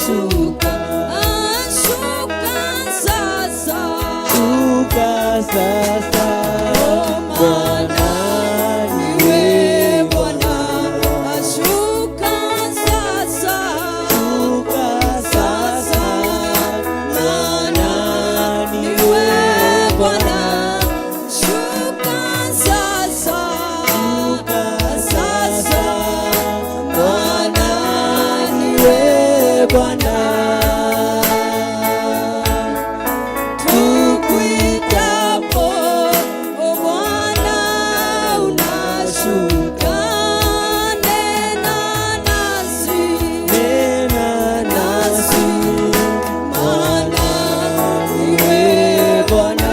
Shuka, shuka sasa. Shuka sasa, Bwana Niwe niwe Bwana, shuka sasa. Shuka sasa, Maana niwe niwe Bwana, shuka sasa. Shuka Sasa, sasa, Bwana niwe Bwana. Tukuitapo, o Bwana, unashuka, nena nasi, Nena nasi, maana niwe Bwana.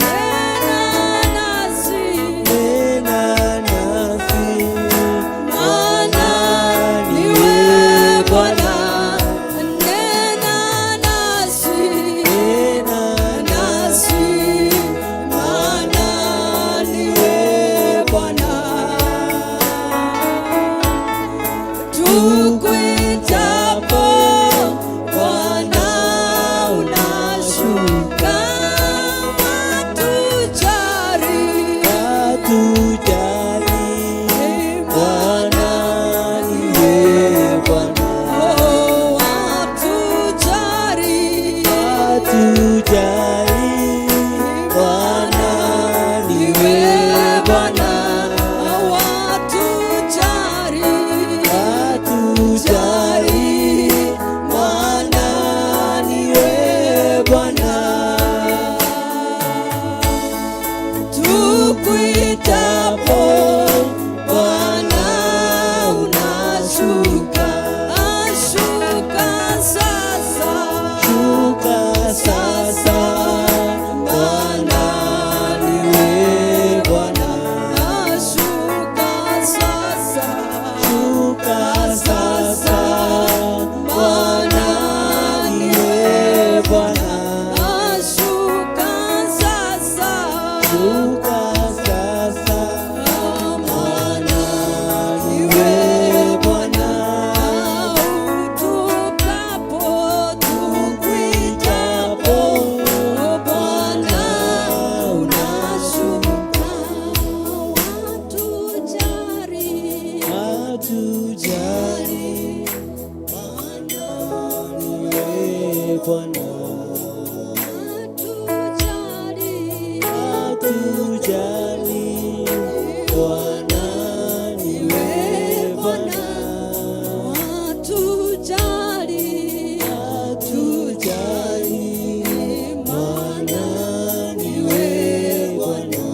nena nasi, Nena nasi, maana niwe Bwana, nena nasi, nena nasi, maana niwe Bwana. Tukuitapo, Bwana, unashuka, watujali. Watujali, Bwana niwe Bwana. Oh, watujali. Watujali, Bwana niwe Bwana. Watujali. Watujali, Bwana niwe Bwana. Tukuitapo, Bwana, unashuka, ashuka sasa. Shuka sasa, Bwana niwe Bwana. Ashuka sasa. Shuka sasa, Bwana niwe Bwana. Ashuka sasa. Shuka sasa, Bwana niwe Bwana. Utukapo, tukuitapo, Bwana, unashuka, watujali. Watujali, Bwana niwe Bwana. Watujali. Watujali, Bwana niwe Bwana. Watujali. Watujali, Bwana niwe Bwana.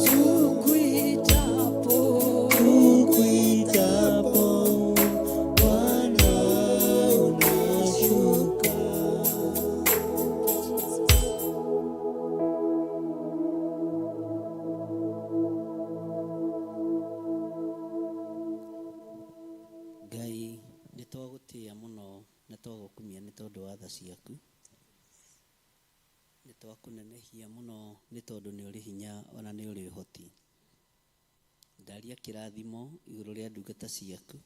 Tukuitapo, Tukuitapo, Bwana unashuka. Ngai nĩ twagũtĩĩa mũno na twagũkumia nĩ tondũ wa tha ciaku. Nĩ twakũnenehia mũno nĩ tondũ nĩ ũrĩ hinya ona nĩ ũrĩ ũhoti. Ndaria kĩrathimo igũrũ rĩa ndungata ciaku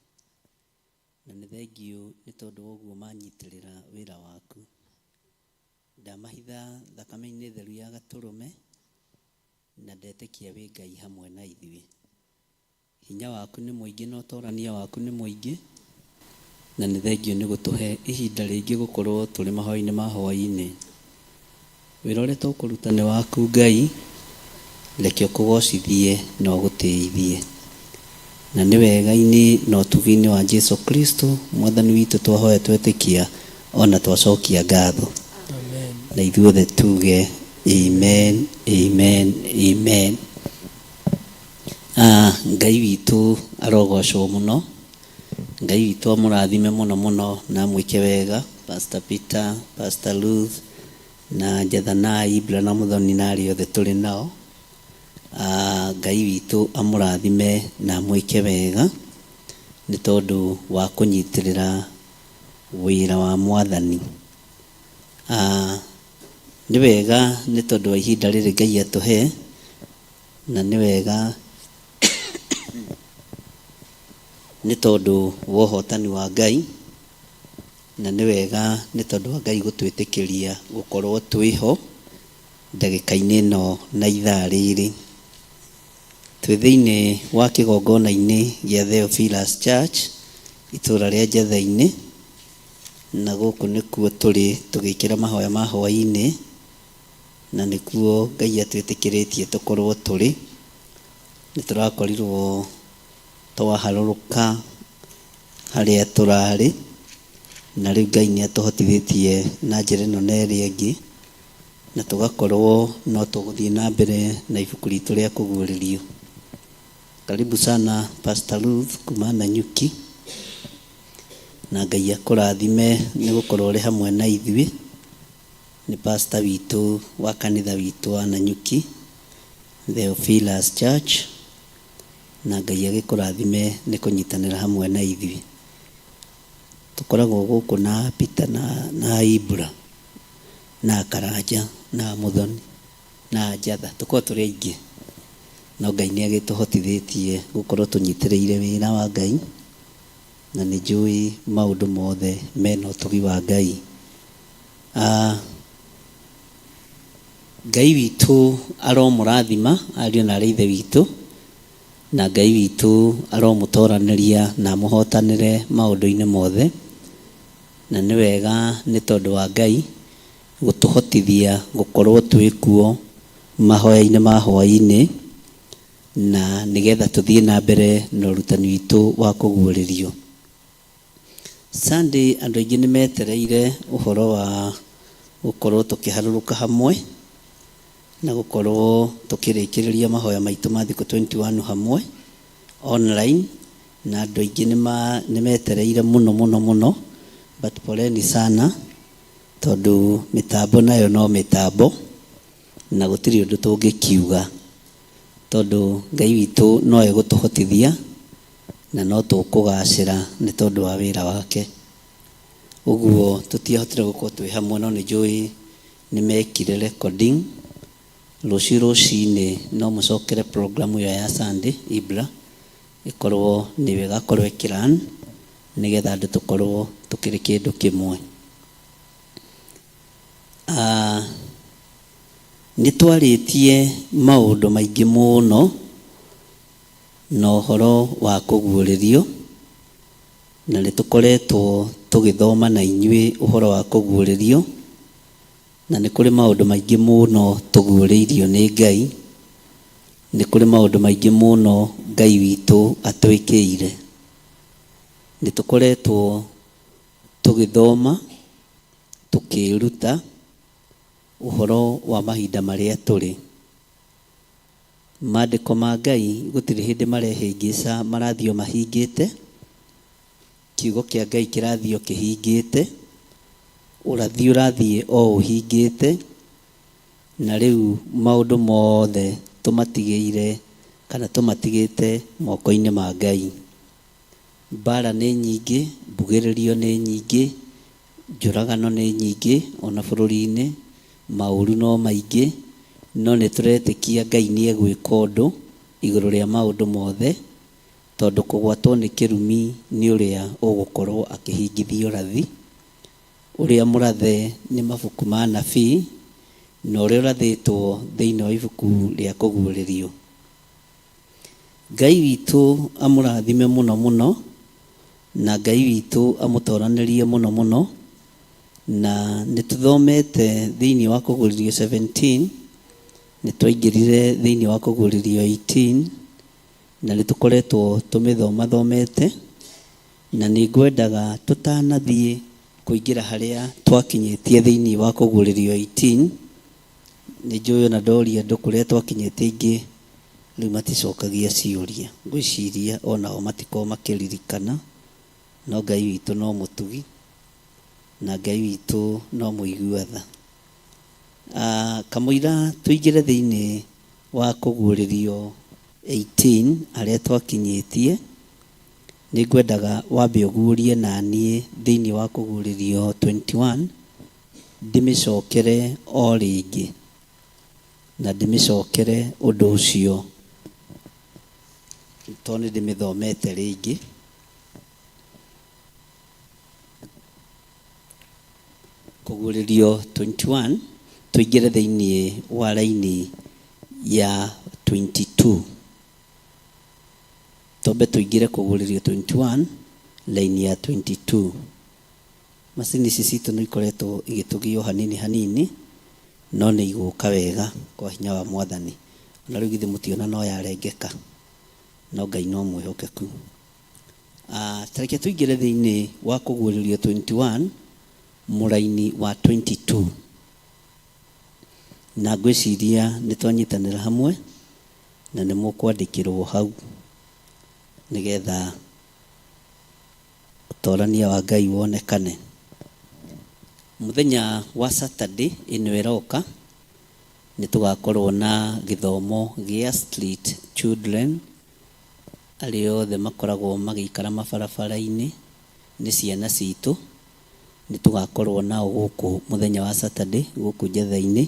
na nĩ thengiũ nĩ tondũ wa ũguo manyitĩrĩra wĩra waku. Ndamahitha thakame-inĩ theru ya gatũrũme na ndetĩkia wĩ Ngai hamwe na ithuĩ. Hinya waku nĩ mũingĩ na ũtorania waku nĩ mũingĩ na nĩ thengiũ nĩ gũtũhe ihinda rĩngĩ gũkorwo tũrĩ mahoya-inĩ ma hwaĩ-inĩ. Wĩra ũrĩa tũkũruta nĩ waku Ngai, reke ũkũgocithie na ũgũtĩithie. Na nĩ wega-inĩ na ũtugi-inĩ wa Jesu Kristo mwathani witũ twahoya twetĩkia ona twacokia ngatho. Amen. Na ithuothe tuge amen, amen, amen. Ah, Ngai witũ arogocwo mũno. Ngai witũ amũrathime mũno mũno na amwĩke wega Pastor Peter, Pastor Ruth na Jathanai, Ibra na Muthoni na arĩa othe tũrĩ nao. Ah, Ngai witũ amũrathime na amwĩke wega nĩ tondũ wa kũnyitĩrĩra wĩra wa mwathani. Ah, nĩ wega nĩ tondũ wa ihinda rĩrĩ Ngai atũhe na nĩ wega nĩ tondũ wa ũhotani wa Ngai. Na nĩ wega nĩ tondũ wa Ngai gũtwĩtĩkĩria gũkorwo twĩho ndagĩka-inĩ ĩno na ithaa rĩrĩ. Twĩ thĩinĩ wa kĩgongona-inĩ gĩa Theophilus Church itũra rĩa Njetha-inĩ, na gũkũ nĩkuo tũrĩ tũgĩkĩra mahoya ma hwaĩ-inĩ, na nĩkuo Ngai atwĩtĩkĩrĩtie tũkorwo tũrĩ. Nĩ tũrakorirwo twaharũrũka harĩa tũrarĩ, na rĩu Ngai nĩ atũhotithĩtie na njĩra ĩno na ĩrĩa ĩngĩ, na tũgakorwo no tũgũthiĩ na mbere na ibuku ritũ rĩa kũguũrĩrio. Karibu sana Pastor Ruth kuma Nanyuki, na Ngai akũrathime nĩ gũkorwo ũrĩ hamwe na ithuĩ. Nĩ pastor witũ wa kanitha witũ wa Nanyuki, Theophilus Church, na Ngai agĩkũrathime nĩ kũnyitanĩra hamwe na ithuĩ. Tũkoragwo gũkũ na Peter na Ibra na Karanja na Mũthoni na Njatha, tũkoragwo tũrĩ aingĩ, no Ngai nĩ agĩtũhotithĩtie gũkorwo tũnyitĩrĩire wĩra wa Ngai, na nĩ njũĩ maũndũ mothe mena ũtugi wa Ngai. Ngai witũ aromũrathima ariũ na arĩ ithe witũ, na Ngai witũ aromũtoranĩria na amũhotanĩre maũndũ-inĩ mothe. Na nĩ wega nĩ tondũ wa Ngai gũtũhotithia gũkorwo twĩ kuo mahoya-inĩ ma hwaĩ-inĩ, na nĩgetha tũthiĩ na mbere na ũrutani witũ wa kũguũrĩrio. Sunday andũ aingĩ nĩ metereire ũhoro wa gũkorwo tũkĩharũrũka hamwe na gũkorwo tũkĩrĩkĩrĩria mahoya maitũ ma thikũ 21 hamwe online, na andũ aingĩ nĩ metereire mũno mũno mũno, but poleni sana tondũ mĩtambo nayo no mĩtambo, na gũtirĩ ũndũ tũngĩkiuga tondũ Ngai witũ no egũtũhotithia na no tũkũgacĩra nĩ tondũ wa wĩra wake. Ũguo tũtiahotire gũkorwo twĩ hamwe, no nĩ njũĩ nĩ mekire recording. Rũciũ rũcinĩ no mũcokere program ĩyo ya Sunday Ibra ĩkorwo nĩyo ĩgakorwo ĩkĩrun, nĩgetha andũ tũkorwo tũkĩrĩ kĩndũ kĩmwe. Nĩ twarĩtie maũndũ maingĩ mũno na ũhoro wa kũguũrĩrio, na nĩ tũkoretwo tũgĩthoma na inyuĩ ũhoro wa kũguũrĩrio, na nĩ kũrĩ maũndũ maingĩ mũno tũguũrĩirio nĩ Ngai, nĩ kũrĩ maũndũ maingĩ mũno Ngai witũ atwĩkĩire. Nĩ tũkoretwo tũgĩthoma tũkĩĩruta ũhoro wa mahinda marĩa tũrĩ. Maandĩko ma Ngai gũtirĩ hĩndĩ marehĩngĩca, marathiĩ o mahingĩte. Kiugo kĩa Ngai kĩrathiĩ o kĩhingĩte, ũrathi ũrathiĩ o ũhingĩte, na rĩu maũndũ mothe tũmatigĩire kana tũmatigĩte moko-inĩ ma Ngai. Mbara nĩ nyingĩ, mbugĩrĩrio nĩ nyingĩ, njũragano nĩ nyingĩ ona bũrũri-inĩ, maũru no maingĩ, no nĩ tũretĩkia Ngai nĩ egwĩka ũndũ igũrũ rĩa maũndũ mothe, tondũ kũgwatwo nĩ kĩrumi nĩ ũrĩa ũgũkorwo akĩhingithia ũrathi. Ũrĩa mũrathe nĩ mabuku ma nabii, na ũrĩa ũrathĩtwo thĩinĩ wa ibuku rĩa kũguũrĩrio. Ngai witũ amũrathime mũno mũno, na Ngai witũ amũtoranĩrie mũno mũno. Na nĩ tũthomete thĩinĩ wa kũguũrĩrio 17, nĩ twaingĩrire thĩinĩ wa kũguũrĩrio 18, na nĩ tũkoretwo tũmĩthomathomete, na nĩ ngwendaga tũtanathiĩ kũingĩra harĩa twakinyĩtie thĩinĩ wa kũguũrĩrio 18. Nĩ njũĩ ona ndoria andũ kũrĩa twakinyĩtie ingĩ rĩu maticokagia ciũria, ngwĩciria onao matikoragwo makĩririkana, no Ngai witũ no mũtugi, na Ngai witũ no mũigua tha. Kamũira tũingĩre thĩinĩ wa kũguũrĩrio 18 harĩa twakinyĩtie, nĩ ngwendaga wambe ũguũrie naniĩ thĩinĩ wa kũguũrĩrio 21, ndĩmĩcokere o rĩngĩ, na ndĩmĩcokere ũndũ ũcio tondũ nĩ ndĩmĩthomete rĩngĩ. Kũguũrĩrio 21 tũingĩre thĩinĩ wa raini ya 22. Twambe tũingĩre Kũguũrĩrio 21 raini ya 22. Macini ici citũ nĩ ikoretwo igĩtũgio hanini hanini, no nĩ igũka wega kwa hinya wa Mwathani. Ona rĩu githĩ mũtiona no yarengeka, no Ngai no mwĩhokeku. Ta reke tũingĩre thĩinĩ wa Kũguũrĩrio 21 mũraini wa 22. Na ngwĩciria nĩ twanyitanĩra hamwe na nĩ mũkwandĩkĩrwo hau nĩgetha ũtorania wa Ngai wonekane. Mũthenya wa Saturday ĩno ĩroka nĩ tũgakorwo na gĩthomo gĩa street children, arĩa othe makoragwo magĩikara mabarabara-inĩ nĩ ciana citũ. Nĩ tũgakorwo nao gũkũ mũthenya wa Saturday gũkũ Njetha-inĩ,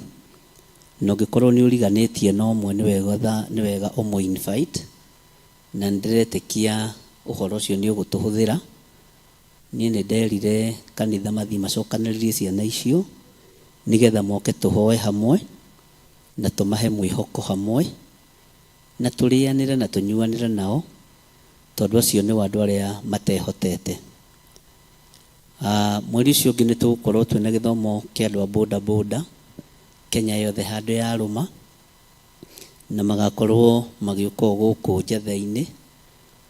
na ũngĩkorwo nĩ ũriganĩtie na ũmwe nĩ wega ũmũ invite, na nĩ ndĩretĩkia ũhoro ũcio nĩ ũgũtũhũthĩra. Niĩ nĩ nderire kanitha mathiĩ macokanĩrĩrie ciana icio nĩgetha moke tũhoe hamwe na tũmahe mwĩhoko hamwe na tũrĩanĩre na tũnyuanĩre nao, tondũ acio nĩ andũ arĩa matehotete. Mweri ũcio ũngĩ nĩ tũgũkorwo twĩna gĩthomo kĩa andũ a boda boda Kenya yothe handũ ya rũma, na magakorwo magĩũka o gũkũ Njetha-inĩ.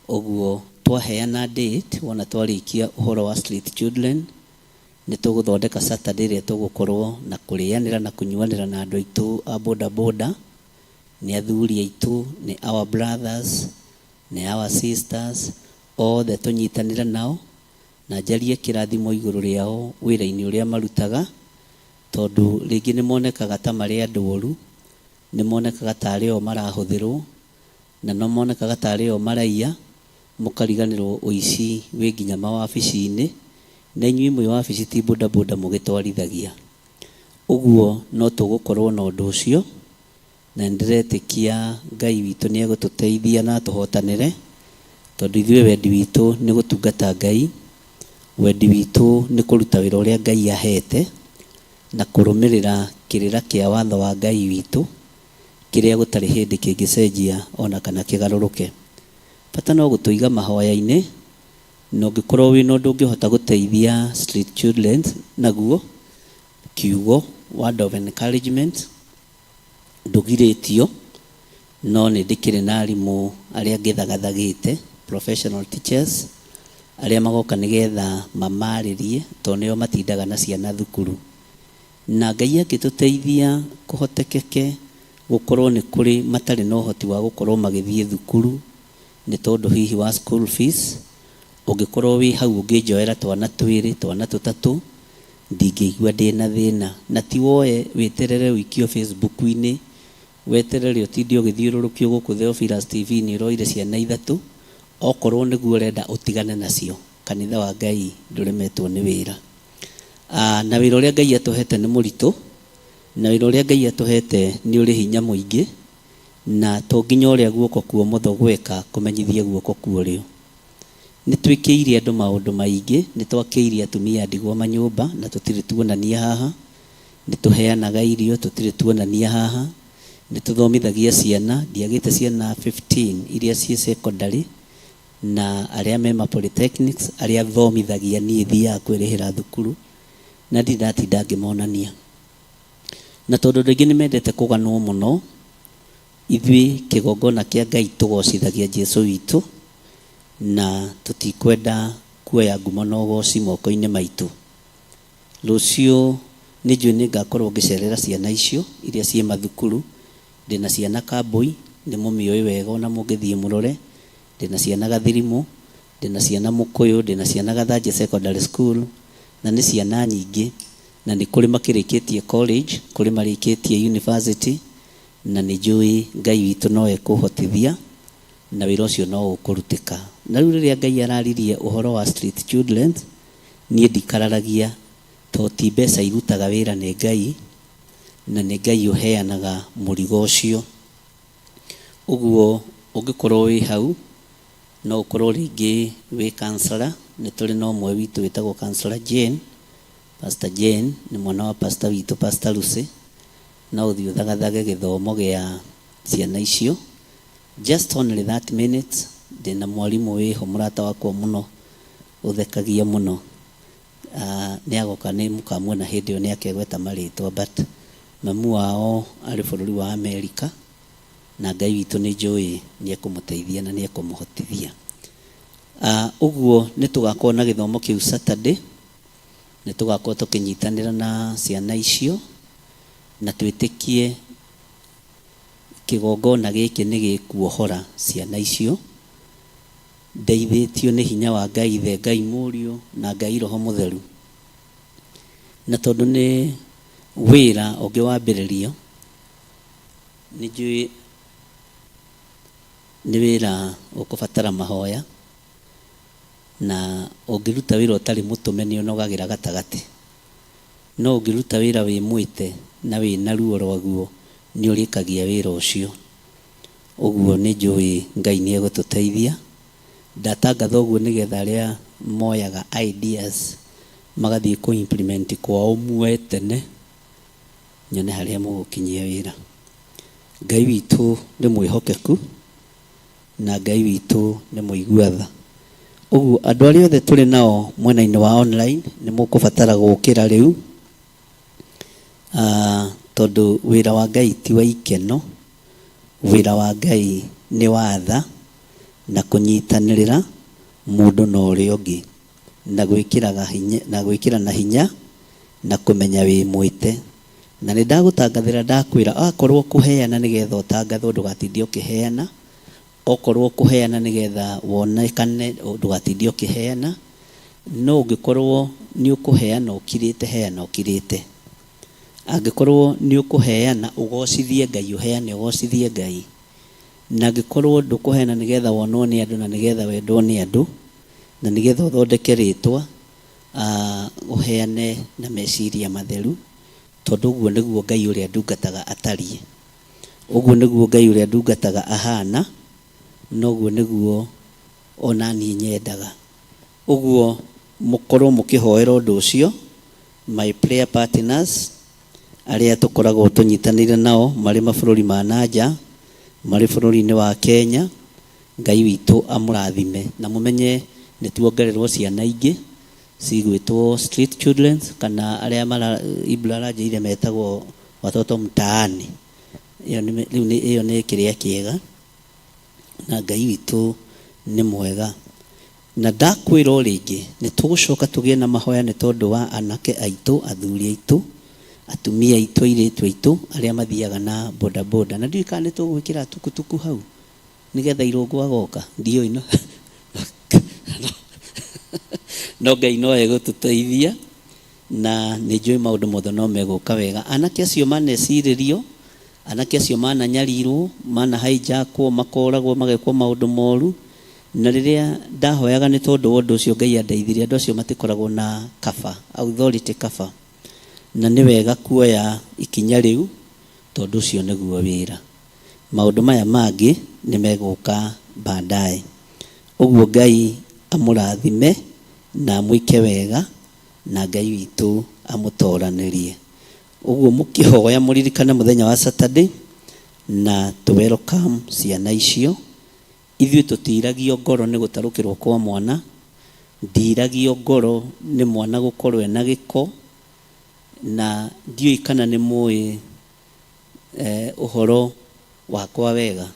Ũguo twaheana date wona twarĩkia ũhoro wa street children, nĩ tũgũthondeka Saturday ĩrĩa tũgũkorwo na kũrĩanĩra na kũnyuanĩra na andũ aitũ a boda boda, nĩ athuri aitũ, nĩ our brothers, nĩ our sisters, othe tũnyitanĩre nao na njarie kĩrathimo igũrũ rĩao wĩra-inĩ ũrĩa marutaga, tondũ rĩngĩ nĩ monekaga ta marĩ andũ oru, nĩ monekaga ta arĩ o marahũthĩrwo, na no monekaga ta arĩ o maraiya, mũkariganĩrwo ũici wĩ nginya mawabici-inĩ, na inyuĩ mwĩ wabici ti boda boda mũgĩtwarithagia. Ũguo no tũgũkorwo na ũndũ ũcio, na nĩndĩretĩkia Ngai witũ nĩ egũtũteithia na atũhotanĩre, tondũ ithuĩ wendi witũ nĩ gũtungata Ngai, wendi witũ nĩ kũruta wĩra ũrĩa Ngai ahete, na kũrũmĩrĩra kĩrĩra kĩa watho wa Ngai witũ, kĩrĩa gũtarĩ hĩndĩ kĩngĩcenjia ona kana kĩgarũrũke. Bata no gũtũiga mahoya-inĩ, na ũngĩkorwo wĩna ũndũ ũngĩhota gũteithia street children naguo, kiugo, word of encouragement, ndũgirĩtio, no nĩ ndĩkĩrĩ na arimũ arĩa ngĩthagathagĩte, professional teachers, arĩa magoka nĩgetha mamarĩrie, tondũ nĩo matindaga na ciana thukuru. Na Ngai angĩtũteithia kũhotekeke gũkorwo nĩ kũrĩ matarĩ na ũhoti wa gũkorwo magĩthiĩ thukuru nĩ tondũ hihi wa school fees, ũngĩkorwo wĩ hau ũngĩnjoera twana twĩrĩ, twana tũtatũ, ndingĩigua ndĩna thĩna. Na ti woe wĩterere ũikio Facebook-inĩ, weterere ũtinde ũgĩthiũrũrũkio gũkũ Theophilus TV nĩ ũroire ciana ithatũ, okorwo nĩguo ũrenda ũtigane nacio. Kanitha wa Ngai ndũremetwo nĩ wĩra. Na wĩra ũrĩa Ngai atũhete nĩ mũritũ, na wĩra ũrĩa Ngai atũhete nĩ ũrĩ hinya mũingĩ, na to nginya ũrĩa guoko kwa ũmotho gweka kũmenyithie guoko kwa ũrĩo. Nĩ twĩkĩire andũ maũndũ maingĩ, nĩ twakĩire atumia ndigwa manyũmba na tũtirĩ tuonania haha, nĩ tũheanaga irio tũtirĩ tuonania haha, nĩ tũthomithagia ciana, ndiagĩte ciana 15 iria ciĩ secondary, na arĩa me ma polytechnics, arĩa thomithagia niĩ thiaga kwĩrĩhĩra thukuru, na ndirĩ ndatinda ngĩmonania. Na tondũ andũ aingĩ nĩ mendete kũganwo mũno, ithuĩ kĩgongona kĩa Ngai tũgocithagia Jesu witũ, na tũtikwenda kuoya ngumo na ũgoci moko-inĩ maitũ. Rũciũ nĩ njũĩ nĩ ngakorwo ngĩcerera ciana icio iria ciĩ mathukuru, ndĩna ciana Kambui, nĩ mũmĩũĩ wega ona mũngĩthiĩ mũrore, ndĩna ciana Gathirimũ, ndĩna ciana Mũkũyũ, ndĩna ciana Gathanje Secondary School, na nĩ ciana nyingĩ, na nĩ kũrĩ makĩrĩkĩtie college, kũrĩ marĩkĩtie university, na nĩ njũĩ Ngai witũ no ekũhotithia na wĩra ũcio no ũkũrutĩka. Na rĩu rĩrĩa Ngai araririe ũhoro wa street children, niĩ ndikararagia, to ti mbeca irutaga wĩra nĩ Ngai, na nĩ Ngai ũheanaga mũrigo ũcio. Ũguo ũngĩkorwo wĩ hau, no ũkorwo rĩngĩ wĩ counselor, nĩ tũrĩ na ũmwe witũ wĩtagwo Counselor Jane, Pastor Jane nĩ mwana wa pastor witũ Pastor Lucy, no ũthiĩ ũthagathage gĩthomo gĩa ciana icio just only 30 minutes. Ndĩna mwarimũ wĩho, mũrata wakwa mũno, ũthekagia mũno. Nĩ agoka, nĩ mũkamuona hĩndĩ ĩyo, nĩ akegweta marĩtwa, but mamu wao arĩ bũrũri wa Amerika, na Ngai witũ nĩ njũĩ nĩ ekũmũteithia na nĩ ekũmũhotithia. Ũguo nĩ tũgakorwo na gĩthomo kĩu Saturday, nĩ tũgakorwo tũkĩnyitanĩra na ciana icio, na twĩtĩkie kĩgongona gĩkĩ nĩ gĩkuohora ciana icio, ndeithĩtio nĩ hinya wa Ngai Ithe, Ngai Mũriũ na Ngai Roho Mũtheru. Na tondũ nĩ wĩra ũngĩ wambĩrĩrio, nĩ njũĩ nĩ wĩra ũkũbatara mahoya, na ũngĩruta wĩra ũtarĩ mũtũme nĩ ũnogagĩra gatagatĩ, no ũngĩruta wĩra wĩ mwĩte na wĩna ruo rwaguo, nĩ ũrĩkagia wĩra ũcio. Ũguo nĩ njũĩ Ngai nĩ egũtũteithia. Ndatangatha ũguo nĩgetha arĩa moyaga ideas magathiĩ kũ implement kwao muoe tene, nyone harĩa mũgũkinyia wĩra. Ngai witũ nĩ mwĩhokeku na Ngai witũ nĩ mũigua tha. Ũguo andũ arĩa othe tũrĩ nao mwena-inĩ wa online, nĩ mũkũbatara gũkĩra rĩu, tondũ wĩra wa Ngai ti wa ikeno, wĩra wa Ngai nĩ wa tha na kũnyitanĩrĩra mũndũ na ũrĩa ũngĩ, na gwĩkĩraga hinya, na gwĩkĩrana hinya, na kũmenya wĩ mwĩte. Na nĩ ndagũtangathĩra, ndakwĩra akorwo kũheana nĩgetha ũtangathwo, ndũgatinde ũkĩheana. Okorwo kũheana nĩgetha wonekane, ndũgatinde ũkĩheana. No ũngĩkorwo nĩ ũkũheana ũkirĩte, heana ũkirĩte. Angĩkorwo nĩ ũkũheana ũgocithie Ngai, ũheane ũgocithie Ngai. Na angĩkorwo ndũkũheana nĩgetha wonwo nĩ andũ na nĩgetha wendwo nĩ andũ na nĩgetha ũthondeke rĩtwa, ũheane na meciria matheru, tondũ ũguo nĩguo Ngai ũrĩa ndungataga atariĩ, ũguo nĩguo Ngai ũrĩa ndungataga ahana, na ũguo nĩguo ona niĩ nyendaga. Ũguo mũkorwo mũkĩhoera ũndũ ũcio. My prayer partners arĩa tũkoragwo tũnyitanĩire nao marĩ mabũrũri ma nanja, marĩ bũrũri-inĩ wa Kenya, Ngai witũ amũrathime, na mũmenye nĩ tuongererwo ciana ingĩ cigwĩtwo street children, kana arĩa mara Ibra aranjĩrire metagwo watoto mtaani. Ĩyo nĩ rĩu nĩ ĩyo nĩ kĩrĩa kĩega, na Ngai witũ nĩ mwega. Na ndakwĩra o rĩngĩ, nĩ tũgũcoka tũgĩe na mahoya nĩ tondũ wa anake aitũ, athuri aitũ, atumia aitũ, airĩtu aitũ arĩa mathiaga na bodaboda, na ndiũĩ kana nĩ tũgwĩkĩra tukutuku hau nĩgetha irũngũ agoka, ndiũĩ, no Ngai no egũtũteithia, na nĩ njũĩ maũndũ mothe no megũka wega. Anake acio manecirĩrio, anake acio mananyarirwo, mana hijackwo, makoragwo, magekwo maũndũ moru. Na rĩrĩa ndahoyaga nĩ tondũ wa ũndũ ũcio, Ngai andeithirie. Andũ acio matikoragwo na kaba, authority kaba, na nĩ wega kuoya ikinya rĩu, tondũ ũcio nĩguo wĩra. Maũndũ maya mangĩ nĩ megũka baadaye. Ũguo Ngai amũrathime na amwĩke wega, na Ngai witũ amũtoranĩrie. Ũguo mũkĩhoya mũririkane mũthenya wa Saturday na tũ welcome ciana icio. Ithuĩ tũtiragio ngoro nĩ gũtarũkĩrwo kwa mwana, ndiragio ngoro nĩ mwana gũkorwo ena gĩko, na ndiũĩ kana nĩ mũĩ ũhoro wakwa wega.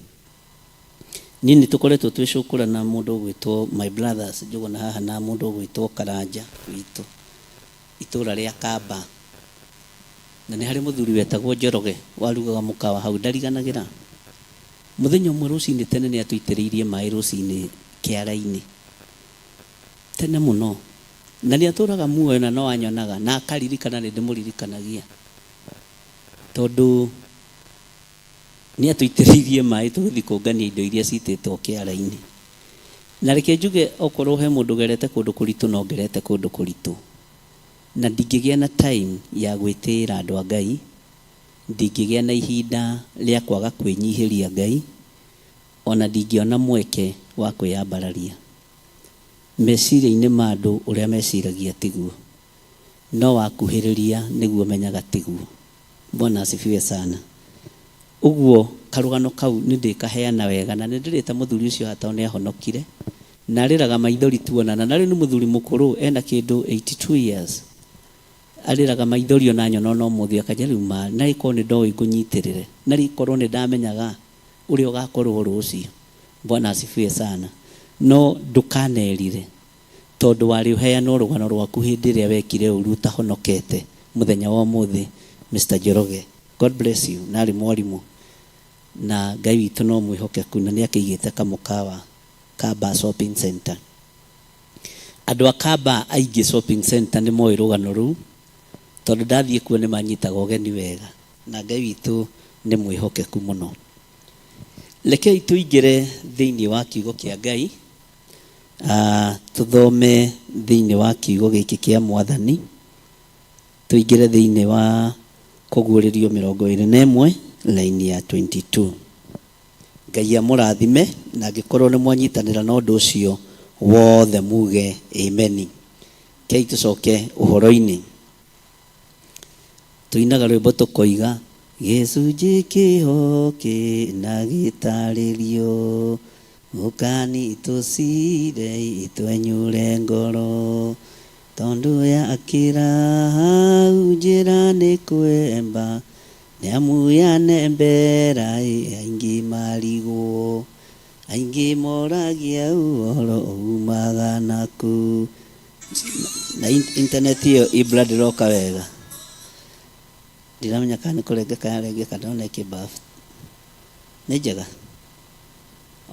Niĩ nĩ tũkoretwo twĩcũkũra na mũndũ ũgwĩtwo my brothers Njũgũna haha, na mũndũ ũgwĩtwo Karanja witũ itũra rĩa Kamba, na nĩ harĩ mũthuri wetagwo Njoroge warugaga mũkawa hau. Ndariganagĩra mũthenya ũmwe rũcinĩ tene nĩ atũitĩrĩirie maĩ rũcinĩ kĩara-inĩ tene mũno, na nĩ atũraga muoyo na no anyonaga na akaririkana nĩ ndĩmũririkanagia, tondũ nĩ atũitĩrĩirie maĩ tũgĩthiĩ kũngania indo iria citĩtwo kĩara-inĩ. Na reke njuge, okorwo he mũndũ ũgerete kũndũ kũritũ, no ngerete kũndũ kũritũ, na ndingĩgĩa na time ya gwĩtĩĩra andũ a Ngai, ndingĩgĩa na ihinda rĩa kwaga kwĩnyihĩria Ngai, ona ndingĩona mweke wa kwĩyambararia meciria-inĩ ma andũ. Ũrĩa meciragia tiguo. No wakuhĩrĩria nĩguo menyaga tiguo. Bwana asifiwe sana. Ũguo karũgano kau nĩ ndĩkaheana wega na nĩ ndĩrĩta mũthuri ũcio hata nĩ ahonokire na arĩraga maithori tuonana na rĩu nĩ mũthuri mũkũrũ ena kĩndũ 82 years arĩraga maithori ona nyona ona ũmũthĩ akanja rĩu ma na rĩkorwo nĩ ndoĩ ngũnyitĩrĩre na rĩkorwo nĩ ndamenyaga ũrĩa ũgakorwo rũciũ. Bwana asifiwe sana. No ndũkanerire tondũ warĩ ũheanwo rũgano rwaku hĩndĩ ĩrĩa wekire ũru ũtahonokete mũthenya wa ũmũthĩ. Mr. Njoroge, God bless you. Na arĩ mwarimũ na Ngai witũ no mwĩhokeku na nĩ akĩigĩte kamũkawa Kamba Shopping Center. Andũ a Kamba aingĩ Shopping Center nĩ moĩ rũgano rũu tondũ ndathiĩ kuo nĩ manyitaga ũgeni wega na Ngai witũ nĩ mwĩhokeku mũno. Rekei tũingĩre thĩinĩ wa kiugo kĩa Ngai, tũthome thĩinĩ wa kiugo gĩkĩ kĩa Mwathani, tũingĩre thĩinĩ wa Kũguũrĩrio 21 line ya 22. Ngai amũrathime na angĩkorwo nĩ mwanyitanĩra na ũndũ ũcio wothe muge amen. Kei tũcoke ũhoro-inĩ. Tũinaga rwĩmbo tũkoiga gĩcunjĩ kĩho kĩna gĩtarĩrio ũkani tũcire itwenyure ngoro tondũ yakĩra hau njĩra nĩ kwemba nĩamu yanembera aingĩ marigwo aingĩ moragia ũhoro umaga naku. Na internet ĩyo Ibra ndĩroka wega ndiramenya kana nĩ kũrengeka yarengeka ndona ĩkĩbafu nĩ njega.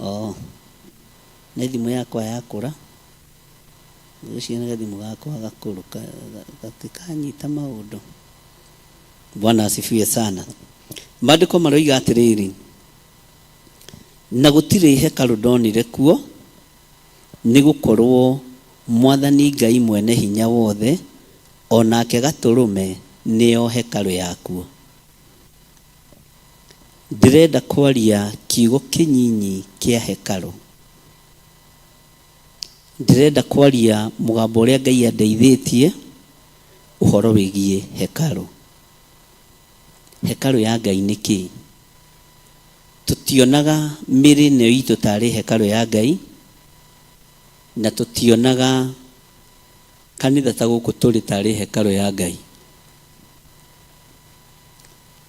Oh, nĩ thimũ yakwa yakũra ũcio nĩ gathimũ gakwa gakũrũ gakĩkanyita maũndũ. Bwana asifiwe sana. Maandĩko maroiga atĩrĩrĩ, na gũtirĩ hekarũ ndonire kuo nĩ gũkorwo Mwathani Ngai mwene hinya wothe o nake Gatũrũme nĩo hekarũ yakuo. Ndĩrenda kwaria kiugo kĩnyinyi kĩa hekarũ. Ndĩrenda kwaria mũgambo ũrĩa Ngai andeithĩtie ũhoro wĩgiĩ hekarũ. Hekarũ ya Ngai nĩ kĩĩ? Tũtionaga mĩrĩ ĩno itũ tarĩ hekarũ ya Ngai na tũtionaga kanitha ta gũkũ tũrĩ tarĩ hekarũ ya Ngai.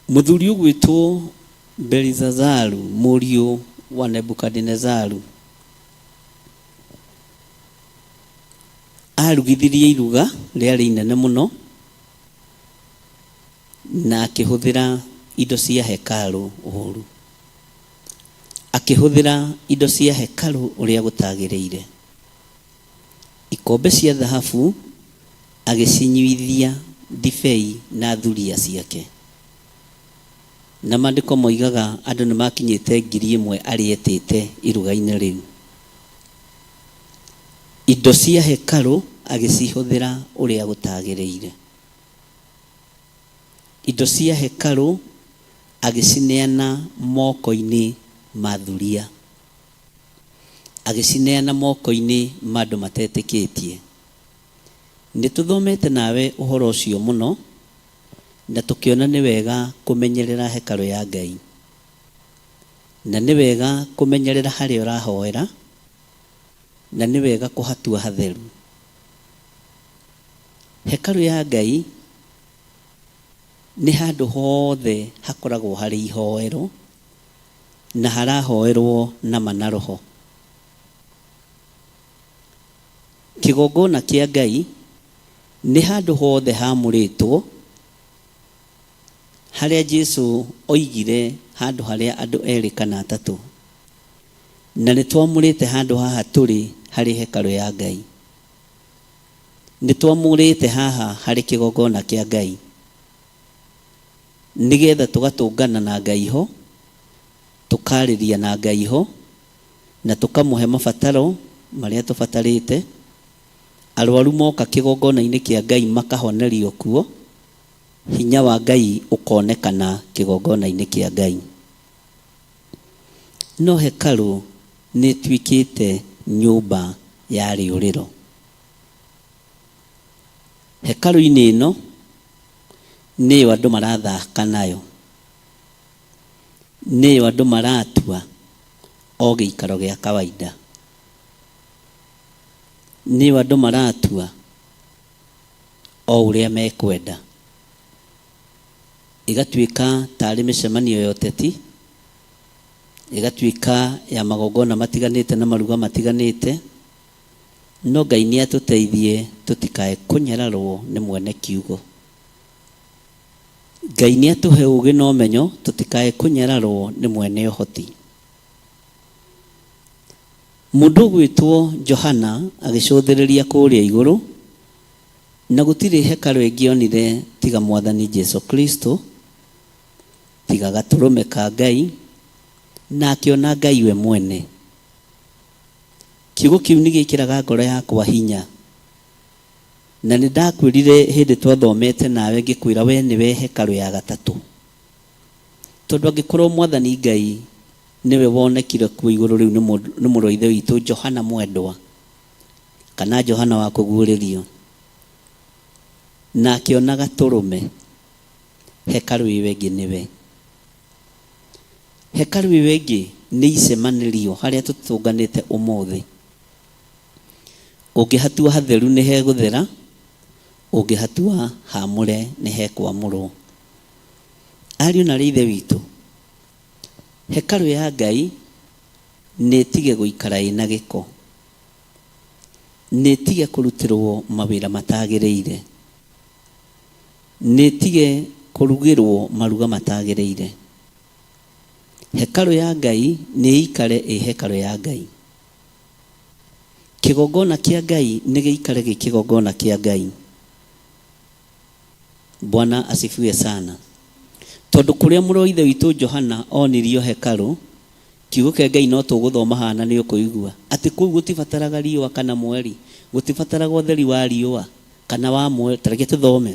Mũthuri ũgwĩtwo Belizazaru mũriũ wa Nebukadinezaru arugithirie iruga rĩarĩ inene mũno na akĩhũthĩra indo cia hekarũ ũru. Akĩhũthĩra indo cia hekarũ ũrĩa gũtagĩrĩire. Ikombe cia thahabu agĩcinyuithia ndibei na thuria ciake. Na maandĩko moigaga andũ nĩ makinyĩte 1000 arĩa etĩte iruga-inĩ rĩu. Indo cia hekarũ agĩcihũthĩra ũrĩa gũtagĩrĩire. Indo cia hekarũ agĩcineana moko-inĩ ma thuria. Agĩcineana moko-inĩ ma andũ matetĩkĩtie. Nĩ tũthomete nawe ũhoro ũcio mũno na tũkĩona nĩ wega kũmenyerera hekarũ ya Ngai. Na nĩ wega kũmenyerera harĩa ũrahoera na nĩ wega kũhatua hatheru. Hekarũ ya Ngai nĩ handũ hothe hakoragwo harĩ ihoero na harahoerwo na ma na roho. Kĩgongona kĩa Ngai nĩ handũ hothe hamũrĩtwo harĩa Jesu oigire handũ harĩa andũ erĩ kana atatũ. Na nĩ twamũrĩte handũ haha tũrĩ harĩ hekarũ ya Ngai. Nĩ twamũrĩte haha harĩ kĩgongona kĩa Ngai nĩgetha tũgatũngana na Ngai ho, tũkarĩria na Ngai ho, na tũkamũhe mabataro marĩa tũbatarĩte. Arwaru moka kĩgongona-inĩ kĩa Ngai makahonerio kuo, hinya wa Ngai ũkonekana kĩgongona-inĩ kĩa Ngai. No hekarũ nĩ ĩtuĩkĩte nyũmba ya rĩũrĩro. Hekarũ-inĩ ĩno nĩyo andũ marathaka nayo, nĩyo andũ maratua o gĩikaro gĩa kawaida, nĩyo andũ maratua o ũrĩa mekwenda, ĩgatuĩka tarĩ mĩcemanio ya ũteti, ĩgatuĩka ya magongona matiganĩte na maruga matiganĩte. No Ngai nĩ atũteithie tũtikae kũnyararwo nĩ mwene kiugo. Ngai nĩ atũhe ũgĩ na ũmenyo tũtikae kũnyararwo nĩ mwene ũhoti. Mũndũ ũgwĩtwo Johana agĩcũthĩrĩria kũrĩa igũrũ, na gũtirĩ hekarũ ĩngĩonire tiga Mwathani Jesu Kristo, tiga gatũrũme ka Ngai, na akĩona Ngai we mwene. Kiugo kĩu nĩ gĩkĩraga ngoro yakwa hinya, na nĩ ndakwĩrire hĩndĩ twathomete nawe ngĩkwĩra we nĩwe hekarũ ya gatatũ, tondũ angĩkorwo Mwathani Ngai nĩwe wonekire kuo igũrũ rĩu nĩ mũrũ wa ithe witũ Johana mwendwa, kana Johana wa kũguũrĩrio, na akĩona gatũrũme, hekarũ ĩyo ĩngĩ nĩwe. Hekarũ ĩyo ĩngĩ nĩ icemanĩrio harĩa tũtũnganĩte ũmũthĩ. Ũngĩhatua hatheru nĩ hegũthera, ũngĩhatua hamũre nĩ hekwamũrwo. Ariũ na arĩ ithe witũ, hekarũ ya Ngai nĩ ĩtige gũikara ĩna gĩko, nĩ ĩtige kũrutĩrwo mawĩra matagĩrĩire, nĩ ĩtige kũrugĩrwo maruga matagĩrĩire. Hekarũ ya Ngai nĩ ĩikare ĩ hekarũ ya Ngai. Kĩgongona kĩa Ngai nĩ gĩikare gĩ kĩgongona kĩa Ngai. Bwana asifiwe sana. Tondũ kũrĩa mũrũ wa ithe witũ Johana onirio hekarũ, kiugo kĩa Ngai no tũgũthoma haha nĩ ũkũigua atĩ kũu gũtibataraga riũa kana mweri, gũtibataraga ũtheri wa riũa kana wa mweri. Ta reke tũthome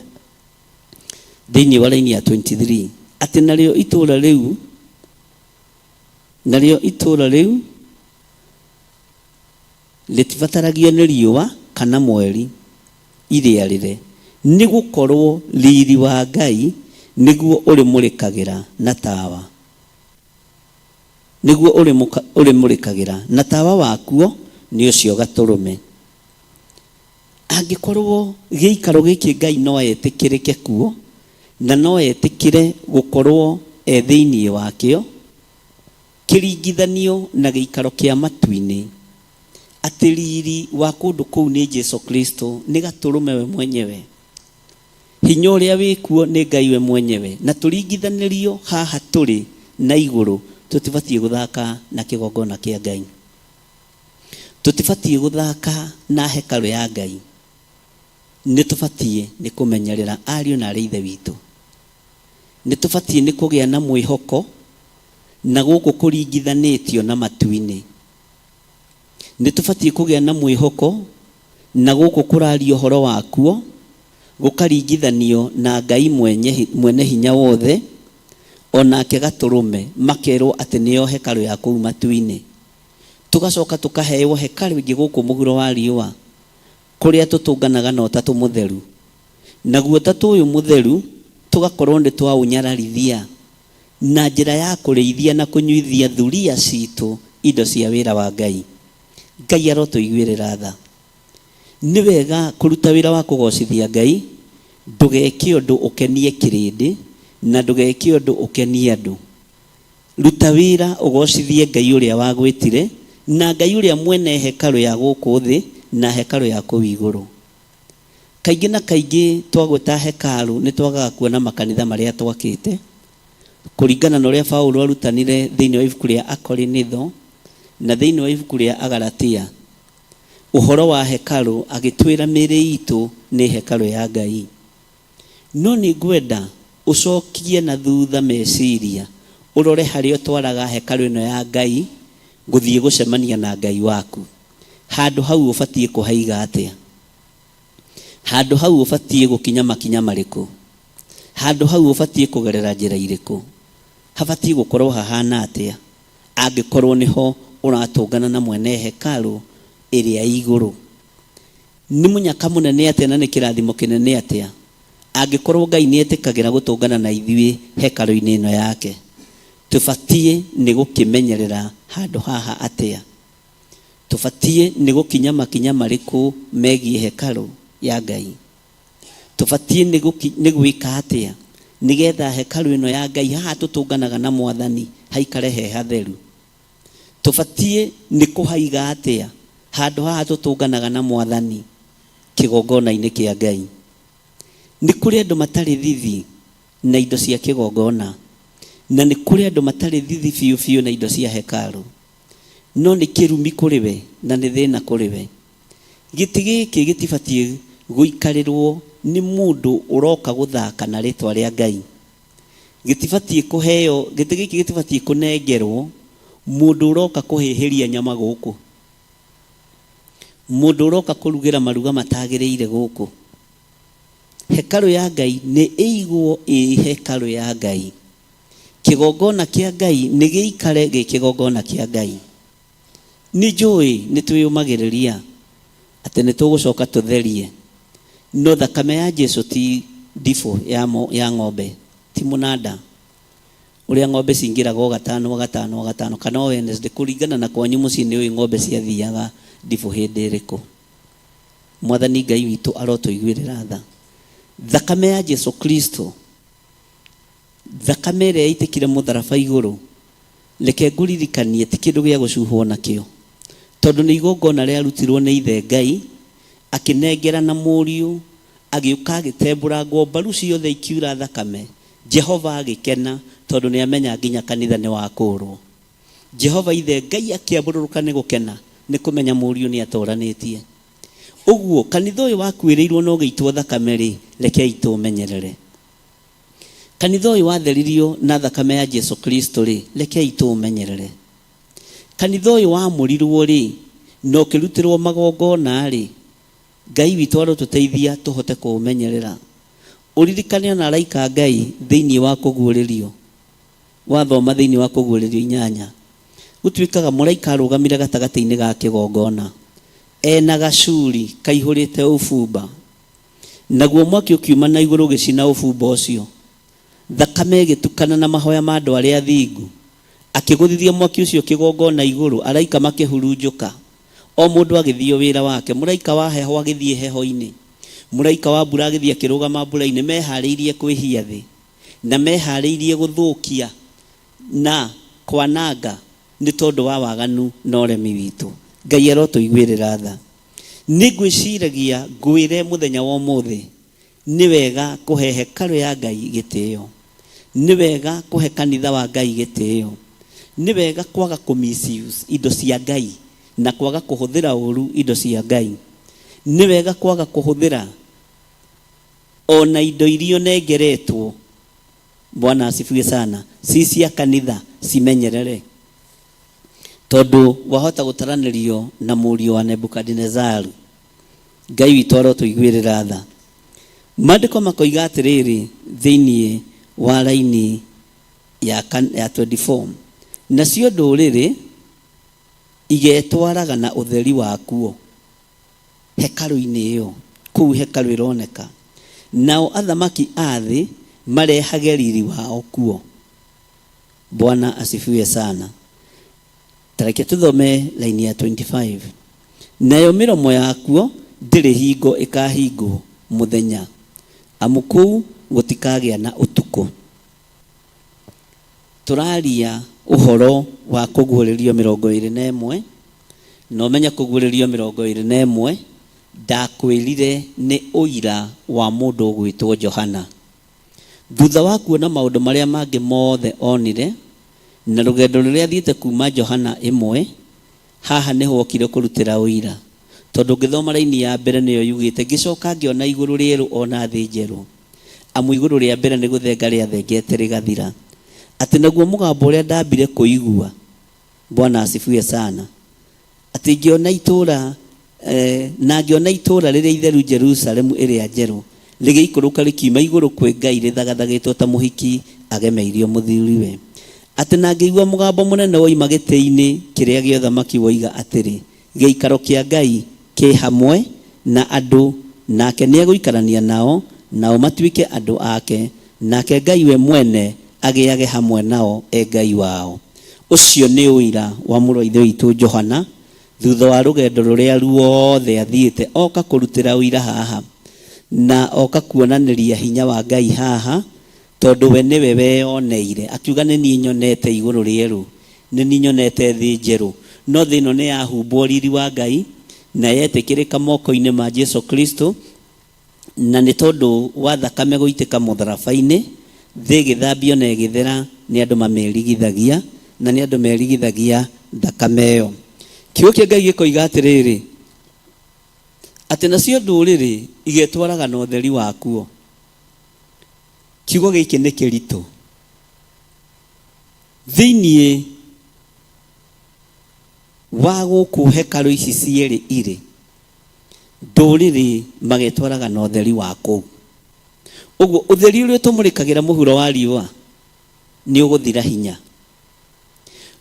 thĩinĩ wa raini ya 23 atĩ narĩo itũũra rĩu, narĩo itũũra rĩu rĩtibataragio nĩ riũa kana mweri irĩarĩre, nĩ gũkorwo riri wa Ngai nĩguo ũrĩmũrĩkagĩra na tawa, nĩguo ũrĩmũrĩkagĩra na tawa wakuo nĩ ũcio gatũrũme. Angĩkorwo gĩikaro gĩkĩ Ngai no etĩkĩrĩke kuo, na no etĩkĩre gũkorwo e thĩinĩ wakĩo, kĩringithanio na gĩikaro kĩa matu-inĩ, atĩ riri wa kũndũ kũu nĩ Jesu Kristo, nĩ gatũrũme we mwenyewe, hinya ũrĩa wĩkuo nĩ Ngai we mwenyewe, na tũringithanĩrio haha tũrĩ na igũrũ, tũtibatiĩ gũthaka na kĩgongona kĩa Ngai, tũtibatiĩ gũthaka na hekarũ ya Ngai. Nĩ tũbatiĩ nĩ kũmenyerera ariũ na arĩ ithe witũ, nĩ tũbatiĩ nĩ kũgĩa na mwĩhoko na gũkũ kũringithanĩtio na matu-inĩ. Nĩ tũbatiĩ kũgĩa na mwĩhoko na gũkũ kũraria ũhoro wakuo gũkaringithanio na Ngai mwene hinya wothe, onake gatũrũme, makerwo atĩ nĩyo hekarũ ya kũu matu-inĩ. Tũgacoka tũkaheo hekarũ ĩngĩ gũkũ mũhuro wa riũa, kũrĩa tũtũnganaga na ũtatũ mũtheru. Naguo ũtatũ ũyũ mũtheru tũgakorwo nĩ twaũnyararithia na njĩra ya kũrĩithia na kũnyuithia thuria citũ indo cia wĩra wa Ngai. Ngai arotũiguĩrĩra tha. Nĩ wega kũruta wĩra wa kũgocithia Ngai, ndũgeke ũndũ ũkenie kĩrĩndĩ na ndũgeke ũndũ ũkenie andũ. Ruta wĩra ũgocithie Ngai ũrĩa wagwĩtire, na Ngai ũrĩa mwene hekarũ ya gũkũ thĩ na hekarũ ya kũu igũrũ. Kaingĩ na kaingĩ twagwĩta hekarũ nĩ twagaga kuona makanitha marĩa twakĩte, kũringana na ũrĩa Paulo arutanire thĩinĩ wa ibuku rĩa Akorinitho na thĩinĩ wa ibuku rĩa Agalatia, ũhoro wa hekarũ, agĩtwĩra mĩĩrĩ itũ nĩ hekarũ ya Ngai. No nĩ ngwenda ũcokie na thutha meciria, ũrore harĩa ũtwaraga hekarũ ĩno ya Ngai gũthiĩ gũcemania na Ngai waku. Handũ hau ũbatiĩ kũhaiga atĩa? Handũ hau ũbatiĩ gũkinya makinya marĩkũ? Handũ hau ũbatiĩ kũgerera njĩra irĩkũ? Habatiĩ gũkorwo hahana atĩa angĩkorwo nĩho ũratũngana na mwene hekarũ ĩrĩa ĩ igũrũ? Nĩ mũnyaka mũnene atĩa na nĩ kĩrathimo kĩnene atĩa angĩkorwo Ngai nĩ etĩkagĩra gũtũngana na ithuĩ hekarũ-inĩ ĩno yake. Tũbatiĩ nĩ gũkĩmenyerera handũ haha atĩa? Tũbatiĩ nĩ gũkinya makinya marĩkũ megiĩ hekarũ ya Ngai? Tũbatiĩ nĩ gwĩka atĩa nĩgetha hekarũ ĩno ya Ngai haha tũtũnganaga na Mwathani haikare he hatheru? Tũbatiĩ nĩ kũhaiga atĩa handũ haha tũtũnganaga na Mwathani kĩgongona-inĩ kĩa Ngai? Nĩ kũrĩ andũ matarĩ thithi na indo cia kĩgongona, na nĩ kũrĩ andũ matarĩ thithi biũ biũ na indo cia hekarũ. No nĩ kĩrumi kũrĩ we na nĩ thĩna kũrĩ we. Gĩtĩ gĩkĩ gĩtibatiĩ gũikarĩrwo nĩ mũndũ ũroka gũthaka na rĩtwa rĩa Ngai. Gĩtibatiĩ kũheo, gĩtĩ gĩkĩ gĩtibatiĩ kũnengerwo mũndũ ũroka kũhĩhĩria nyama gũkũ, mũndũ ũroka kũrugĩra maruga matagĩrĩire gũkũ. Hekarũ ya Ngai nĩ ĩigwo ĩ hekarũ ya Ngai. Kĩgongona kĩa Ngai nĩ gĩikare gĩ kĩgongona kĩa Ngai. Nĩ njũĩ nĩ twĩyũmagĩrĩria atĩ nĩ tũgũcoka tũtherie, no thakame ya Jesu ti ndibũ ya ng'ombe, ti mũnanda ũrĩa ng'ombe cingĩraga o gatano o gatano o gatano kana o Wednesday, kũringana na kwanyu mũciĩ nĩ ũĩ ng'ombe ciathiaga ndibũ hĩndĩ ĩrĩkũ. Mwathani Ngai witũ arotũiguĩrĩra tha. Thakame ya Jesu Kristo, thakame ĩrĩa yaitĩkire mũtharaba igũrũ, reke ngũririkanie ti kĩndũ gĩa gũcuhwo nakĩo, tondũ nĩ igongona rĩarutirwo nĩ ithe Ngai, akĩnengera na mũriũ, agĩũka agĩtembũrangwo mbaru ciothe ikiura thakame. Jehova agĩkena tondũ nĩ amenya nginya kanitha nĩ wakũrwo. Jehova ithe Ngai akĩambũrũrũka nĩ gũkena nĩ kũmenya mũriũ nĩ atoranĩtie. Ũguo kanitha ũyũ wakuĩrĩirwo na ũgĩitwo thakame rĩ, rekei tũũmenyerere. Kanitha ũyũ watheririo na thakame ya Jesu Kristo rĩ, rekei tũũmenyerere. Kanitha ũyũ wamũrirwo rĩ, na ũkĩrutĩrwo magongona rĩ, Ngai witũ arotũteithia tũhote kũũmenyerera. Ũririkane ona araika a Ngai thĩinĩ wa kũguũrĩrio, wathoma thĩinĩ wa kũguũrĩrio inyanya, gũtuĩkaga mũraika arũgamire gatagatĩ-inĩ ga kĩgongona ena gacuri kaihũrĩte ũbumba, naguo mwaki ũkiuma na igũrũ ũgĩcina ũbumba ũcio, thakame ĩgĩtukana na mahoya ma andũ arĩa athingu. Akĩgũthithia mwaki ũcio kĩgongona igũrũ, araika makĩhurunjũka, o mũndũ agĩthiĩ o wĩra wake. Mũraika wa heho agĩthiĩ heho-inĩ, mũraika wa mbura agĩthiĩ akĩrũgama mbura-inĩ, meharĩirie kwĩhia thĩ na meharĩirie gũthũkia na kwananga nĩ tondũ wa waganu na ũremi witũ. Ngai arotũiguĩrĩra tha. Nĩ ngwĩciragia ngwĩre mũthenya wa ũmũthĩ, nĩ wega kũhe hekarũ ya Ngai gĩtĩo. Nĩ wega kũhe kanitha wa Ngai gĩtĩo. Nĩ wega kwaga kũ misuse indo cia Ngai na kwaga kũhũthĩra ũru indo cia Ngai. Nĩ wega kwaga kũhũthĩra ona indo iria ũnengeretwo, Bwana asifiwe sana, ci cia kanitha cimenyerere, tondũ wahota gũtaranĩrio na mũriũ wa Nebukadinezaru. Ngai witũ arotũiguĩrĩra tha. Maandĩko makoiga atĩrĩrĩ thĩinĩ wa raini ya 24, nacio ndũrĩrĩ igetwaraga na ũtheri wakuo hekarũ-inĩ ĩyo, kũu hekarũ ĩroneka, nao athamaki a thĩ marehage riri wao kuo. Bwana asifiwe sana. Tareke tũthome laini ya 25. Nayo mĩromo yakuo ndĩrĩ hingo ĩkahingwo mũthenya, amu kũu gũtikagĩa na ũtukũ. Tũraria ũhoro wa kũguũrĩrio mĩrongo ĩrĩ na ĩmwe, na ũmenye kũguũrĩrio mĩrongo ĩrĩ na ĩmwe ndakwĩrire nĩ ũira wa mũndũ ũgwĩtwo Johana. Thutha wa kuona maũndũ marĩa mangĩ mothe onire, na rũgendo rũrĩa athiĩte kuma Johana ĩmwe, haha nĩho okire kũrutĩra ũira. Tondũ ũngĩthoma raini ya mbere nĩyo yugĩte, ngĩcoka ngĩona igũrũ rĩerũ o na thĩ njerũ, amu igũrũ rĩa mbere nĩ gũthenga rĩathengete rĩgathira. Atĩ naguo mũgambo ũrĩa ndambire kũigua, Bwana asifiwe sana, atĩ ngĩona itũũra, na ngĩona itũũra rĩrĩa itheru Jerusalemu ĩrĩa njerũ, rĩgĩikũrũka rĩkiuma igũrũ kwĩ Ngai rĩthagathagĩtwo ta mũhiki agemeirio mũthuriwe. Atĩ na ngĩigua mũgambo mũnene woima gĩtĩ-inĩ kĩrĩa gĩa ũthamaki woiga atĩrĩ, gĩikaro kĩa Ngai kĩ hamwe Na andũ, nake nĩegũikarania nao, nao matuĩke andũ ake, nake Ngai we mwene agĩage hamwe nao e Ngai wao. Ũcio nĩ ũira wa mũrũ wa Ithe witũ Johana, thutha wa rũgendo rũrĩa ruothe athiĩte oka kũrutĩra ũira haha, na oka kuonanĩria hinya wa Ngai haha, tondũ we nĩwe weyoneire, akiuga nĩ niĩ nyonete igũrũ rĩerũ, nĩ niĩ nyonete thĩ njerũ. No thĩ ĩno nĩ yahumbwo riri wa Ngai, na yetĩkĩrĩka moko-inĩ ma Jesu Kristo, na nĩ tondũ wa thakame gũitĩka mũtharaba-inĩ, thĩ ĩgĩthambio na ĩgĩthera, nĩ andũ mamĩrigithagia, na nĩ andũ merigithagia thakame ĩyo. Kiugo kĩa Ngai gĩkoiga atĩrĩrĩ, atĩ nacio ndũrĩrĩ igetwaraga na ũtheri wakuo. Kiugo gĩkĩ nĩ kĩritũ. Thĩinĩ wa gũkũ hekarũ ici cierĩ irĩ, ndũrĩrĩ magetwaraga na ũtheri wa kũu. Ũguo ũtheri ũrĩa ũtũmũrĩkagĩra mũhuro wa riũa nĩ ũgũthira hinya.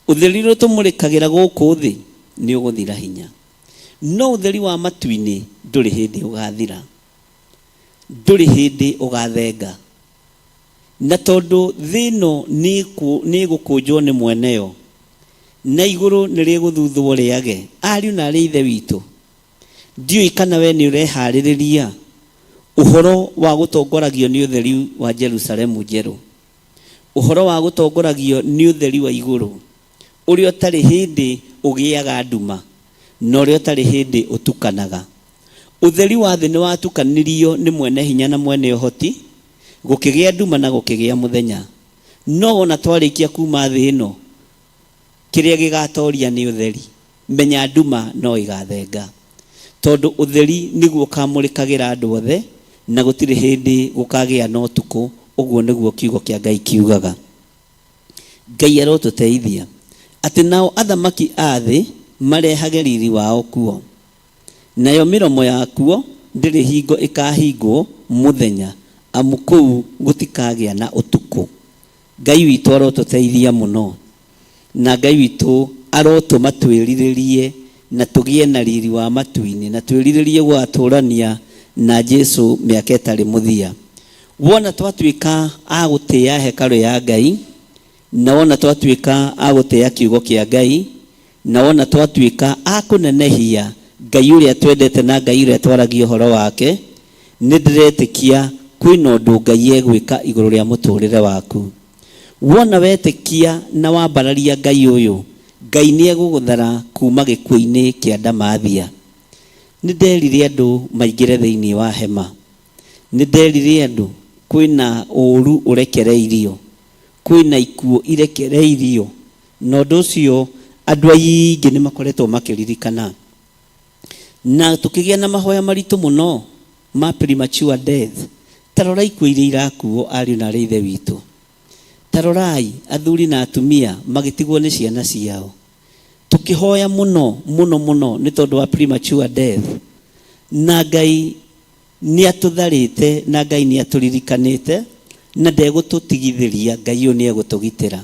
Ũtheri ũrĩa ũtũmũrĩkagĩra gũkũ thĩ nĩ ũgũthira hinya. No ũtheri wa matu-inĩ ndũrĩ hĩndĩ ũgathira, ndũrĩ hĩndĩ ũgathenga. Na tondũ thĩ ĩno nĩ ĩgũkũnjwo nĩ mweneyo, na igũrũ nĩ rĩgũthuthwo rĩage. Ariũ na arĩ Ithe witũ, ndiũĩ kana we nĩ ũreharĩrĩria ũhoro wa gũtongoragio nĩ ũtheri wa Jerusalemu njerũ, ũhoro wa gũtongoragio nĩ ũtheri wa igũrũ, ũrĩa ũtarĩ hĩndĩ ũgĩaga nduma, na ũrĩa ũtarĩ hĩndĩ ũtukanaga. Ũtheri wa thĩ nĩ watukanirio nĩ mwene hinya na mwene ũhoti, gũkĩgĩa nduma na gũkĩgĩa mũthenya. No wona twarĩkia kuma thĩ ĩno, kĩrĩa gĩgatoria nĩ ũtheri. Menya nduma no ĩgathenga, tondũ ũtheri nĩguo ũkamũrĩkagĩra andũ othe, na gũtirĩ hĩndĩ gũkagĩa na ũtukũ. Ũguo nĩguo kiugo kĩa Ngai kiugaga. Ngai arotũteithia atĩ nao athamaki a thĩ marehage riri wao kuo, nayo mĩromo yakuo ndĩrĩ hingo ĩkahingwo mũthenya, amu kũu gũtikagĩa na ũtukũ. Ngai witũ arotũteithia mũno, na Ngai witũ arotũma twĩrirĩrie na tũgĩe na riri wa matu-inĩ, na twĩrirĩrie gũgatũrania na Jesu mĩaka ĩtarĩ mũthia. Wona twatuĩka a gũtĩĩa hekarũ ya Ngai, na wona twatuĩka a gũtĩĩa kiugo kĩa Ngai, na wona twatuĩka a kũnenehia Ngai ũrĩa twendete na Ngai ũrĩa twaragia ũhoro wake, nĩ ndĩretĩkia kwĩna ũndũ Ngai egwĩka igũrũ rĩa mũtũrĩre waku. Wona wetĩkia na wambararia Ngai ũyũ, Ngai nĩ egũgũthara kuma gĩkuũ-inĩ kĩa ndamathia. Nĩ nderire andũ maingĩre thĩinĩ wa hema. Nĩ nderire andũ kwĩna ũũru ũrekereirio, kwĩna ikuũ irekereirio, na ũndũ ũcio andũ aingĩ nĩ makoretwo makĩririkana. Na tũkĩgĩa na mahoya maritũ mũno ma premature death. Ta rora ikuũ iria irakuo ariũ na arĩ Ithe witũ. Ta rorai athuri na atumia magĩtigwo nĩ ciana ciao. Tũkĩhoya mũno mũno mũno nĩ tondũ wa premature death, na Ngai nĩ atũtharĩte, na Ngai nĩ atũririkanĩte, na ndegũtũtigithĩria. Ngai ũyũ nĩ egũtũgitĩra.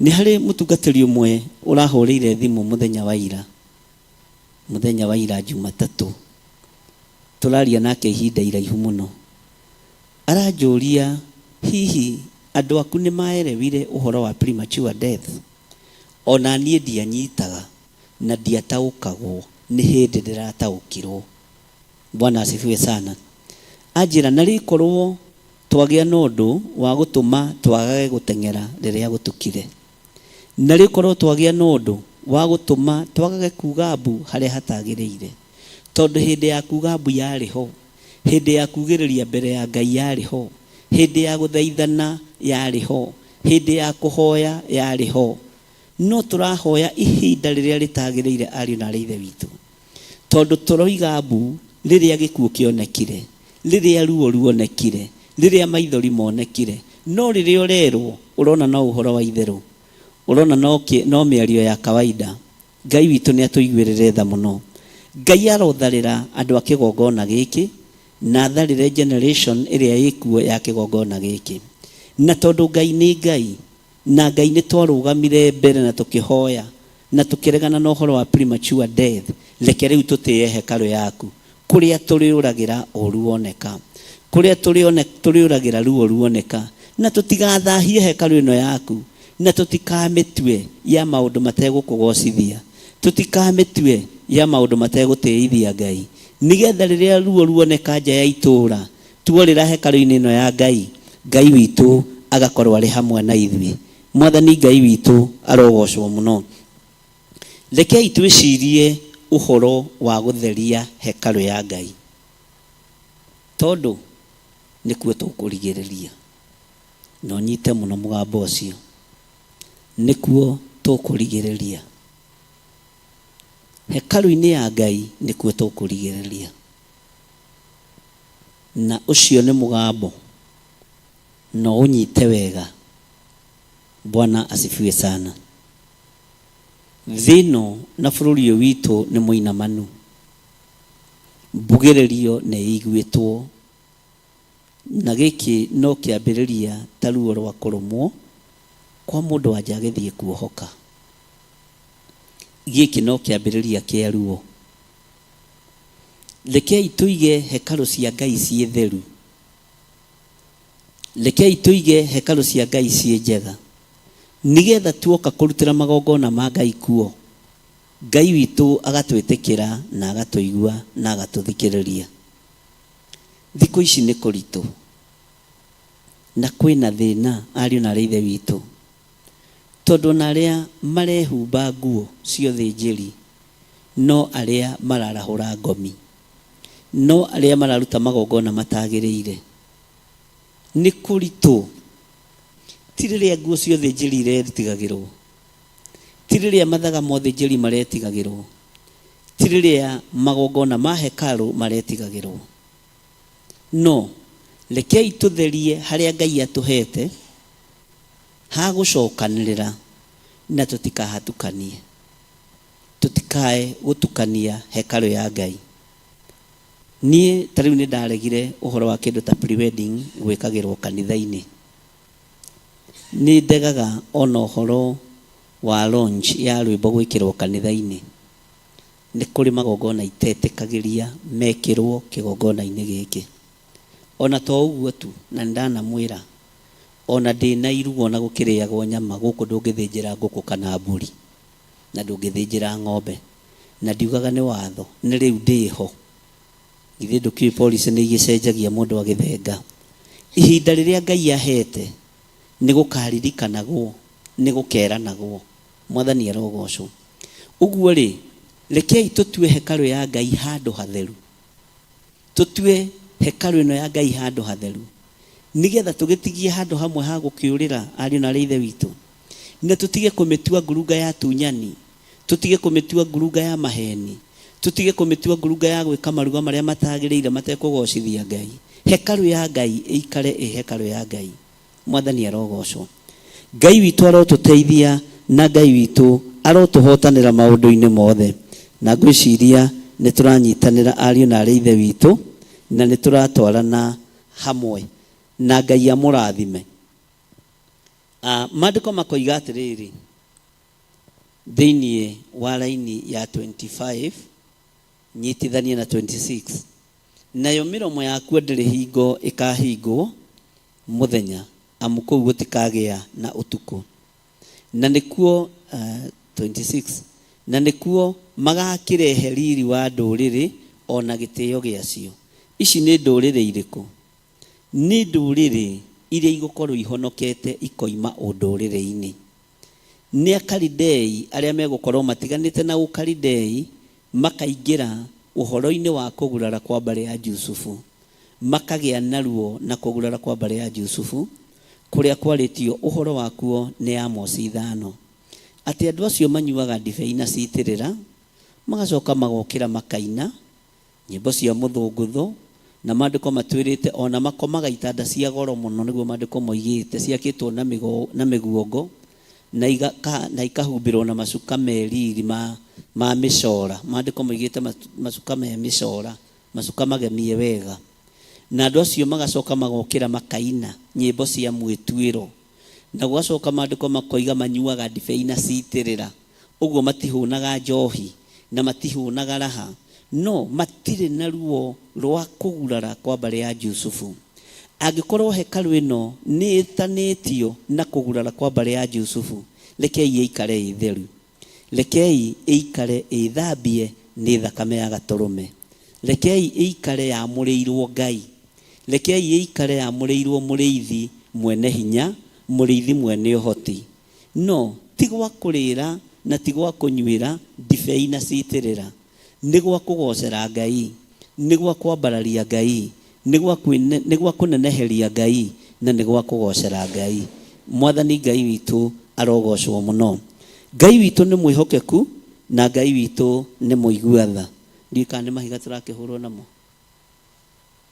Nĩ harĩ mũtungatĩri ũmwe ũrahũrĩire thimũ mũthenya wa ira, mũthenya wa ira Jumatatũ. Tũraria nake ihinda iraihu mũno. Aranjũria, hihi andũ aku nĩ maerewire ũhoro wa premature death? Ona niĩ ndianyitaga na ndiataũkagwo, nĩ hĩndĩ ndĩrataũkirwo. Bwana asifiwe sana. Anjĩra, na rĩkorwo twagĩa na ũndũ wa gũtũma twagage gũteng'era rĩrĩa gũtukire, na rĩkorwo twagĩa na ũndũ wa gũtũma twagage kuga mbu harĩa hatagĩrĩire, tondũ hĩndĩ ya kuga mbu yarĩ ho, hĩndĩ ya kugĩrĩria mbere ya Ngai yarĩ ho, hĩndĩ ya gũthaithana yarĩ ho, hĩndĩ ya kũhoya yarĩ ho. No tũrahoya ihinda rĩrĩa rĩtagĩrĩire, ariũ na arĩ Ithe witũ, tondũ tũroiga mbu rĩrĩa gĩkuũ kĩonekire, rĩrĩa ruo ruonekire, rĩrĩa maithori monekire. No rĩrĩa ũrerwo ũrona no ũhoro wa itherũ, ũrona no mĩario ya kawaida. Ngai witũ nĩ atũiguĩrĩre tha mũno. Ngai arotharĩra andũ a kĩgongona gĩkĩ, na atharĩre generation ĩrĩa ĩkuo ya kĩgongona gĩkĩ. Na tondũ Ngai nĩ Ngai, na Ngai nĩ twarũgamire mbere na tũkĩhoya na tũkĩregana na ũhoro wa premature death, reke rĩu tũtĩe hekarũ yaku. Kũrĩa tũrĩũragĩra ũru woneka, kũrĩa tũrĩũragĩra ruo ruoneka, na tũtigathahie hekarũ ĩno yaku, na tũtikamĩtue ya maũndũ mategũkũgocithia, tũtikamĩtue ya maũndũ mategũtĩithia Ngai, nĩgetha rĩrĩa ruo ruoneka nja ya itũũra, tuorĩra hekarũ-inĩ ĩno ya Ngai, Ngai witũ agakorwo arĩ hamwe na ithuĩ. Mwathani Ngai witũ arogocwo mũno. Rekei twĩcirie ũhoro wa gũtheria hekarũ ya Ngai, tondũ nĩkuo tũkũrigĩrĩria. Na ũnyite mũno mũgambo ũcio, nĩkuo tũkũrigĩrĩria. Hekarũ-inĩ ya Ngai nĩkuo tũkũrigĩrĩria. Na ũcio nĩ mũgambo, na ũnyite wega. Bwana asifiwe sana. Thĩ ĩno na bũrũri ũyũ witũ nĩ mũinamanu. Mbugĩrĩrio nĩ ĩiguĩtwo, na gĩkĩ no kĩambĩrĩria ta ruo rwa kũrũmwo kwa mũndũ wanja agĩthiĩ kuohoka. Gĩkĩ no kĩambĩrĩria kĩa ruo. Rekei tũige hekarũ cia Ngai ciĩ theru. Rekei tũige hekarũ cia Ngai ciĩ njega, nĩgetha tuoka kũrutĩra magongona ma Ngai kuo, Ngai witũ agatwĩtĩkĩra na agatũigua na agatũthikĩrĩria. Thikũ ici nĩ kũritũ na kwĩna thĩna ariũ na arĩ ithe witũ, tondũ ona arĩa marehumba nguo cia ũthĩnjĩri no arĩa mararahũra ngomi, no arĩa mararuta magongona matagĩrĩire. Nĩ kũritũ. Ti rĩrĩa nguo cia ũthĩnjĩri iretigagĩrwo, ti rĩrĩa mathaga ma ũthĩnjĩri maretigagĩrwo, ti rĩrĩa magongona ma hekarũ maretigagĩrwo. No rekei tũtherie harĩa Ngai atũhete ha gũcokanĩrĩra, na tũtikahatukanie. Tũtikae gũtukania hekarũ ya Ngai. Niĩ ta rĩu nĩ ndaregire ũhoro wa kĩndũ ta pre-wedding gwĩkagĩrwo kanitha-inĩ. Nĩ ndegaga ona ũhoro wa launch ya rwĩmbo gwĩkĩrwo kanitha-inĩ. Nĩ kũrĩ magongona itetĩkagĩria mekĩrwo kĩgongona-inĩ gĩkĩ. Ona to ũguo tu, na nĩ ndanamwĩra, ona ndĩna iruga ona gũkĩrĩagwo nyama gũkũ ndũngĩthĩnjĩra ngũkũ kana mbũri, na ndũngĩthĩnjĩra ng'ombe. Na ndiugaga nĩ watho, nĩ rĩu ndĩho. Githĩ ndũkĩũĩ policy nĩ igĩcenjagia mũndũ agĩthenga. Ihinda rĩrĩa Ngai ahete nĩ gũkaririkanagwo, nĩ gũkeranagwo. Mwathani arogocwo. Ũguo rĩ, rekei tũtue hekarũ ya Ngai handũ hatheru. Tũtue hekarũ ĩno ya Ngai handũ hatheru, nĩgetha tũgĩtigie handũ hamwe ha gũkĩũrĩra ariũ na arĩ ithe witũ, na tũtige kũmĩtua ngurunga ya tunyani, tũtige kũmĩtua ngurunga ya maheni, tũtige kũmĩtua ngurunga ya gwĩka maruga marĩa matagĩrĩire matekũgocithia Ngai. Hekarũ ya Ngai ĩikare ĩ hekarũ ya Ngai. Mwathani arogocwo. Ngai witũ arotũteithia na Ngai witũ arotũhotanĩra maũndũ-inĩ mothe. Na ngwĩciria nĩ tũranyitanĩra ariũ na arĩ ithe witũ, na nĩ tũratwarana hamwe, na Ngai amũrathime. Maandĩko makoiga atĩrĩrĩ, thĩinĩ wa raini ya 25 nyitithanie na 26, nayo mĩromo yakuo ndĩrĩ hingo ĩkahingwo mũthenya, amu kũu gũtikagĩa na ũtukũ. Na nĩkuo 26 na nĩkuo magakĩrehe riri wa ndũrĩrĩ o na gĩtĩo gĩacio. Ici nĩ ndũrĩrĩ irĩkũ? Nĩ ndũrĩrĩ iria igũkorwo ihonokete ikoima ũndũrĩrĩ-inĩ. Nĩ Akalidei arĩa megũkorwo matiganĩte na Ũkalidei makaingĩra ũhoro-inĩ wa kũgurara kwa mbarĩ ya Jusufu, makagĩa na ruo na kũgurara kwa mbarĩ ya Jusufu, kũrĩa kwarĩtio ũhoro wakuo nĩ Amosi 5, atĩ andũ acio manyuaga ndibei na citĩrĩra, magacoka magokĩra makaina nyĩmbo cia mũthũngũtho, na maandĩko matwĩrĩte ona makomaga itanda cia goro mũno, nĩguo maandĩko moigĩte, ciakĩtwo na mĩgo, na mĩguongo, na igaka, na ikahumbĩrwo na macuka me riri ma, ma mĩcora. Maandĩko moigĩte macuka me mĩcora, macuka magemie wega. Na andũ acio magacoka magokĩra makaina nyĩmbo cia mwĩtuĩro. Na gũgacoka maandĩko makoiga manyuaga ndibei na citĩrĩra. Ũguo matihũnaga njohi na matihũnaga raha. No matirĩ na ruo rwa kũgurara kwa mbarĩ ya Jusufu. Angĩkorwo hekarũ ĩno nĩ ĩtanĩtio na kũgurara kwa mbarĩ ya Jusufu, rekei ĩikare ĩ theru, rekei ĩikare ĩthambie nĩ thakame ya gatũrũme, rekei ĩikare yamũrĩirwo Ngai, rekei ĩikare yamũrĩirwo mũrĩithi mwene hinya, mũrĩithi mwene ũhoti. No ti gwa kũrĩra na ti gwa kũnyuĩra ndibei na citĩrĩra, nĩ gwa kũgocera Ngai, nĩ gwa kwambararia Ngai, nĩ gwa kũneneheria Ngai, na nĩ gwa kũgocera Ngai. Mwathani Ngai witũ arogocwo mũno. Ngai witũ nĩ mwĩhokeku na Ngai witũ nĩ mũigua tha. Ndiũĩ kana nĩ mahiga tũrakĩhũrwo namo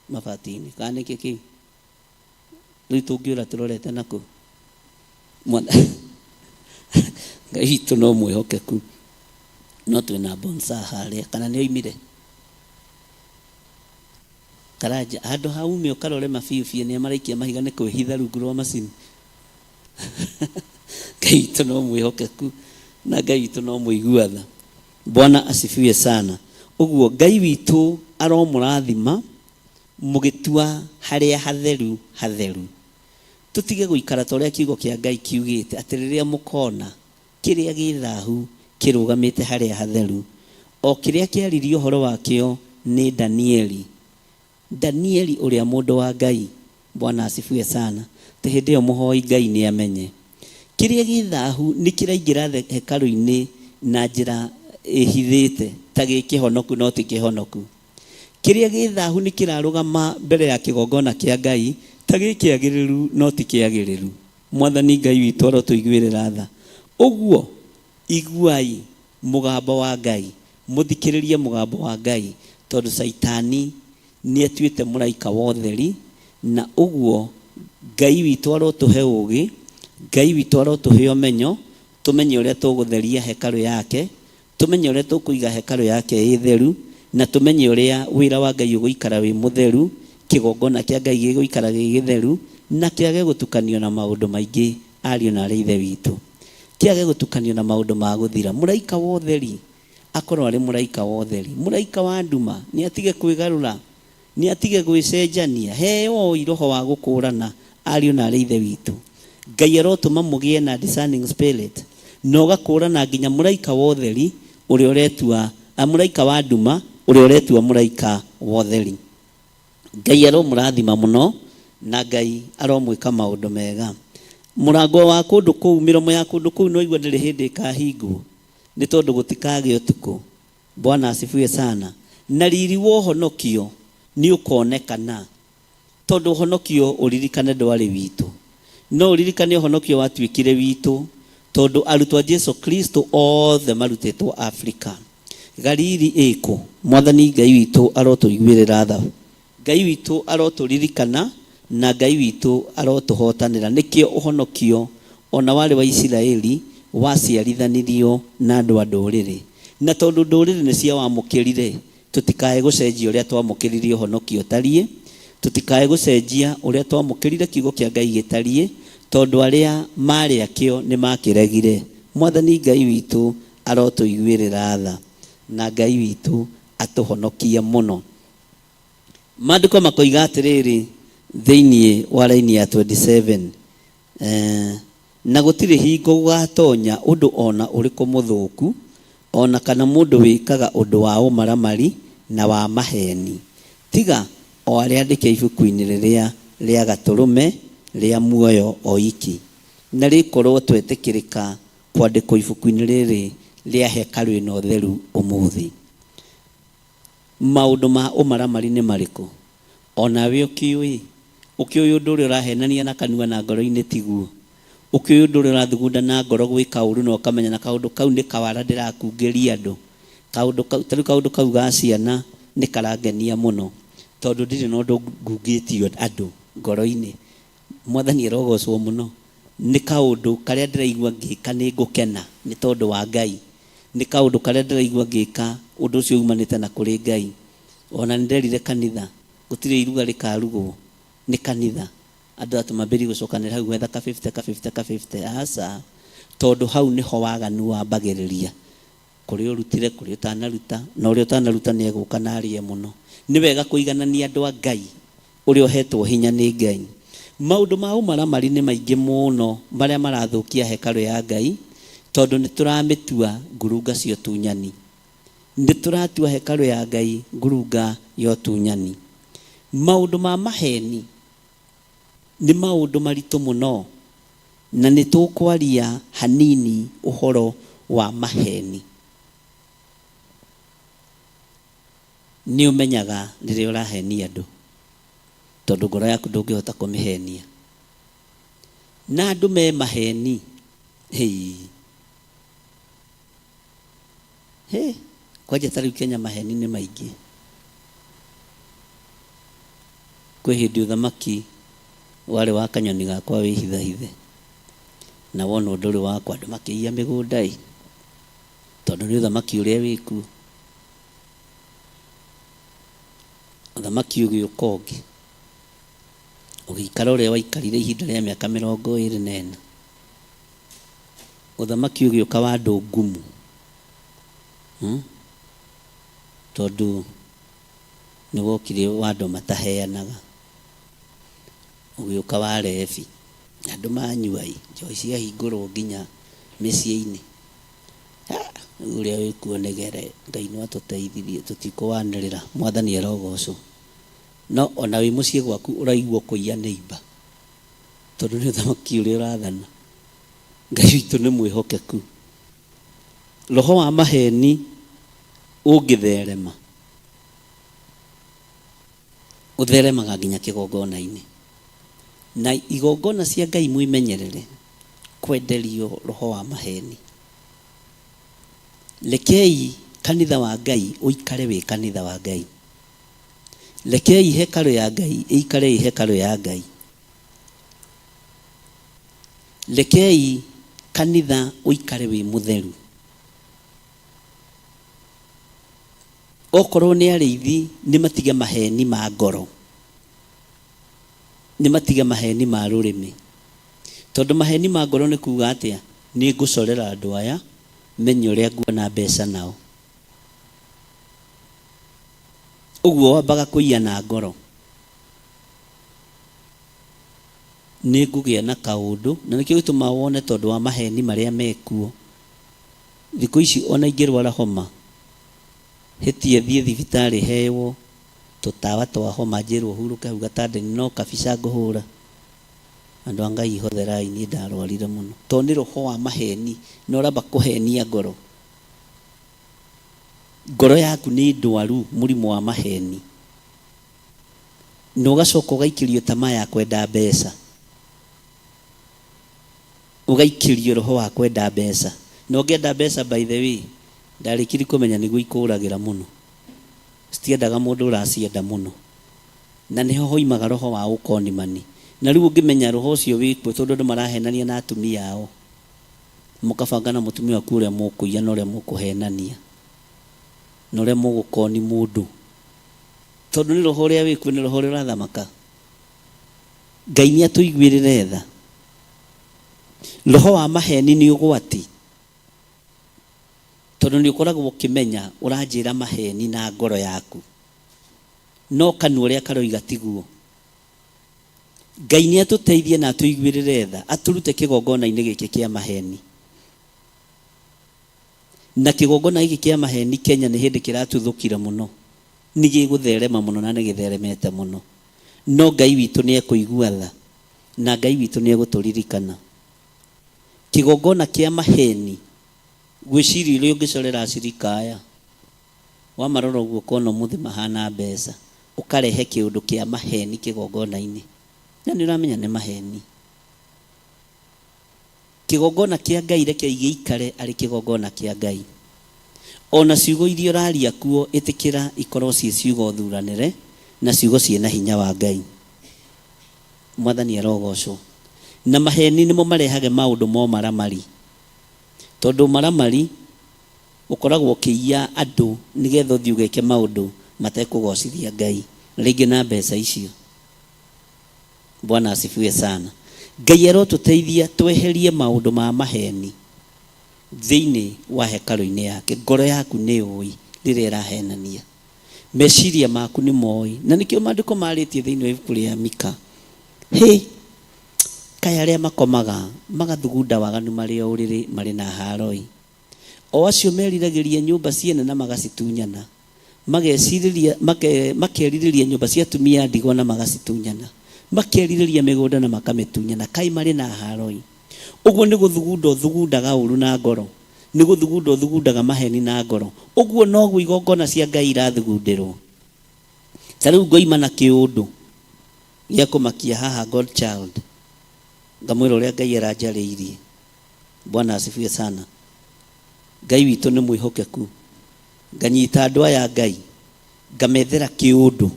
mabati-inĩ kana nĩkĩ kĩu rĩu tũngĩũra tũrorete nakũ. Ngai witũ no mwĩhokeku. No twĩna bonsa harĩa kana nĩ oimire Karanja handũ haume ũkarore mabiũ biũ nĩa maraikia mahiga nĩ kwĩhitha rungu rwa macini. Ngai witũ no mwĩhokeku na Ngai witũ no mũigua tha. Bwana asifiwe sana. Ũguo Ngai witũ aromũrathima mũgĩtua harĩa hatheru hatheru. Tũtige gũikara ta ũrĩa kiugo kĩa Ngai kiugĩte atĩ rĩrĩa mũkona kĩrĩa gĩ thahu kĩrũgamĩte harĩa hatheru, o kĩrĩa kĩaririo ũhoro wakĩo nĩ Danieli. Danieli ũrĩa mũndũ wa Ngai. Bwana asifiwe sana. Atĩ hĩndĩ ĩyo mũhoi Ngai nĩ amenye kĩrĩa gĩ thahu nĩ kĩraingĩra hekarũ-inĩ na njĩra ĩhithĩte ta gĩ kĩhonoku no ti kĩhonoku. Kĩrĩa gĩ thahu nĩ kĩrarũgama mbere ya kĩgongona kĩa Ngai ta gĩ kĩagĩrĩru no ti kĩagĩrĩru. Mwathani Ngai witũ arotũiguĩrĩra tha. Ũguo iguai mũgambo wa Ngai, mũthikĩrĩrie mũgambo wa Ngai, tondũ Caitani nĩ atuĩte mũraika wa ũtheri, na ũguo Ngai witũ arotũhe ũũgĩ, Ngai witũ arotũhe ũmenyo, tũmenye ũrĩa tũgũtheria hekarũ yake, tũmenye ũrĩa tũkũiga hekarũ yake ĩ theru, na tũmenye ũrĩa wĩra wa Ngai ũgũikara wĩ mũtheru, kĩgongona kĩa Ngai gĩgũikara gĩ gĩtheru, na kĩage gũtukanio na maũndũ maingĩ, ariũ na arĩ ithe witũ. Kĩage gũtukanio na maũndũ ma gũthira. Mũraika wa ũtheri akorwo arĩ mũraika wa ũtheri. Mũraika wa nduma nĩ atige kwĩgarũra, nĩ atige gwĩcenjania. Heo roho wa gũkũrana, ariũ na arĩ ithe witũ. Ngai arotũma mũgĩe na discerning spirit, na ũgakũrana nginya mũraika wa ũtheri ũrĩa ũretua, mũraika wa nduma ũrĩa ũretua mũraika wa ũtheri. Ngai aromũrathima mũno na Ngai aromwĩka maũndũ mega. Mũrango wa kũndũ kũu, mĩromo ya kũndũ kũu no igua ndĩrĩ hĩndĩ ĩkahingwo, nĩ tondũ gũtikagĩa ũtukũ. Bwana asifiwe sana. Na riri wa ũhonokio nĩ ũkonekana, tondũ ũhonokio ũririkane ndwarĩ witũ, no ũririkane ũhonokio watuĩkire witũ tondũ arutwo a Jesu Kristo othe marutĩtwo Afrika. Galili ĩkũ? Mwathani Ngai witũ arotũiguĩrĩra tha. Ngai witũ arotũririkana na Ngai witũ arotũhotanĩra. Nĩkĩo ũhonokio ona warĩ wa Isiraeli waciarithanirio na andũ a ndũrĩrĩ, na tondũ ndũrĩrĩ nĩ ciawamũkĩrire, tũtikae gũcenjia ũrĩa twamũkĩrire ũhonokio ũtariĩ, tũtikae gũcenjia ũrĩa twamũkĩrire kiugo kĩa Ngai gĩtariĩ, tondũ arĩa marĩ akĩo nĩ makĩregire. Mwathani Ngai witũ arotũiguĩrĩra tha na Ngai witũ atũhonokie mũno. Maandĩko makoiga atĩrĩrĩ thĩinĩ wa raini ya 27, na gũtirĩ hingo gũgatonya ũndũ ona ũrĩkũ mũthũku, ona kana mũndũ wĩkaga ũndũ wa ũmaramari na wa maheni, tiga o arĩa andĩke ibuku-inĩ rĩrĩa rĩa gatũrũme rĩa muoyo oiki. Na rĩkorwo twetĩkĩrĩka kwandĩkwo ibuku-inĩ rĩrĩ rĩa hekarũ ĩno theru ũmũthĩ. Maũndũ ma ũmaramari nĩ marĩkũ? Onawe ũkĩũĩ, ũkĩũĩ ũndũ ũrĩa ũrahenania na kanua na ngoro-inĩ tiguo. Ũkĩũĩ ũndũ ũrĩa ũrathugunda na ngoro gwĩka ũru na ũkamenya na kaũndũ kau nĩ kawara ndĩrakungĩria andũ. Kaũndũ kau, ta rĩu kaũndũ kau ga ciana nĩ karangenia mũno, tondũ ndirĩ na ũndũ ngungĩtio andũ ngoro-inĩ. Mwathani arogocwo mũno. Nĩ kaũndũ karĩa ndĩraigua ngĩka nĩ ngũkena nĩ tondũ wa Ngai. Nĩ kaũndũ karĩa ndĩraigua ngĩka ũndũ ũcio umanĩte na kũrĩ Ngai. Ona nĩ nderire kanitha gũtirĩ iruga rĩkarugwo nĩ kanitha, andũ atĩ mambĩrĩrie gũcokanĩrĩra hau gwetha ka 50 ka 50 ka 50. Aca, tondũ hau nĩho waganu wambagĩrĩria. Kũrĩa ũrutire, kũrĩa ũtanaruta, na ũrĩa ũtanaruta nĩ egũka na arĩe mũno. Nĩ wega kũiganania andũ a Ngai ũrĩa ũhetwo hinya nĩ Ngai. Maũndũ ma ũmaramari nĩ maingĩ mũno marĩa marathũkia hekarũ ya Ngai, tondũ nĩ tũramĩtua ngurunga cia ũtunyani. Nĩ tũratua hekarũ ya Ngai ngurunga ya ũtunyani. Maũndũ ma maheni nĩ maũndũ maritũ mũno, na nĩ tũkwaria hanini ũhoro wa maheni. Nĩ ũmenyaga rĩrĩa ũrahenia andũ, tondũ ngoro yaku ndũngĩhota kũmĩhenia. Na andũ me maheni. Hĩi. Hĩ, kwanja ta rĩu Kenya maheni nĩ maingĩ. Kwĩ hĩndĩ ũthamaki warĩ wa kanyoni gakwa wĩhithahithe, na wona ũndũ ũrĩ wakwa andũ makĩiya mĩgũnda ĩ, tondũ nĩ ũthamaki ũrĩa wĩkuo. Ũthamaki ũgĩũka ũngĩ, ũgĩikara ũrĩa waikarire ihinda rĩa mĩaka 24. Ũthamaki ũgĩũka wa andũ ngumu, Tondũ nĩ wokire wa andũ mataheanaga, ũgĩũka wa rebi, andũ manyua ĩ, njohi ciahingũrwo nginya mĩciĩ-inĩ. Rĩu ũrĩa wĩkuo nĩ gere, Ngai no atũteithirie, tũtikũwanĩrĩra, Mwathani arogocwo. No ona wĩ mũciĩ gwaku ũraigua ũkũiya neighbour, tondũ nĩ ũthamaki ũrĩa ũrathana. Ngai witũ nĩ mwĩhokeku. Roho wa maheni ũngĩtherema, ũtheremaga nginya kĩgongona-inĩ. Na igongona cia Ngai mwĩmenyerere kwenderio roho wa maheni. Rekei kanitha wa Ngai ũikare wĩ kanitha wa Ngai. Rekei hekarũ ya Ngai ĩikare ĩ hekarũ ya Ngai. Rekei kanitha ũikare wĩ mũtheru. Okorwo nĩ arĩithi nĩ matige maheni ma ngoro, nĩ matige maheni ma rũrĩmĩ. Tondũ maheni ma ngoro nĩ kuga atĩa? Nĩ ngũcorera andũ aya menye ũrĩa nguona mbeca nao. Ũguo wambaga kũiya na ngoro. Nĩ ngũgĩa na kaũndũ, na nĩkĩo gĩtũmaga wone tondũ wa maheni marĩa mekuo. Thikũ ici ona ingĩrwara homa, hĩtie thiĩ thibitarĩ heywo tũtawa twa homa njĩrwo hurũke hau gatanda-inĩ no kabica ngũhũra. Andũ a Ngai hotherai niĩ ndarwarire mũno. Tondũ nĩ roho wa maheni na ũramba kũhenia ngoro. Ngoro yaku nĩ ndwaru mũrimũ wa maheni. Na ũgacoka ũgaikĩrio tamaa ya kwenda mbeca. Ũgaikĩrio roho wa kwenda mbeca. Na ũngĩenda mbeca by the way, ndarĩkirie kũmenya nĩguo ikũragĩra mũno. Citiendaga mũndũ ũracienda mũno. Na nĩho hoimaga roho wa ũkonimani. Na rĩu ũngĩmenya roho ũcio wĩkuo tondũ andũ marahenania na atumia ao. Mũkabanga na mũtumia waku ũrĩa mũkũiya na ũrĩa mũkũhenania. Na ũrĩa mũgũkoni mũndũ. Tondũ nĩ roho ũrĩa wĩkuo nĩ roho ũrĩa ũrathamaka. Ngai nĩ atũiguĩrĩre tha. Roho wa maheni nĩ ũgwati. Tondũ nĩ ũkoragwo ũkĩmenya ũranjĩra maheni na ngoro yaku. No kanua ũrĩa karoiga tiguo. Ngai nĩ atũteithie na atũiguĩrĩre tha, atũrute kĩgongona-inĩ gĩkĩ kĩa maheni. Na kĩgongona gĩkĩ kĩa maheni Kenya nĩ hĩndĩ kĩratuthũkire mũno. Nĩ gĩgũtherema mũno na nĩ gĩtheremete mũno. No Ngai witũ nĩ ekũigua tha, na Ngai witũ nĩ egũtũririkana. Kĩgongona kĩa maheni, gwĩciria ũrĩa ũngĩcorera acirika aya, wamarora ũguo ũkona ũmũthĩ mahana mbeca, ũkarehe kĩũndũ kĩa maheni kĩgongona-inĩ. Na nĩ ũramenya nĩ maheni. Kĩgongona kĩa Ngai rekei gĩikare arĩ kĩgongona kĩa Ngai. Ona ciugo iria ũraria kuo ĩtĩkĩra ikorwo ciĩ ciugo thuranĩre na ciugo ciĩna hinya wa Ngai. Mwathani arogocwo. Na maheni nĩmo marehage maũndũ ma ũmaramari. Tondũ ũmaramari ũkoragwo ũkĩiya andũ nĩgetha ũthiĩ ũgeke maũndũ matekũgocithia Ngai rĩngĩ na mbeca icio. Bwana asifiwe sana. Ngai arotũteithia tweherie maũndũ ma maheni. Thĩinĩ wa hekarũ-inĩ yake. Ngoro yaku nĩ yũĩ rĩrĩa ĩrahenania. Meciria maku nĩ moĩ. Na nĩkĩo maandĩko marĩtie thĩinĩ wa ibuku rĩa Mika. Hĩ! Kaĩ arĩa makomaga magathugunda waganu marĩ o ũrĩrĩ marĩ na haaro-ĩ! O acio meriragĩria nyũmba ciene na magacitunyana, magecirĩria, make, makerirĩria nyũmba cia atumia a ndigwa na magacitunyana, makerirĩria mĩgũnda na makamĩtunyana, kaĩ marĩ na haaro-ĩ! Ũguo nĩ gũthugunda ũthugundaga ũũru na ngoro, nĩ gũthugunda ũthugundaga maheni na ngoro. Ũguo noguo igongona cia Ngai irathugundĩrwo. Ta rĩu ngoima na kĩũndũ gĩa kũmakia haha God child, ngamwĩra ũrĩa Ngai aranjarĩirie. Bwana asifiwe sana. Ngai witũ nĩ mwĩhokeku. Nganyita andũ aya a Ngai, ngamethera kĩũndũ.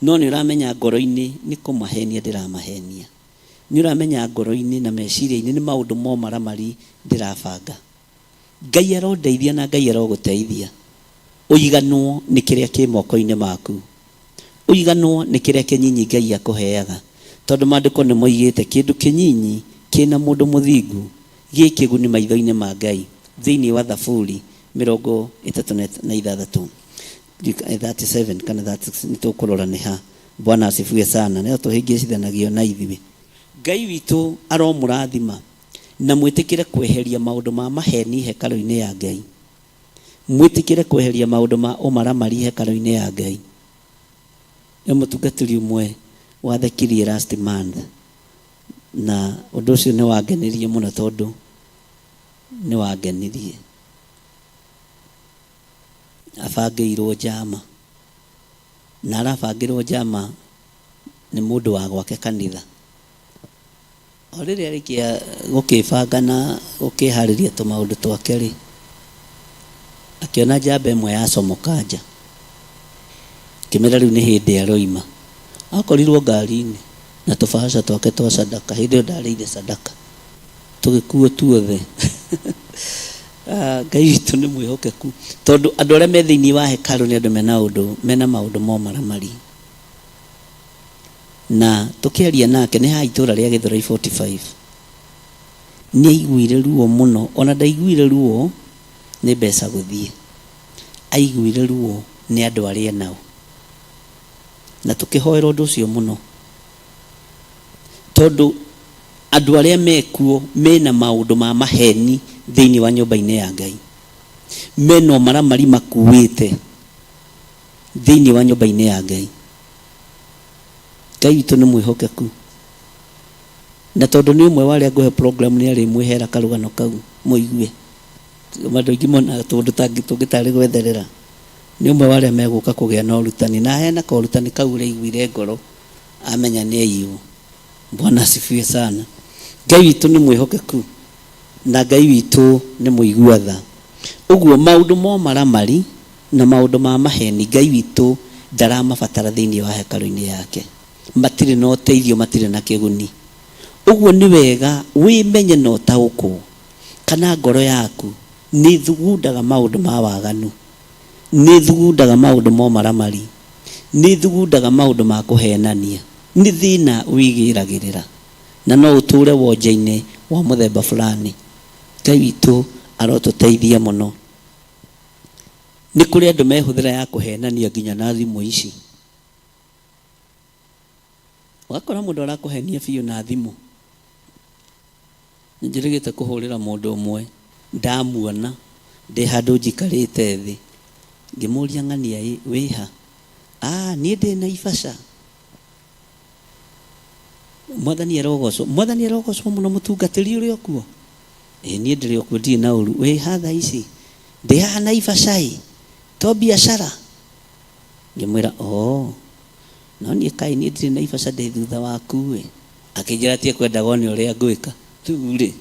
No nĩ ũramenya ngoro-inĩ nĩ kũmahenia ndĩramahenia. Nĩ ũramenya ngoro-inĩ na meciria-inĩ nĩ maũndũ ma ũmaramari ndĩrabanga. Ngai arondeithia na Ngai arogũteithia ũiganwo nĩ kĩrĩa kĩ moko-inĩ maku. Ũiganwo nĩ kĩrĩa kĩnyinyi Ngai akũheaga. Tondũ maandĩko nĩ moigĩte kĩndũ kĩnyinyi kĩna mũndũ mũthingu gĩ kĩguni maitho-inĩ ma Ngai. Thĩinĩ wa Thaburi 36. 37 kana 36 nĩ tũkũrora nĩ ha. Bwana asifiwe sana. No tũhĩngĩcithanagio na ithuĩ. Ngai witũ aromũrathima na mwĩtĩkĩre kweheria maũndũ ma maheni hekarũ-inĩ ya Ngai. Mwĩtĩkĩre kweheria maũndũ ma ũmaramari hekarũ-inĩ ya Ngai. He mũtungatĩri ũmwe wathekirie last month na ũndũ ũcio nĩ wangenirie mũno tondũ nĩ wangenirie. Abangĩirwo njama na arabangĩrwo njama nĩ mũndũ wa gwake kanitha. O rĩrĩa arĩkia gũkĩbanga na gũkĩharĩria tũmaũndũ twake rĩ, akĩona njamba ĩmwe yacomoka nja, akĩmĩra rĩu nĩ hĩndĩ aroima. Akorirwo ngari-inĩ na tũbahaca twake twa sadaka, hĩndĩ ĩyo ndarĩire sadaka, tũgĩkuo tuothe. Ngai witũ nĩ mwĩhokeku, tondũ andũ arĩa me thĩinĩ wa hekarũ nĩ andũ mena ũndũ, mena maũndũ ma ũmaramari. Na tũkĩaria nake nĩ haha itũra rĩa Gĩthũrai 45, nĩ aiguire ruo mũno, ona ndaiguire ruo nĩ mbeca gũthiĩ, aiguire ruo nĩ andũ arĩa enao. Na tũkĩhoera ũndũ ũcio mũno, tondũ andũ arĩa mekuo mena maũndũ ma maheni thĩinĩ wa nyũmba-inĩ ya Ngai, mena ũmaramari makuĩte thĩinĩ wa nyũmba-inĩ ya Ngai. Ngai witũ nĩ mwĩhokeku. Na tondũ nĩ ũmwe wa arĩa ngũhe program nĩ arĩmwĩhera karũgano kau mũigue. Andũ aingĩ monaga tũndũ tũngĩ tarĩ gwetherera. Nĩ ũmwe wa arĩa megũka kũgĩa na ũrutani. Na aheana karutani kau ũrĩa aiguire ngoro amenya nĩ aiywo. Bwana asifiwe sana. Ngai witũ nĩ mwĩhokeku na Ngai witũ nĩ mũigua tha. Ũguo maũndũ ma ũmaramari na maũndũ ma maheni Ngai witũ ndaramabatara thĩinĩ wa hekarũ-inĩ yake. Matirĩ na ũteithio, matirĩ na kĩguni. Ũguo nĩ wega wĩmenye na ũtaũkwo kana ngoro yaku nĩ ĩthugundaga maũndũ ma waganu, nĩ ĩthugundaga maũndũ ma ũmaramari, nĩ ĩthugundaga maũndũ ma kũhenania. Nĩ thĩna wĩgĩragĩrĩra na no ũtũre wonje-inĩ wa mũthemba fulani. Ngai witũ arotũteithia mũno. Nĩ kũrĩ andũ mehũthĩra ya kũhenania nginya na thimũ ici. Ũgakora mũndũ arakũhenia biũ na thimũ. Nĩ njĩrĩgĩte kũhũrĩra mũndũ ũmwe ndamuona ndĩ handũ njikarĩte thĩ, ngĩmũria ng'ania ĩ wĩha? Ah, niĩ ndĩ Naivasha. Mwathani arogocwo. Mwathani arogocwo mũno mũtungatĩri ũrĩ o kuo? Ĩĩ niĩ ndĩrĩ o kuo ndirĩ na ũru. Wĩ ha thaa ici? Ndĩ haha Naivasha ĩ, to biacara? Ngĩmwĩra oo, no niĩ kaĩ niĩ ndirĩ Naivasha ndĩ thutha waku ĩ. Akĩnjĩra ti ekwendaga one ũrĩa ngwĩka. Rĩu rĩ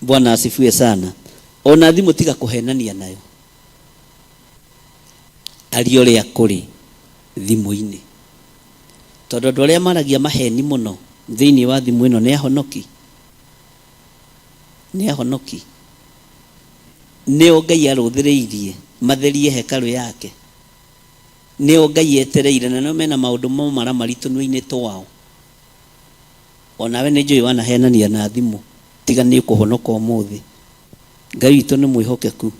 Bwana asifiwe sana. Ona thimũ tiga kũhenania nayo. Aria ũrĩa kũrĩ thimũ-inĩ. Tondũ andũ arĩa maragia maheni mũno thĩinĩ wa thimũ ĩno nĩ ahonoki. Nĩ ahonoki. Nĩo Ngai arũthĩrĩirie matherie hekarũ yake. Nĩo Ngai etereire na nĩo mena maũndũ mo maramari tũnua-inĩ twao. Onawe nĩ njũĩ wanahenania na thimũ, tiga nĩ ũkũhonoka ũmũthĩ. Ngai witũ nĩ mwĩhokeku.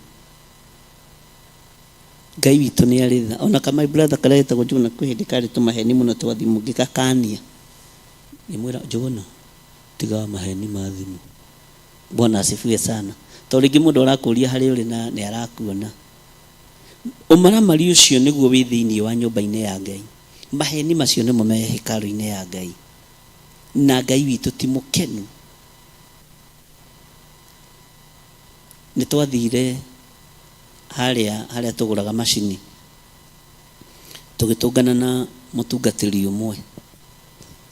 Ngai witũ nĩ arĩ tha. Ona ka my brother karĩa getagwo Njũgũna kwĩ hĩndĩ karĩ tũmaheni mũno twa thimũ ngĩgakania. Ngĩmwĩra Njũgũna tiga maheni ma thimũ. Bwana asifiwe sana. Tondũ rĩngĩ mũndũ arakũria harĩa ũrĩ na nĩ arakuona. Ũmaramari ũcio nĩguo wĩ thĩinĩ wa nyũmba-inĩ ya Ngai. Maheni macio nĩmo me hekarũ-inĩ ya Ngai. Na Ngai witũ ti mũkenu. Nĩ twathire harĩa harĩa tũgũraga macini tũgĩtũngana na mũtungatĩri ũmwe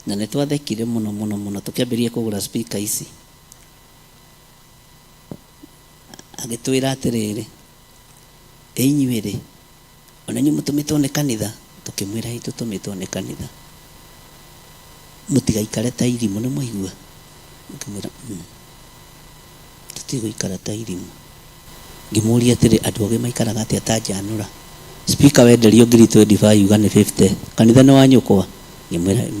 na nĩ twathekire mũno mũno mũno tũkĩambĩrĩria kũgũra speaker ici. Agĩtwĩra atĩrĩrĩ, ĩ inyuĩ rĩ, ona inyuĩ mũtũmĩtwo nĩ kanitha? Tũkĩmwĩra ĩ tũtũmĩtwo nĩ kanitha. Mũtigaikare ta irimũ, nĩ mwaigua? Ngĩmwĩra tũtigũikara ta irimũ. Ngĩmũria atĩrĩ, andũ ogĩ maikaraga atĩa ta njanũra? Speaker wenderio ngiri 25 uga nĩ 50. Kanitha nĩ wa nyũkwa? Ngĩmwĩra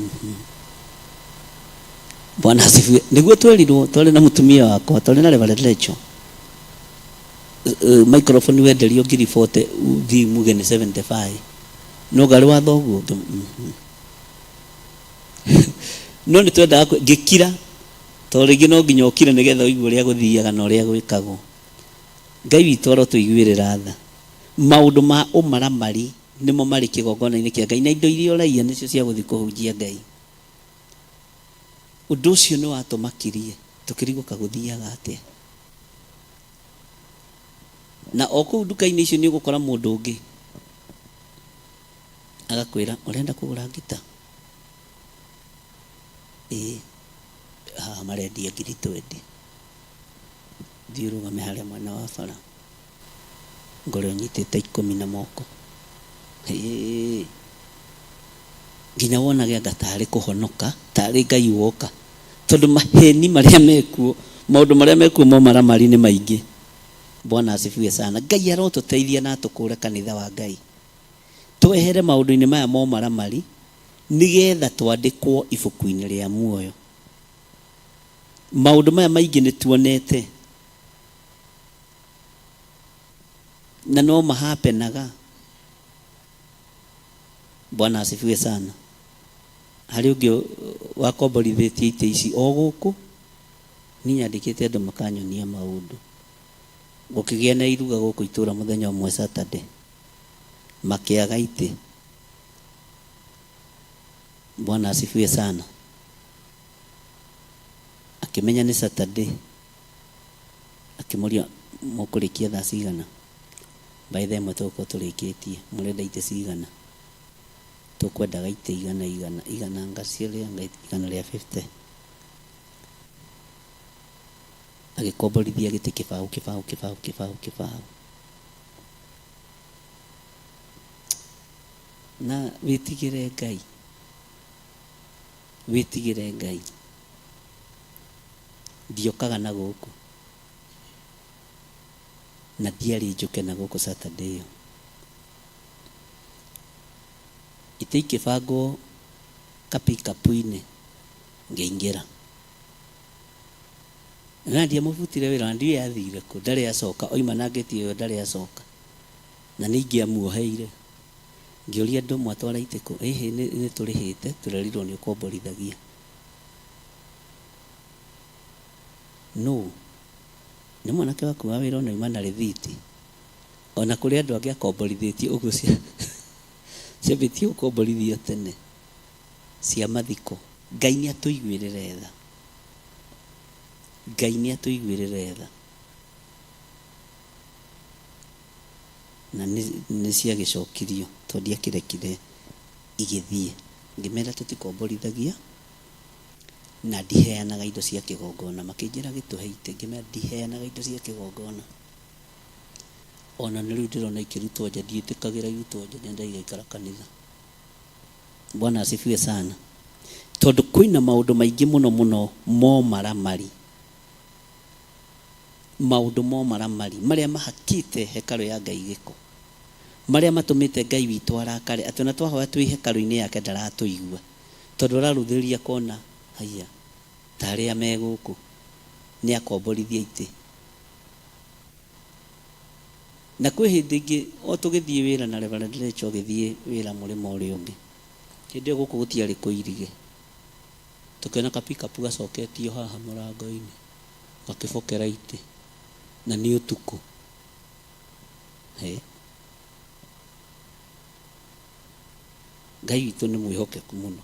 Bwana asifiwe. Nĩguo twerirwo twarĩ na mũtumia wakwa, twarĩ na Reverend Rachel. Microphone wenderio ngiri 40 ũthiĩ muge nĩ 75. No ngarĩ wa thoguo? No nĩ twendaga ngĩkira tondũ rĩngĩ no nginya ũkire nĩgetha ũigue ũrĩa gũthiaga na ũrĩa gwĩkagwo. Ngai witũ arotũiguĩrĩra tha. Maũndũ ma ũmaramari nĩmo marĩ kĩgongona-inĩ kĩa Ngai na indo iria ũraiya nĩcio cia gũthiĩ kũhunjia Ngai. Ũndũ ũcio nĩ watũmakirie tũkĩrigwo ka gũthiaga atĩa. Na o kũu nduka-inĩ icio nĩ ũgũkora mũndũ ũngĩ agakwĩra ũrenda kũgũra ngita? Ĩĩ, haha marendia ngiri 20. Thiĩ ũrũgame harĩa mwena wa bara ngore ũnyitĩte ikũmi na moko. Hĩĩ, nginya wonage anga tarĩ kũhonoka, tarĩ Ngai woka. Tondũ maheni marĩa mekuo, maũndũ marĩa mekuo mo maramari nĩ maingĩ. Bwana asifiwe sana. Ngai arotũteithia na atũkũre kanitha wa Ngai. Twehere maũndũ-inĩ maya mo maramari nĩgetha twandĩkwo ibuku-inĩ rĩa muoyo. Maũndũ maya maingĩ nĩ tuonete na no mahapenaga. Bwana asifiwe sana. Harĩ ũngĩ wakomborithĩtie itĩ ici o gũkũ, niĩ nyandĩkĩte andũ makanyonia maũndũ. Gũkĩgĩa na iruga gũkũ itũra mũthenya ũmwe Saturday, makĩaga itĩ. Bwana asifiwe sana. Akĩmenya nĩ Saturday, akĩmũria mũkũrĩkia thaa cigana? By thaa ĩmwe tũgũkorwo tũrĩkĩtie. Mũrenda itĩ cigana? Tũkwendaga itĩ igana igana, igana anga ciarĩ anga igana rĩa 50. Agĩkomborithia gĩtĩ kĩbaũ kĩbaũ kĩbaũ kĩbaũ kĩbaũ. Na wĩtigĩre Ngai. Wĩtigĩre Ngai. Ndiokaga na gũkũ. Na ndiarĩ njũke na gũkũ Saturday ĩyo. Itĩ ikĩbangwo ka pick-up-inĩ ngĩingĩra. Na ndiamũbutire wĩra na ndiũĩ athire kũ, ndarĩ acoka, oima na ngĩti ĩyo ndarĩ acoka. Na nĩ ingĩamuoheire. Ngĩũria andũ mwatwara itĩ kũ? Ĩhĩ nĩ tũrĩhĩte, tũrerirwo nĩ ũkomborithagia. Nũ? Nĩ mwanake waku wa wĩra ona auma na rĩthiti. Ona kũrĩ andũ angĩ akomborithĩtie ũguo ciambĩtie gũkomborithio tene cia mathiko. Ngai nĩ atũiguĩrĩre tha. Ngai nĩ atũiguĩrĩre tha. Na nĩ ciagĩcokirio tondũ ndiakĩrekire igĩthiĩ. Ngĩmera tũtikomborithagia na ndiheanaga indo cia kĩgongona. Makĩnjĩra gĩtũhe itĩ, ngĩmera ndiheanaga indo cia kĩgongona. Ona nĩ rĩu ndĩrona ikĩrutwo nja, ndiĩtĩkagĩra irutwo nja, nyenda igaikara kanitha. Bwana asifiwe sana. Tondũ kwĩna maũndũ maingĩ mũno mũno mo maramari. Maũndũ mo maramari marĩa mahakĩte hekarũ ya Ngai gĩko. Marĩa matũmĩte Ngai witũ arakare atĩ ona twahoya twĩ hekarũ-inĩ yake ndaratũigua. Tondũ ararũthĩrĩria akona haiya ta arĩa me gũkũ nĩ akomborithia itĩ. Na kwĩ hĩndĩ ĩngĩ o tũgĩthiĩ wĩra na Reverend Rachel agĩthiĩ wĩra mũrĩmo ũrĩa ũngĩ. Hĩndĩ ĩyo gũkũ gũtiarĩ kũirige. Tũkĩona ka pick up gacoketio haha mũrango-inĩ gakĩbokera itĩ na nĩ ũtukũ. Hĩ. Ngai witũ nĩ mwĩhokeku mũno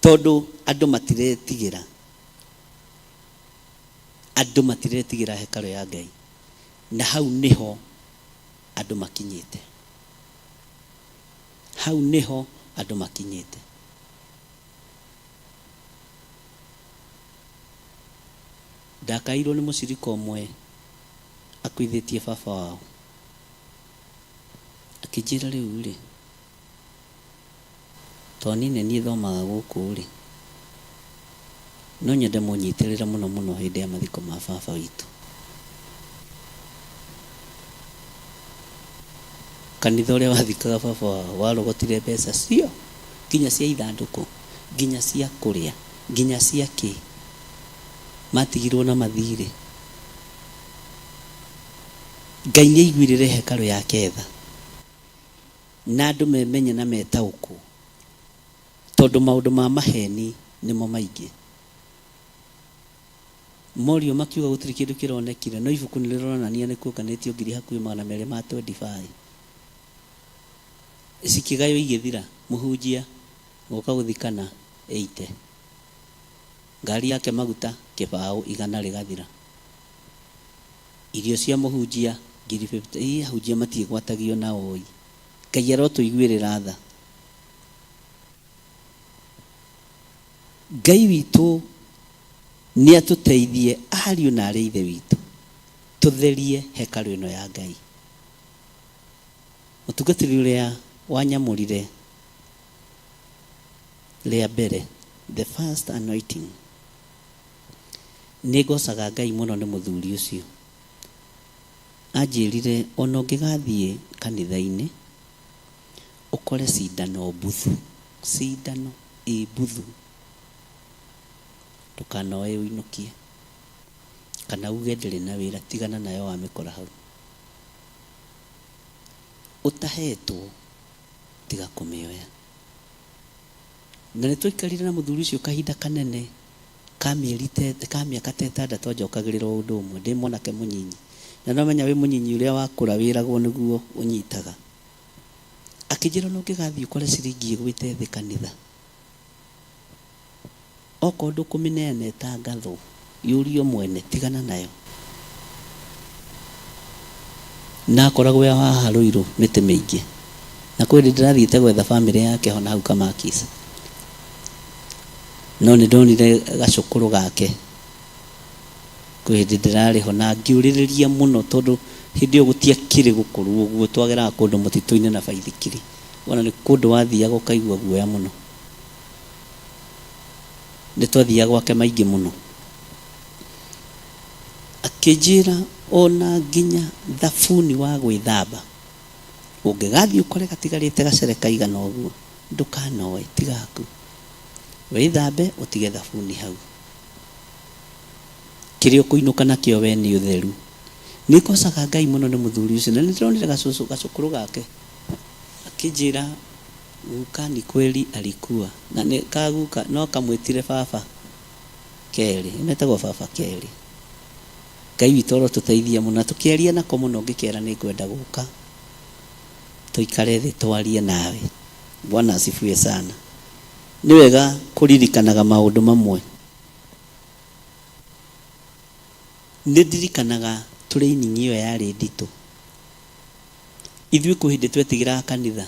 tondũ andũ matiretigĩra, andũ matiretigĩra hekarũ ya Ngai, na hau nĩho andũ makinyĩte, hau nĩho andũ makinyĩte. Ndakairwo nĩ mũcirika ũmwe akuithĩtie baba wao, akĩnjĩra rĩu rĩ, to niĩ nĩ niĩ thomaga gũkũ rĩ, no nyende mũnyitĩrĩre mũno mũno hĩndĩ ya mathiko ma baba witũ. Kanitha ũrĩa wathikaga baba wao warogotire mbeca cio nginya cia ithandũkũ, nginya cia kũrĩa, nginya cia kĩ. Matigirwo na mathirĩ. Ngai nĩ aiguĩrĩre hekarũ yake tha na andũ memenye na metaũkwo, tondũ maũndũ ma maheni nĩmo maingĩ. Morio makiuga gũtirĩ kĩndũ kĩronekire, no ibuku nĩ rĩronania nĩ kuonganĩtio ngiri hakuhĩ magana merĩ ma 25. Cikĩgaywo igĩthira, mũhunjia gũka gũthikana 80. Ngari yake maguta kĩbaũ igana rĩgathira. Irio cia mũhunjia ngiri 50. Ĩ ahunjia matiĩgwatagio na oi. Ngai arotũiguĩrĩra tha. Ngai witũ nĩ atũteithie ariũ na arĩ ithe witũ tũtherie hekarũ ĩno ya Ngai. Mũtungatĩri ũrĩa wanyamũrire rĩa mbere, the first anointing, nĩ ngocaga Ngai mũno nĩ mũthuri ũcio. Anjĩrire ona ũngĩgathiĩ kanitha-inĩ ũkore cindano mbuthu, cindano ĩ mbuthu, ndũkanoe ũinũkie kana uge ndĩrĩ na wĩra, tigana nayo wamĩkora hau. Ũtahetwo tiga kũmĩoya. Na nĩ twaikarire na mũthuri ũcio kahinda kanene ka mĩeri ka mĩaka ta ĩtandatũ anjokagĩrĩra o ũndũ ũmwe ndĩ mwanake mũnyinyi. Na no menya wĩ mũnyinyi ũrĩa wakũra wĩragwo nĩguo ũnyitaga. Akĩnjĩra no ũngĩgathiĩ ũkore ciringi ĩgwĩte thĩ kanitha, okorwo ndũkũmĩneana ĩtangathwo yũrio mwene, tigana nayo. Na akoragwo e haha Ruiru mĩtĩ mĩingĩ, na kwĩ hĩndĩ ndĩrathiĩte gwetha bamĩrĩ yake ho na hau Kamakis, no nĩ ndonire gacũkũrũ gake kwĩ hĩndĩ ndĩrarĩ ho na ngĩũrĩrĩria mũno, tondũ hĩndĩ ĩyo gũtiakĩrĩ gũkũrũ ũguo, twageraga kũndũ mũtitũ-inĩ na baithikiri, wona nĩ kũndũ wathiaga ũkaigua guoya mũno. Nĩ twathiaga gwake maingĩ mũno. Akĩnjĩra ona nginya thabuni wa gwĩthamba ũngĩgathiĩ ũkore gatigarĩte gacere kaigana ũguo, ndũkanoe, tigaku, wĩthambe ũtige thabuni hau. Kĩrĩa ũkũinũka nakĩo we nĩ ũtheru. Nĩ ngocaga Ngai mũno nĩ mũthuri ũcio, na nĩ ndĩronire gacũcũ gacũkũrũ gake akĩnjĩra guka ni kweli alikuwa na nĩ kaguka no kamwĩtire baba kerĩ, metagwo baba kerĩ. Ngai witũ arotũteithia mũno, na tũkĩaria nako mũno ngĩkera nĩ ngwenda gũka tũikare thĩ twarie nawe. Bwana asifiwe sana. Nĩ wega kũririkanaga maũndũ mamwe. Nĩ ndirikanaga training ĩyo yarĩ nditũ. Ithuĩ kwĩ hĩndĩ twetigĩraga kanitha,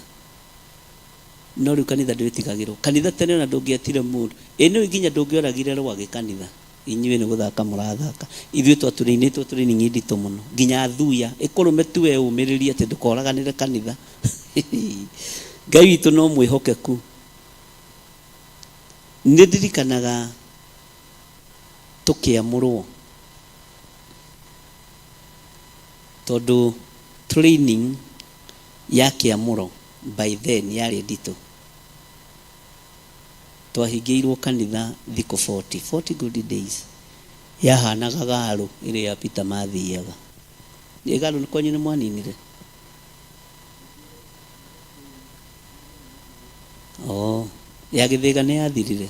no rĩu kanitha ndwĩtigagĩrwo. Kanitha tene ona ndũngĩetire mũndũ, ĩ nĩũĩ nginya ndũngĩoragire rwagĩ kanitha, inyuĩ nĩ gũthaka mũrathaka. Ithuĩ twatũrĩinĩtwo training nditũ mũno, nginya thuya ĩkũrũme tu we ũmĩrĩrie atĩ ndũkoraganĩre kanitha. Ngai witũ no mwĩhokeku. Nĩ ndirikanaga tũkĩamũrwo tondũ training Ya kĩamũro by then yarĩ nditũ. Twahingĩirwo kanitha thikũ 40, 40 good days. Yahanaga garũ ĩrĩa Peter mathiaga. Ĩ garũ kwanyu nĩ mwaninire? Oh, ya gĩthĩga nĩ yathirire.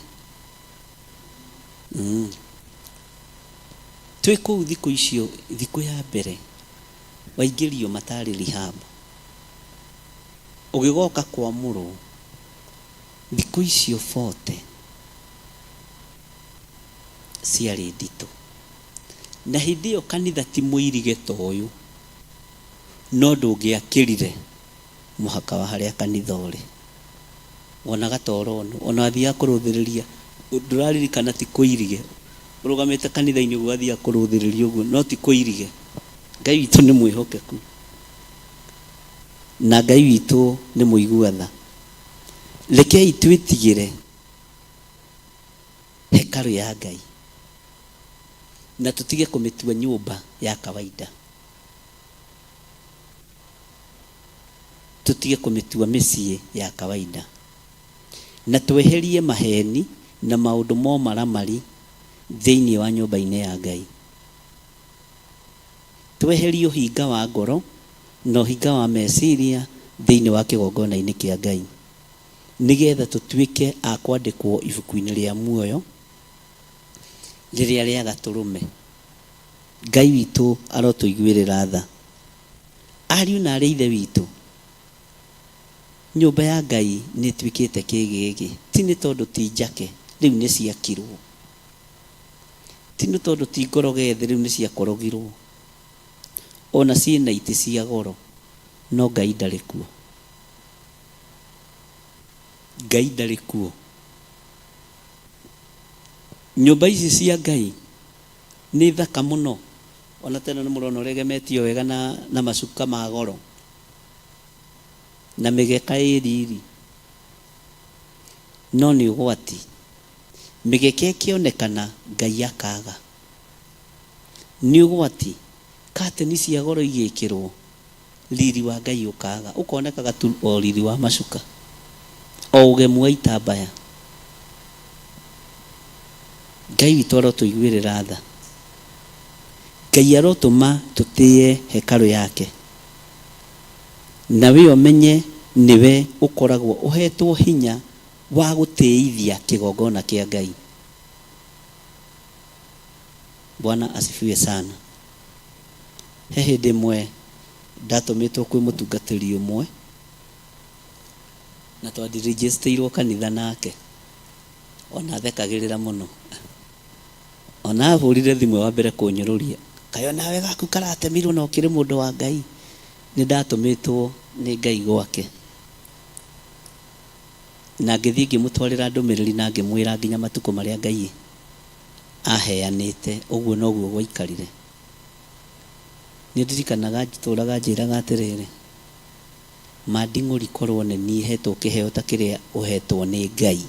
Twĩ kũu thikũ icio, thikũ ya mbere waingĩrio matarĩ rehab, ũgĩgoka kwamũrwo thikũ icio 40 ciarĩ nditũ. Na hĩndĩ ĩyo kanitha ti mũirige ta ũyũ, no ndũngĩakĩrire mũhaka wa harĩa kanitha ũrĩ. Wonaga ta ũronwo, ona wathiaga kũrũthĩrĩria, ndũraririkana ti kũirige, ũrũgamĩte kanitha-inĩ ũguo wathiaga kũrũthĩrĩria ũguo, no ti kũirige. Ngai witũ nĩ mwĩhokeku, na Ngai witũ nĩ mũigua tha. Rekei twĩtigĩre hekarũ ya Ngai na tũtige kũmĩtua nyũmba ya kawaida, tũtige kũmĩtua mĩciĩ ya kawaida, na tweherie maheni na maũndũ mo maramari thĩinĩ wa nyũmba-inĩ ya Ngai. Tweherie ũhinga wa ngoro na ũhinga wa meciria thĩinĩ wa kĩgongona-inĩ kĩa Ngai, nĩgetha tũtuĩke a kwandĩkwo ibuku-inĩ rĩa muoyo rĩrĩa rĩa Gatũrũme. Ngai witũ arotũiguĩrĩra tha. Ariũ na arĩ ithe witũ, nyũmba ya Ngai nĩ ĩtuĩkĩte kĩgĩgĩ, ti nĩ tondũ ti njake, rĩu nĩ ciakirwo, ti nĩ tondũ ti ngoroge thĩ, rĩu nĩ ciakorogirwo, ona ciĩna itĩ cia goro, no Ngai ndarĩ kuo. Ngai ndarĩ kuo. Nyũmba ici cia Ngai nĩ thaka mũno, ona tene nĩ mũrona ũrĩa ĩgemetio wega na macuka ma goro na mĩgeka ĩ riri, no nĩ ũgwati. Mĩgeka ĩkĩonekana Ngai akaga, nĩ ũgwati. Kateni cia goro igĩkĩrwo, riri wa Ngai ũkaga, ũkonekaga tu o riri wa macuka, o ũgemu wa itambaya. Ngai witũ arotũiguĩrĩra tha. Ngai arotũma tũtĩe hekarũ yake, na we ũmenye nĩwe ũkoragwo ũhetwo hinya wa gũtĩithia kĩgongona kĩa Ngai. Bwana asifiwe sana. He hĩndĩ ĩmwe ndatũmĩtwo kwĩ mũtungatĩri ũmwe, na twandirĩnjĩstĩirwo kanitha nake, ona thekagĩrĩra mũno. Ona ahũrire thimũ wa mbere kũnyũrũria, kaĩ onawe gaku karatemirwo na ũkĩrĩ mũndũ wa Ngai. Nĩ ndatũmĩtwo nĩ Ngai gwake, na ngĩthiĩ ngĩmũtwarĩra ndũmĩrĩri na ngĩmwĩra nginya matukũ marĩa Ngai aheanĩte, ũguo noguo gwaikarire. Nĩ ndirikanaga njitũraga njĩraga atĩrĩrĩ, manding'ũri korwo nĩ niĩ hetwo kĩheo ta kĩrĩa ũhetwo nĩ Ngai,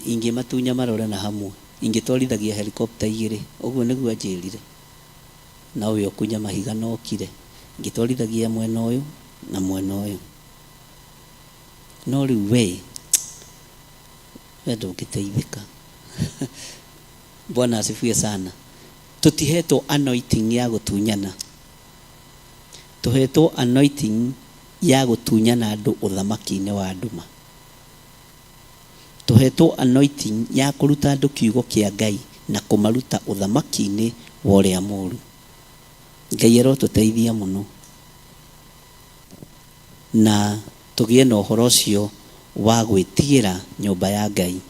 ingĩmatunya marore na hamwe, ingĩtwarithagia helicopter igĩrĩ. Ũguo nĩguo anjĩrire, no we ũkunya mahiga na ũkire, ingĩtwarithagia mwena ũyũ na mwena ũyũ, no rĩu we ndũngĩteithĩka. Bwana asifiwe sana. Tũtihetwo anointing ya gũtunyana, tũhetwo anointing ya gũtunyana andũ ũthamaki-inĩ wa nduma. Tũhetwo anointing ya kũruta andũ kiugo kĩa Ngai na kũmaruta ũthamaki-inĩ wa ũrĩa mũũru. Ngai arotũteithia mũno na tũgĩe na ũhoro ũcio wa gwĩtigĩra nyũmba ya Ngai.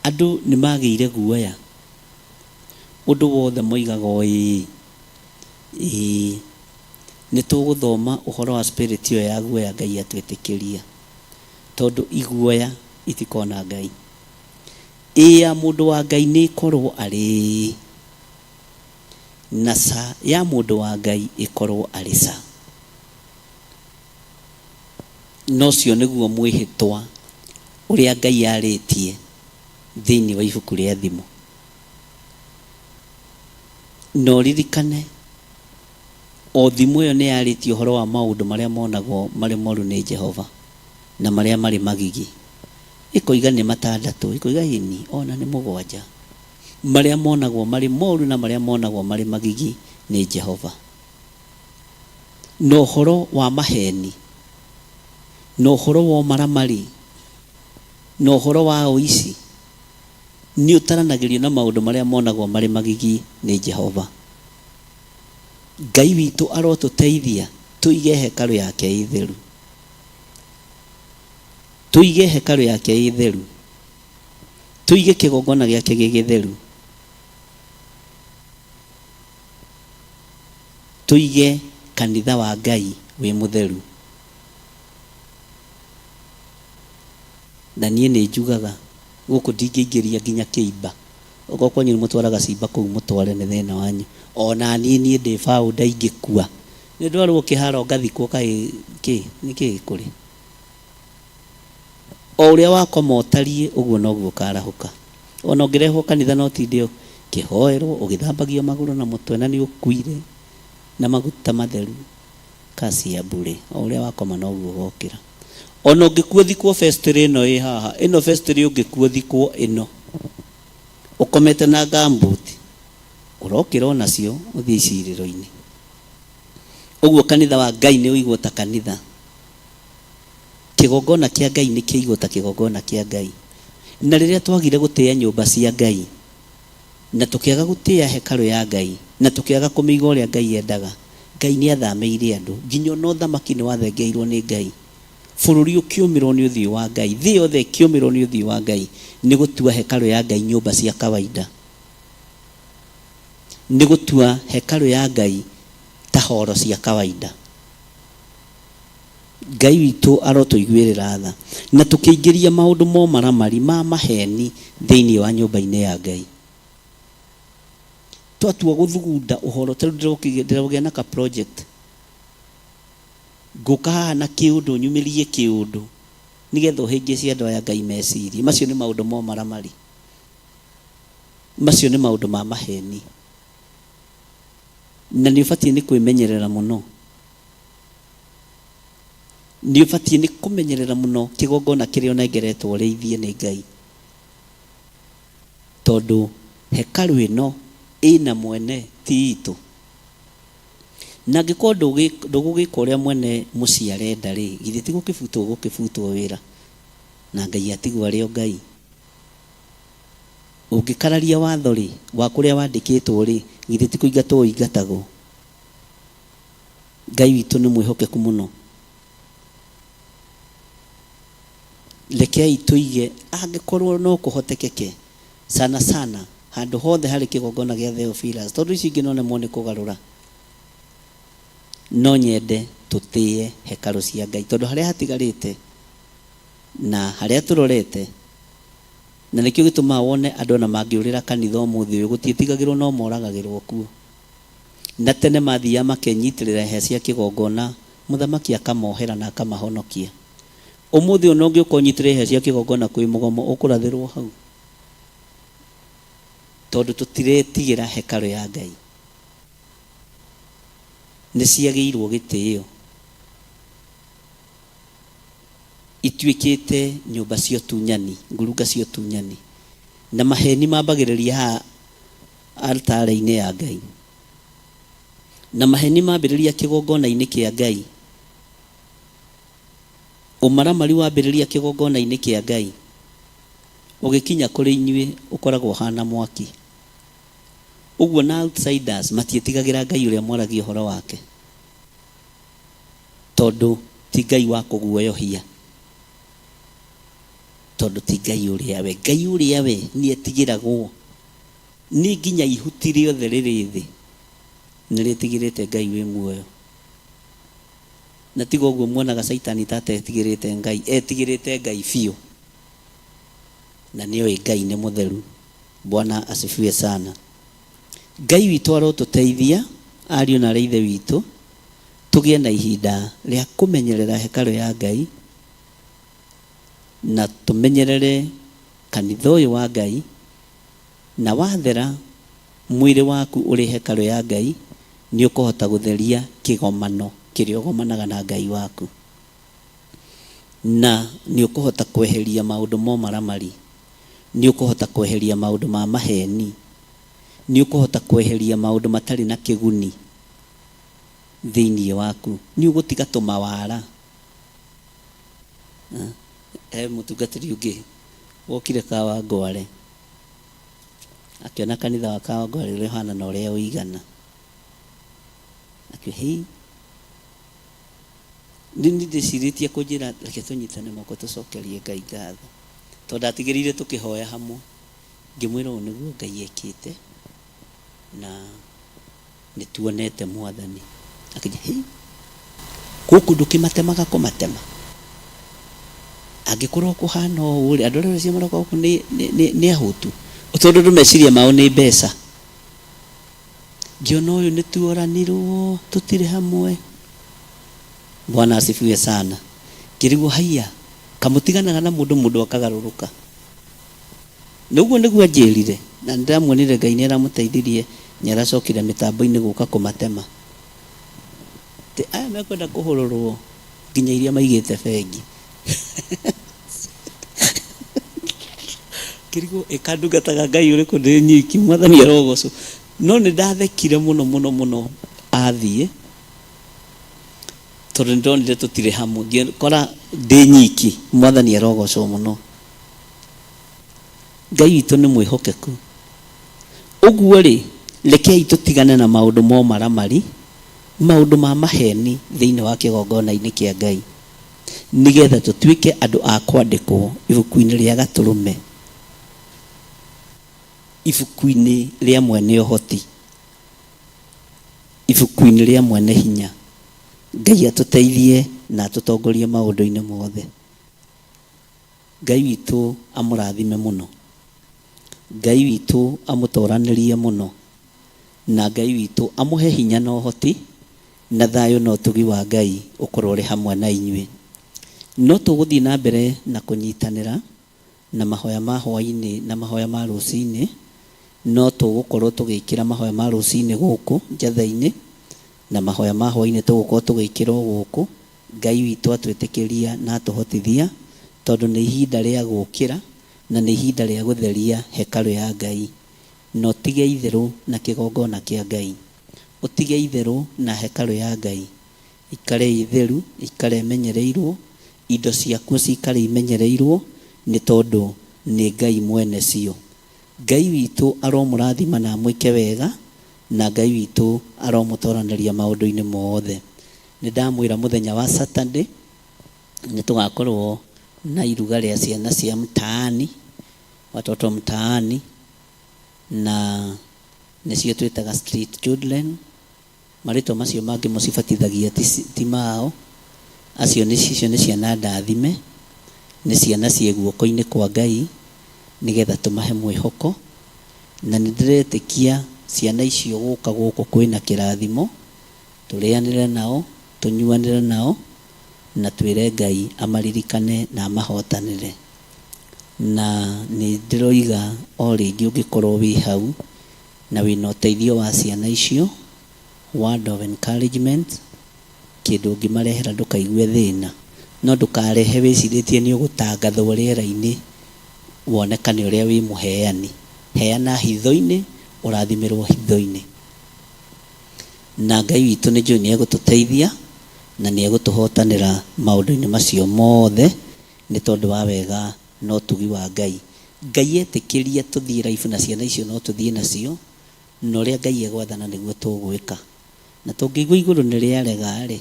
Andũ nĩ magĩire guoya, ũndũ wothe moigaga o ĩĩ ĩĩ. Nĩ tũgũthoma ũhoro wa spirit ĩyo ya guoya Ngai atwĩtĩkĩria, tondũ iguoya itikona Ngai. Ĩĩ ya mũndũ wa Ngai nĩ ĩkorwo arĩ ĩĩ, na ca ya mũndũ wa Ngai ĩkorwo arĩ ca. Na ũcio nĩguo mwĩhĩtwa ũrĩa Ngai arĩtie thĩinĩ wa ibuku rĩa Thimo. Na ũririkane O thimo ĩyo nĩ yarĩtie ũhoro wa maũndũ marĩa monagwo marĩ moru nĩ Jehova na marĩa marĩ magigi. Ĩkoiga nĩ matandatũ, ĩkoiga ĩni, ona nĩ mũgwanja. Marĩa monagwo marĩ moru na marĩa monagwo marĩ magigi nĩ Jehova. Na ũhoro wa maheni, na ũhoro wa ũmaramari, na ũhoro wa ũici, nĩ ũtaranagĩrio na maũndũ marĩa monagwo marĩ magigi nĩ Jehova. Ngai witũ arotũteithia tũige hekarũ yake ĩ theru. Tũige hekarũ yake ĩ theru. Tũige kĩgongona gĩake gĩ gĩtheru. Tũige kanitha wa Ngai wĩ mũtheru. Na niĩ nĩ njugaga gũkũ ndingĩingĩria nginya kĩimba. Okorwo kwanyu nĩ mũtwaraga cimba kũu mũtware nĩ thĩna wanyu. Ona niĩ niĩ ndĩ founder ingĩkua nĩ ndwarwo kĩharo ngathikwo kaĩ kĩ nĩ kĩ kũrĩ. O ũrĩa wakoma ũtariĩ ũguo noguo ũkarahũka. Ona ũngĩrehwo kanitha na ũtinde ũkĩhoerwo ũgĩthambagio magũrũ na mũtwe na nĩ ũkuire na maguta matheru kasi ya bure. O ũrĩa wakoma noguo ũgokĩra. Ona ũngĩkua ũthikwo vestry ĩno ĩ haha, ĩno vestry ũngĩkua ũthikwo ĩno ũkomete na gumboot ũrokĩra onacio ũthiĩ icirĩro-inĩ. Ũguo kanitha wa Ngai nĩ ũigwo ta kanitha. Kĩgongona kĩa Ngai nĩ kĩigwo ta kĩgongona kĩa Ngai. Na rĩrĩa twagire gũtĩa nyũmba cia Ngai, na tũkĩaga gũtĩa hekarũ ya Ngai, na tũkĩaga kũmĩiga ũrĩa Ngai endaga, Ngai nĩ athamĩire andũ. Nginya ona ũthamaki nĩ wathengeirwo nĩ Ngai. Bũrũri ũkĩũmĩrwo nĩ ũthiũ wa Ngai. Thĩ yothe ĩkĩũmĩrwo nĩ ũthiũ wa Ngai nĩ gũtua hekarũ ya Ngai nyũmba cia kawaida. Nĩ gũtua hekarũ ya Ngai ta horo cia kawaida. Ngai witũ arotũiguĩrĩra tha. Na tũkĩingĩria maũndũ ma ũmaramari ma maheni thĩinĩ wa nyũmba-inĩ ya Ngai. Twatua gũthugunda ũhoro, ta rĩu ndĩrogĩa na ka project. Ngũka haha na kĩũndũ nyumĩrie kĩũndũ nĩgetha ũhĩngĩce andũ aya Ngai mecirie. Macio nĩ maũndũ ma ũmaramari. Macio nĩ maũndũ ma maheni. Na nĩ ũbatiĩ nĩ kwĩmenyerera mũno. Nĩ ũbatiĩ nĩ kũmenyerera mũno kĩgongona kĩrĩa ũnengeretwo ũrĩithie nĩ Ngai. Tondũ hekarũ ĩno ĩna mwene ti itũ. Na angĩkorwo ndũgũgĩka ũrĩa mwene mũciĩ arenda rĩ, githĩ ti gũkĩbutwo ũgũkĩbutwo wĩra na Ngai atigwo arĩ o Ngai. Ũngĩkararia watho rĩ, wa kũrĩa wandĩkĩtwo rĩ, githĩ ti kũingatwo ũingatagwo. Ngai witũ nĩ mwĩhokeku mũno. Rekei tũige angĩkorwo no kũhotekeke sana sana handũ hothe harĩ kĩgongona gĩa Theophilus, tondũ icio ingĩ no nemwo nĩ kũgarũra. No nyende tũtĩe hekarũ cia Ngai, tondũ harĩa hatigarĩte na harĩa tũrorete, na nĩkĩo gĩtũmaga wone andũ ona mangĩũrĩra kanitha ũmũthĩ ũyũ, gũtiĩtigagĩrwo no moragagĩrwo kuo. Na tene mathiaga makenyitĩrĩra hĩa cia kĩgongona, mũthamaki akamohera na akamahonokia. Ũmũthĩ ũyũ ona ũngĩũka ũnyitĩrĩre hĩa cia kĩgongona kwĩ mũgomo, ũkũrathĩrwo hau. Tondũ tũtiretigĩra hekarũ ya Ngai. Nĩ ciagĩirwo gĩtĩo. Ituĩkĩte nyũmba cia ũtunyani, ngurunga cia ũtunyani. Na maheni mambagĩrĩria haha altarĩ-inĩ ya Ngai. Na maheni mambĩrĩria kĩgongona-inĩ kĩa Ngai. Ũmaramari wambĩrĩria kĩgongona-inĩ kĩa Ngai, ũgĩkinya kũrĩ inyuĩ ũkoragwo ũhana mwaki. Ũguo na outsiders matiĩtigagĩra Ngai ũrĩa mwaragia ũhoro wake, tondũ ti Ngai wa kũguoyohia, tondũ ti Ngai ũrĩa we. Ngai ũrĩa we nĩetigĩragwo nĩ nginya ihuti rĩothe rĩrĩ thĩ nĩrĩtigĩrĩte Ngai wĩ muoyo. Na tiga ũguo muonaga Caitani ta atetigĩrĩte Ngai, etigĩrĩte Ngai biũ. Na nĩoĩ Ngai nĩ mũtheru. Bwana asifiwe sana. Ngai witũ arotũteithia, ariũ na arĩ a Ithe witũ, tũgĩe na ihinda rĩa kũmenyerera hekarũ ya Ngai, na tũmenyerere kanitha ũyũ wa Ngai, na wathera mwĩrĩ waku ũrĩ hekarũ ya Ngai, Nĩ ũkũhota gũtheria kĩgomano kĩrĩa ũgomanaga na Ngai waku, na nĩ ũkũhota kweheria maũndũ ma ũmaramari, nĩ ũkũhota kweheria maũndũ ma maheni, nĩ ũkũhota kweheria maũndũ matarĩ na kĩguni thĩinĩ waku, nĩ ũgũtiga tũmawara. He mũtungatĩri ũngĩ wokire Kawangware, akĩona kanitha wa Kawangware ũrĩa ũhana na ũrĩa ũigana, akiuga hei, nĩ ndĩcirĩtie kũnjĩra reke tũnyitane moko tũcokerie Ngai ngatho, tondũ ndatigĩrĩire tũkĩhoya hamwe. Ngĩmwĩra ũũ nĩguo Ngai ekĩte na nĩ tuonete Mwathani. Akĩnjĩra hei, gũkũ ndũkĩmatemaga kũmatema, angĩkorwo kũhana ũũ rĩ, andũ arĩa acio maroka gũkũ nĩ ahũtu, tondũ andũ meciria mao nĩ mbeca. Ngĩona ũyũ nĩ tuoranirwo, tũtirĩ hamwe. Bwana asifiwe sana. Ngĩrigwo haiya, kamũtiganaga na mũndũ, mũndũ akagarũrũka. Na ũguo nĩguo anjĩrire, na nĩndĩramuonire Ngai nĩ aramũteithirie, nĩ aracokire mĩtambo-inĩ gũka kũmatema. Atĩ aya mekwenda kũhũrũrwo nginya iria maigĩte bengi. Ngĩrigwo ĩka ndungataga Ngai ũrĩkũ ndĩ nyiki, Mwathani arogocwo. No nĩ ndathekire mũno mũno mũno athiĩ, tondũ nĩ ndonire tũtirĩ hamwe, ngĩkora ndĩ nyiki. Mwathani arogocwo mũno. Ngai witũ nĩ mwĩhokeku. Ũguo rĩ, rekei tũtigane na maũndũ ma ũmaramari, maũndũ ma maheni thĩinĩ wa kĩgongona-inĩ kĩa Ngai, nĩgetha tũtuĩke andũ a kwandĩkwo ibuku-inĩ rĩa Gatũrũme, ibuku-inĩ rĩa mwene ũhoti, ibuku-inĩ rĩa mwene hinya. Ngai atũteithie na atũtongorie maũndũ-inĩ mothe. Ngai witũ amũrathime mũno, Ngai witũ amũtoranĩrie mũno, na Ngai witũ amũhe hinya na ũhoti, na thayũ na ũtugi wa Ngai ũkorwo ũrĩ hamwe na inyuĩ. No tũgũthiĩ na mbere na kũnyitanĩra na mahoya ma hwaĩ-inĩ na mahoya ma rũcinĩ, no tũgũkorwo tũgĩkĩra mahoya ma rũcinĩ gũkũ njatha-inĩ, na mahoya ma hwaĩ-inĩ tũgũkorwo tũgĩkĩra o gũkũ. Ngai witũ atwĩtĩkĩria na atũhotithia, tondũ nĩ ihinda rĩa gũkĩra na nĩ ihinda rĩa gũtheria hekarũ ya Ngai. Na ũtige itherũ na kĩgongona kĩa Ngai, ũtige itherũ na hekarũ ya Ngai, ikare ĩ theru, ikare ĩmenyereirwo, indo ciakuo cikare imenyereirwo, nĩ tondũ nĩ Ngai mwene cio. Ngai witũ aromũrathima na amwĩke wega, na Ngai witũ aromũtoranĩria maũndũ-inĩ mothe. Nĩ ndamwĩra mũthenya wa Saturday nĩ tũgakorwo na iruga rĩa ciana cia mtaani, watoto mtaani, na nĩcio twĩtaga street children. Marĩtwa macio mangĩ mũcibatithagia ti mao, acio nĩ icio nĩ ciana ndathime, nĩ ciana ciĩ guoko-inĩ kwa Ngai, nĩgetha tũmahe mwĩhoko. Na nĩ ndĩretĩkia ciana icio gũka gũkũ kwĩna kĩrathimo, tũrĩanĩre nao, tũnyuanĩre nao, na twĩre Ngai amaririkane na amahotanĩre. Na nĩ ndĩroiga o rĩngĩ ũngĩkorwo wĩ hau na wĩna ũteithio wa ciana icio, word of encouragement, kĩndũ ũngĩmarehera ndũkaigue thĩna. No ndũkarehe wĩcirĩtie nĩ ũgũtangathwo rĩera-inĩ wonekane ũrĩa wĩ mũheani. Heana hitho-inĩ, ũrathimĩrwo hitho-inĩ. Na Ngai witũ nĩ njũĩ nĩ egũtũteithia na nĩ egũtũhotanĩra maũndũ-inĩ macio mothe, nĩ tondũ wa wega na ũtugi wa Ngai. Ngai etĩkĩria tũthiĩ live na ciana icio no tũthiĩ nacio, na ũrĩa Ngai egwathana nĩguo tũgwĩka. Na tũngĩigua igũrũ nĩ rĩarega-rĩ,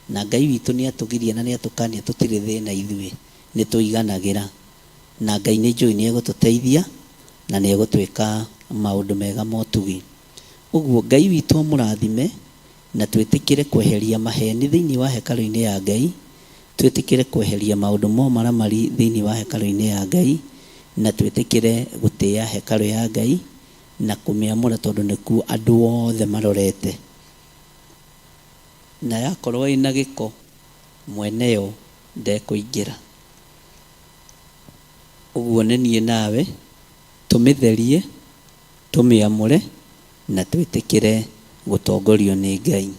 na Ngai witũ nĩ atũgiria na nĩ atũkania tũtirĩ thĩna ithuĩ, nĩ tũiganagĩra. Na Ngai nĩ njũĩ nĩ egũtũteithia na nĩ egũtwĩka maũndũ mega ma ũtugi. Ũguo Ngai witũ amũrathime, na twĩtĩkĩre kweheria maheni thĩinĩ wa hekarũ-inĩ ya Ngai, twĩtĩkĩre kweheria maũndũ ma ũmaramari thĩinĩ wa hekarũ-inĩ ya Ngai, na twĩtĩkĩre gũtĩa hekarũ ya Ngai na kũmĩamũra, tondũ nĩkuo andũ othe marorete. Na yakorwo ĩna gĩko, mweneyo ndekũingĩra. Ũguo nĩ niĩ nawe tũmĩtherie, tũmĩamũre, na twĩtĩkĩre Gũtongorio nĩ Ngai.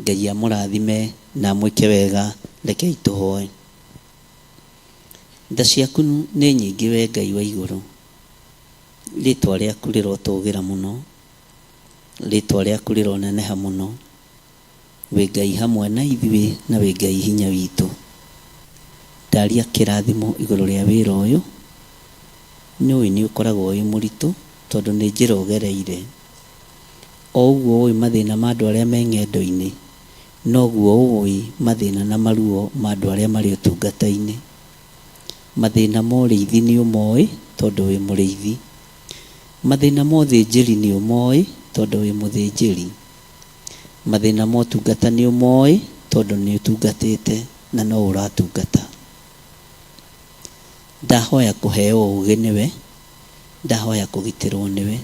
Ngai amũrathime na amwĩke wega. Rekei tũhoe. Tha ciaku nĩ nyingĩ we Ngai wa igũrũ. Rĩtwa rĩaku rĩrotũgĩra mũno. Rĩtwa rĩaku rĩroneneha mũno. Wĩ Ngai hamwe na ithuĩ na wĩ Ngai hinya witũ. Ndaria kĩrathimo igũrũ rĩa wĩra ũyũ. Nĩũĩ nĩ ũkoragwo wĩ mũritũ tondũ nĩ njĩra ũgereire. O ũguo ũĩ mathĩna ma andũ arĩa me ng'endo-inĩ, noguo ũĩ mathĩna na maruo ma andũ arĩa marĩ ũtungata-inĩ. Mathĩna ma ũrĩithi nĩ ũmoĩ tondũ wĩ mũrĩithi. Mathĩna ma ũthĩnjĩri nĩ ũmoĩ tondũ wĩ mũthĩnjĩri. Mathĩna ma ũtungata nĩ ũmoĩ tondũ nĩ ũtungatĩte na no ũratungata. Ndahoya kũheo ũũgĩ nĩwe, ndahoya kũgitĩrwo nĩwe.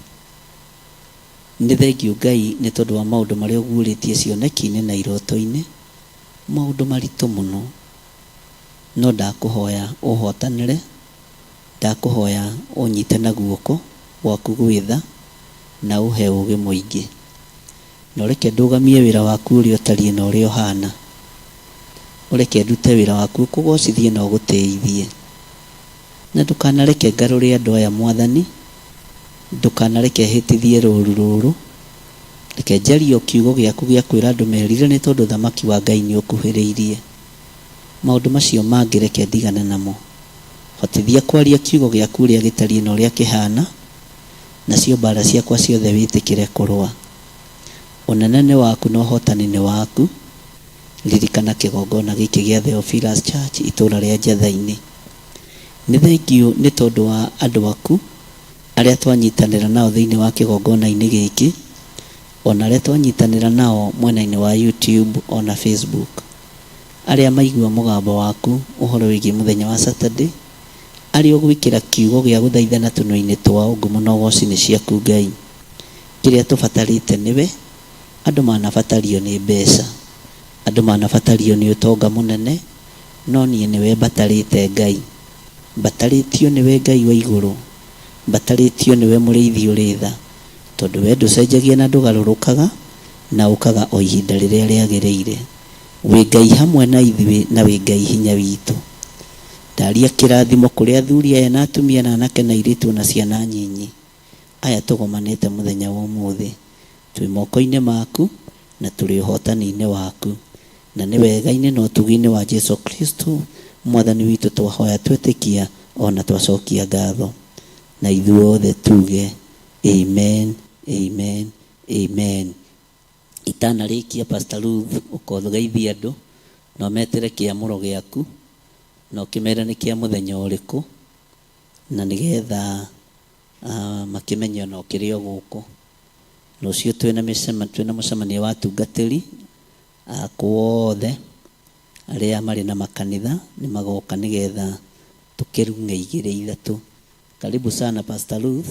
Nĩ thengiũ Ngai nĩ tondũ wa maũndũ marĩa ũguũrĩtie cioneki-inĩ na iroto-inĩ, maũndũ maritũ mũno. No ndakũhoya ũhotanĩre, ndakũhoya ũnyite na guoko gwaku gwĩ tha na ũhe ũũgĩ mũingĩ. Na ũreke ndũgamie wĩra waku ũrĩa ũtariĩ na ũrĩa ũhana. Ũreke ndute wĩra waku ũkũgocithie na ũgũtĩithie. Na ndũkanareke ngarũre andũ aya Mwathani, ndũkanareke hĩtithie rũru rũrũ. Reke njarie o kiugo gĩaku gĩa kwĩra andũ merire nĩ tondũ ũthamaki wa Ngai nĩ ũkuhĩrĩirie. Maũndũ macio mangĩ reke ndigane namo. Hotithia kwaria kiugo gĩaku ũrĩa gĩtariĩ na ũrĩa kĩhana, nacio mbara ciakwa ciothe wĩtĩkĩre kũrũa. Ũnene nĩ waku na ũhotani nĩ waku. Ririkana kĩgongona gĩkĩ gĩa Theophilus Church itũra rĩa Njatha-inĩ. Nĩ thengiũ nĩ tondũ wa andũ aku arĩa twanyitanĩra nao thĩinĩ wa kĩgongona-inĩ gĩkĩ, ona arĩa twanyitanĩra nao mwena-inĩ wa YouTube ona Facebook. Arĩa maigua mũgambo waku ũhoro wĩgiĩ mũthenya wa Saturday, arĩa ũgwĩkĩra kiugo gĩa gũthaithana tũnua-inĩ twao, ngumo na ũgoci nĩ ciaku Ngai. Kĩrĩa tũbatarĩte nĩwe, andũ manabatario nĩ mbeca, andũ manabatario nĩ ũtonga mũnene, no niĩ nĩwe mbatarĩte Ngai. Mbatarĩtio nĩwe Ngai wa igũrũ, mbatarĩtio nĩwe mũrĩithi ũrĩ tha, tondũ we ndũcenjagia na ndũgarũrũkaga, na ũkaga o ihinda rĩrĩa rĩagĩrĩire. Wĩ Ngai hamwe na ithuĩ na wĩ Ngai hinya witũ. Ndaria kĩrathimo kũrĩ athuri aya na atumia na anake na airĩtu ona ciana nyinyi. Aya tũgomanĩte mũthenya wa ũmũthĩ. Twĩ moko-inĩ maku na tũrĩ ũhotani-inĩ waku. Na nĩ wega-inĩ na ũtugi-inĩ wa Jesu Kristo Mwathani witũ twahoya twetĩkia ona twacokia ngatho. Na ithuothe tuge amen, amen, amen. Itanarĩkia Pastor Ruth ũkogeithia andũ na ũmetĩre kĩamũro gĩaku na ũkĩmere nĩ kĩa mũthenya ũrĩkũ na nĩgetha makĩmenye ona ũkĩrĩ o gũkũ. Rũciũ twĩna mũcemanio wa atungatĩri akwa othe arĩa marĩ na makanitha nĩ magoka nĩgetha tũkĩrung'e igĩrĩ ithatũ. Karibu sana Pastor Ruth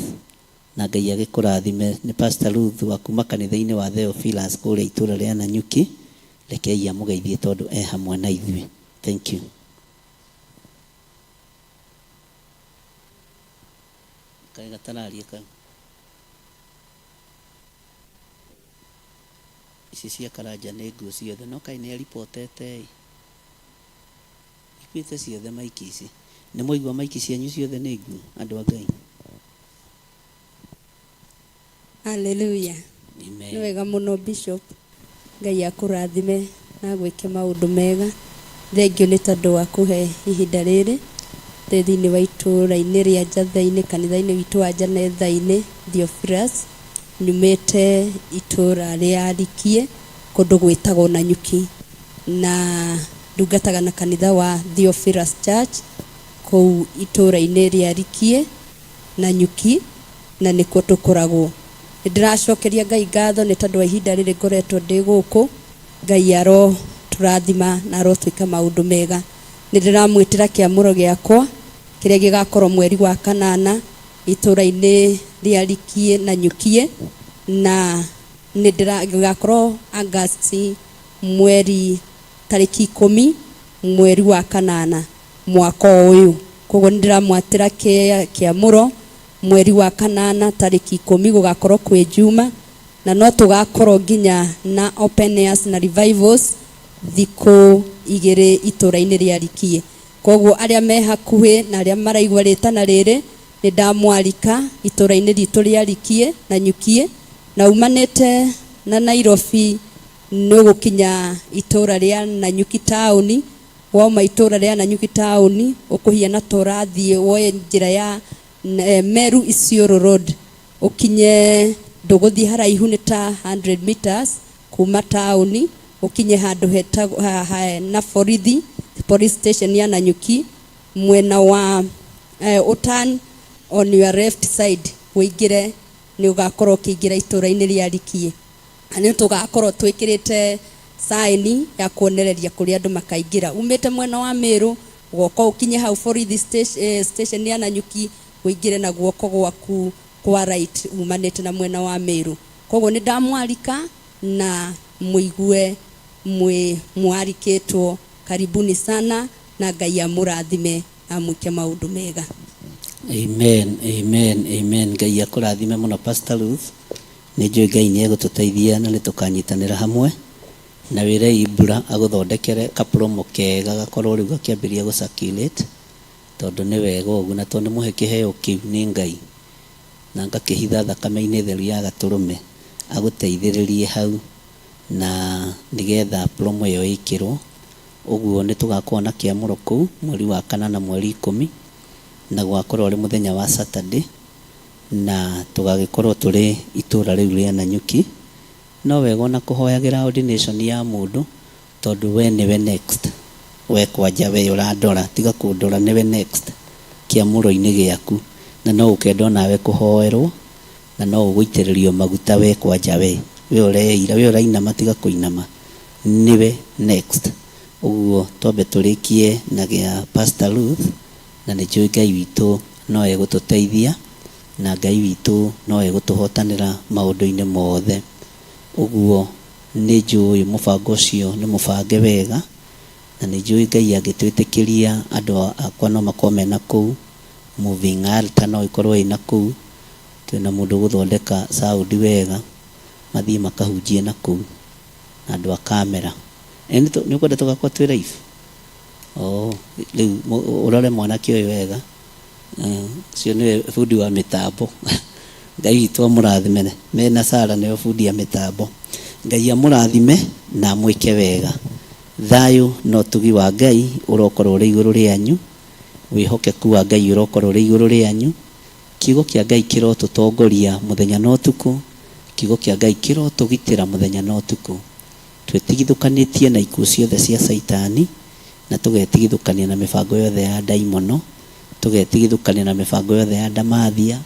na Ngai agĩkũrathime. Nĩ Pastor Ruth wa kuma kanitha-inĩ wa Theophilus kũrĩa itũra rĩa Nanyuki. Rekei amũgeithie tondũ e hamwe na ithuĩ. Thank you. Kaĩ gatararia kau. Ici cia Karanja nĩ nguo ciothe no kaĩ nĩ aripotete ĩ. Ikuĩte ciothe maiki ici. Nĩ mwaigua maiki cianyu ciothe nĩ nguo andũ a Ngai. Hallelujah. Amen. Nĩ wega mũno Bishop. Ngai akũrathime na agwĩke maũndũ mega. Thengiũ nĩ tondũ wa kũhe ihinda rĩrĩ. Twĩ thĩinĩ wa itũũra-inĩ rĩa Njatha-inĩ, kanitha-inĩ witũ wa Njanetha-inĩ, Theophilus. Nyumĩte itũũra rĩa Rikie, kũndũ gwĩtagwo Nanyuki. Na ndungataga na kanitha wa Theophilus Church, kũu itũũra-inĩ rĩa Rikie, Nanyuki, na nĩkuo tũkoragwo. Nĩ ndĩracokeria Ngai ngatho nĩ tondũ wa ihinda rĩrĩ ngoretwo ndĩ gũkũ. Ngai arotũrathima na arotwĩka maũndũ mega. Nĩ ndĩramwĩtĩra kĩamũro gĩakwa kĩrĩa gĩgakorwo mweri wa kanana itũũra-inĩ rĩa Rikie na Nyukie, na nĩ gĩgakorwo August mweri tarĩki 10 mweri wa kanana mwaka ũyũ. Koguo nĩ ndĩramwatĩra kĩamũro mweri wa kanana tarĩki 10 gũgakorwo kwĩ Juma. Na Na no tũgakorwo nginya na open airs na revivals thikũ 2 itũra-inĩ rĩa Rikie. Koguo arĩa me hakuhĩ na arĩa maraigua rĩtana rĩrĩ, nĩ ndamwarika itũra-inĩ ritũ rĩa Rikie na Nyukie, na umanĩte na Nairobi nĩ ũgũkinya itũra rĩa Nanyuki taũni. Wauma itũra rĩa Nanyuki taũni ũkũhiana ta ũrathiĩ woye njĩra ya Meru Isiolo Road, ũkinye ndũgũthiĩ haraihu nĩ ta 100 meters kuma taũni, ũkinye handũ hetagwo na borithi, police station ya Nanyuki, mwena wa uturn on your left side ũingĩre, nĩ ũgakorwo ũkĩingĩra itũra-inĩ rĩa Rikie. Na nĩ tũgakorwo twĩkĩrĩte sign ya kuonereria kũrĩa andũ makaingĩra. Umĩte mwena wa Meru ũgoka ũkinye hau borithi station ya Nanyuki, ũingĩre na guoko gwaku kwa right umanĩte na mwena wa Meru. Koguo nĩ ndamwarika na mũigue mwĩ mwarikĩtwo. Karibuni sana na Ngai amũrathime amwĩke maũndũ mega. Amen, amen, amen. Ngai akũrathime mũno Pastor Ruth. Nĩ njũĩ Ngai nĩ egũtũteithia na nĩ tũkanyitanĩra hamwe. Na wĩre Ibra agũthondekere kapromo kega gakorwo rĩu gakĩambĩrĩria gũ circulate, tondũ nĩ wega ũguo, na tondũ nĩ mũhe kĩheo kĩu nĩ Ngai na ngakĩhitha thakame-inĩ theru ya gatũrũme, agũteithĩrĩrie hau na nĩgetha promo ĩyo ĩkĩrwo. Ũguo nĩ tũgakorwo na kĩamũro kũu mweri wa 4 mweri 10, na gũgakorwo ũrĩ mũthenya wa Saturday, na tũgagĩkorwo tũrĩ itũra rĩu rĩa Nanyuki. No wega ona kũhoyagĩra ordination ya mũndũ, tondũ we nĩwe next. We kwanja we ũrandora, tiga kũndora, nĩwe next kĩamũro-inĩ gĩaku, na no ũkenda onawe kũhoerwo, na no ũgũitĩrĩrio maguta we kwanja we. We ũreira, we ũrainama, tiga kũinama, nĩwe next. Ũguo twambe tũrĩkie na gĩa Pastor Ruth, na nĩ njũĩ Ngai witũ no egũtũteithia, na Ngai witũ no egũtũhotanĩra maũndũ-inĩ mothe. Ũguo nĩ njũĩ mũbango ũcio nĩ mũbange wega, na nĩ njũĩ Ngai angĩtwĩtĩkĩria andũ akwa no makorwo mena kũu, moving altar no ĩkorwo ĩna kũu, twĩna mũndũ ũgũthondeka sound wega, mathiĩ makahunjie na kũu na andũ a kamera. Nĩ ũkwenda tũgakorwo twĩ live? Oh, rĩu ũrore mwanake ũyũ wega. Ũcio nĩwe bundi wa mĩtambo. Ngai witũ amũrathime. Mena Sara nĩo bundi ya mĩtambo. Ngai amũrathime na amwĩke wega. Thayũ na ũtugi wa Ngai ũrokorwo ũrĩ igũrũ rĩanyu. Wĩhokeku wa Ngai ũrokorwo ũrĩ igũrũ rĩanyu. Kiugo kĩa Ngai kĩrotũtongoria mũthenya na ũtukũ. Kiugo kĩa Ngai kĩrotũgitĩra mũthenya na ũtukũ. Twĩtigithũkanĩtie na ikuũ ciothe cia Caitani, na tũgetigithũkania na mĩbango yothe ya ndaimono, tũgetigithũkania na mĩbango yothe ya ndamathia,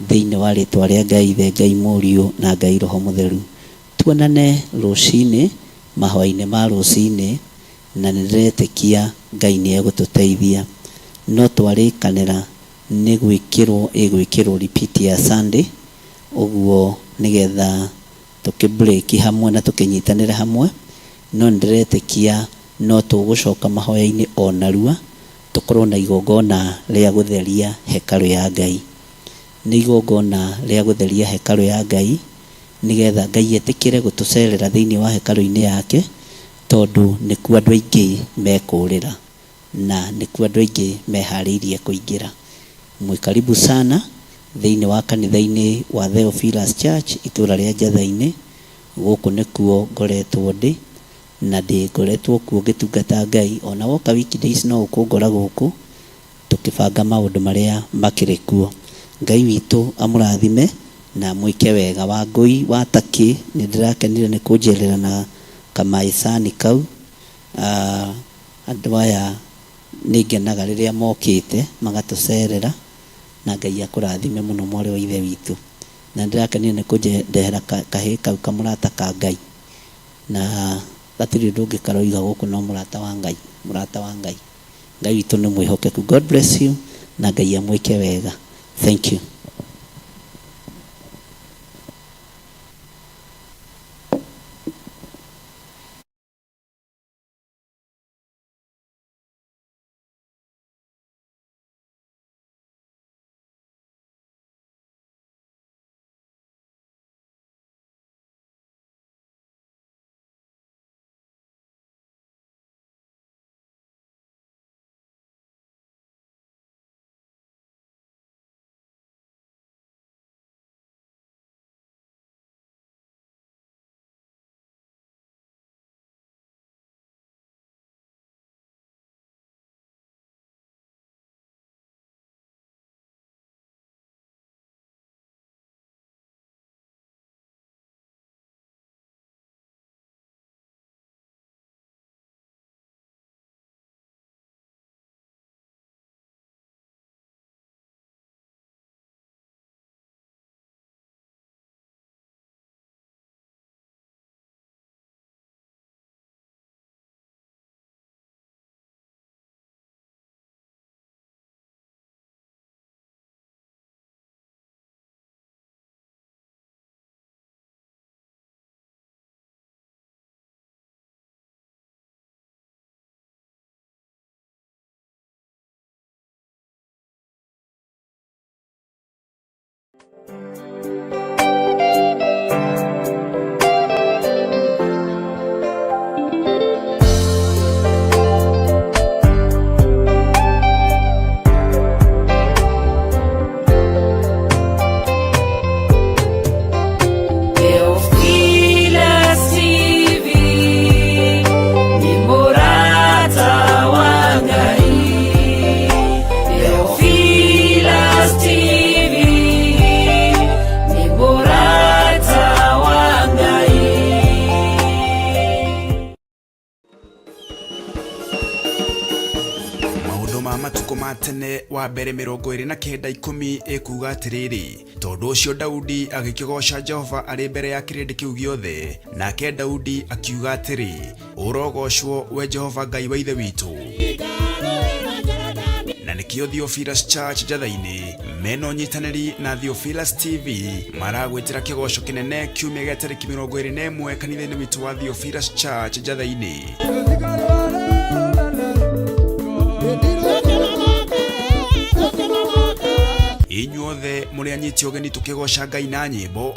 thĩinĩ wa rĩtwa rĩa Ngai Ithe, Ngai Mũriũ na Ngai Roho Mũtheru. Tuonane rũcinĩ, mahoya-inĩ ma rũcinĩ, na nĩ ndĩretĩkia Ngai nĩ egũtũteithia. No twarĩkanĩra nĩ gwĩkĩrwo ĩgwĩkĩrwo repeat ya Sunday, ũguo nĩgetha tũkĩ break hamwe na tũkĩnyitanĩre hamwe. No nĩ ndĩretĩkia no tũgũcoka mahoya-inĩ o narua, tũkorwo na igongona rĩa gũtheria hekarũ ya Ngai. Nĩ igongona rĩa gũtheria hekarũ ya Ngai, nĩgetha Ngai etĩkĩre gũtũcerera thĩinĩ wa hekarũ-inĩ yake, tondũ nĩkuo andũ aingĩ mekũrĩra na nĩkuo andũ aingĩ meharĩirie kũingĩra. Mwĩ karibu sana thĩinĩ wa kanitha-inĩ wa Theophilus Church itũra rĩa Njatha-inĩ. Gũkũ nĩkuo ngoretwo ndĩ, na ndĩ ngoretwo kuo ngĩtungata Ngai. Ona woka weekdays no ũkũngora gũkũ tũkĩbanga maũndũ marĩa makĩrĩ kuo. Ngai witũ amũrathime na amwĩke wega. Wangũi wa Takĩ nĩ ndĩrakenire nĩ kũnjerera na kamaicani kau. Andũ aya nĩ ngenaga rĩrĩa mokĩte magatũcerera, na Ngai akũrathime mũno mwarĩ wa ithe witũ. Na ndĩrakenire nĩ kũndehera kahĩĩ kau kamũrata ka Ngai, na gatirĩ ũndũ ũngĩ karoiga gũkũ no mũrata wa Ngai, mũrata wa Ngai. Ngai witũ nĩ mwĩhokeku. God bless you na Ngai amwĩke wega. Thank you. Theophilus TV nĩ mũrata wa Ngai. Theophilus TV nĩ mũrata wa Ngai. Maũndũ ma matukũ ma tene wa mbere 29 10 ĩkuuga atĩrĩrĩ, tondũ ũcio Daudi agĩkĩgooca Jehova arĩ mbere ya kĩrĩndĩ kĩu gĩothe, nake Daudi akiuga atĩrĩ, ũrogocwo we Jehova Ngai wa ithe witũ. Na nĩkĩo Theophilus Church Njatha-inĩ mena ũnyitanĩri na Theophilus TV maragwĩtĩra kĩgoco kĩnene kiumia gĩa tarĩki 21 kanitha-inĩ witũ wa Theophilus Church Njatha-inĩ. Inyuothe mũrĩ anyiti ũgeni tũkĩgoca Ngai na nyĩmbo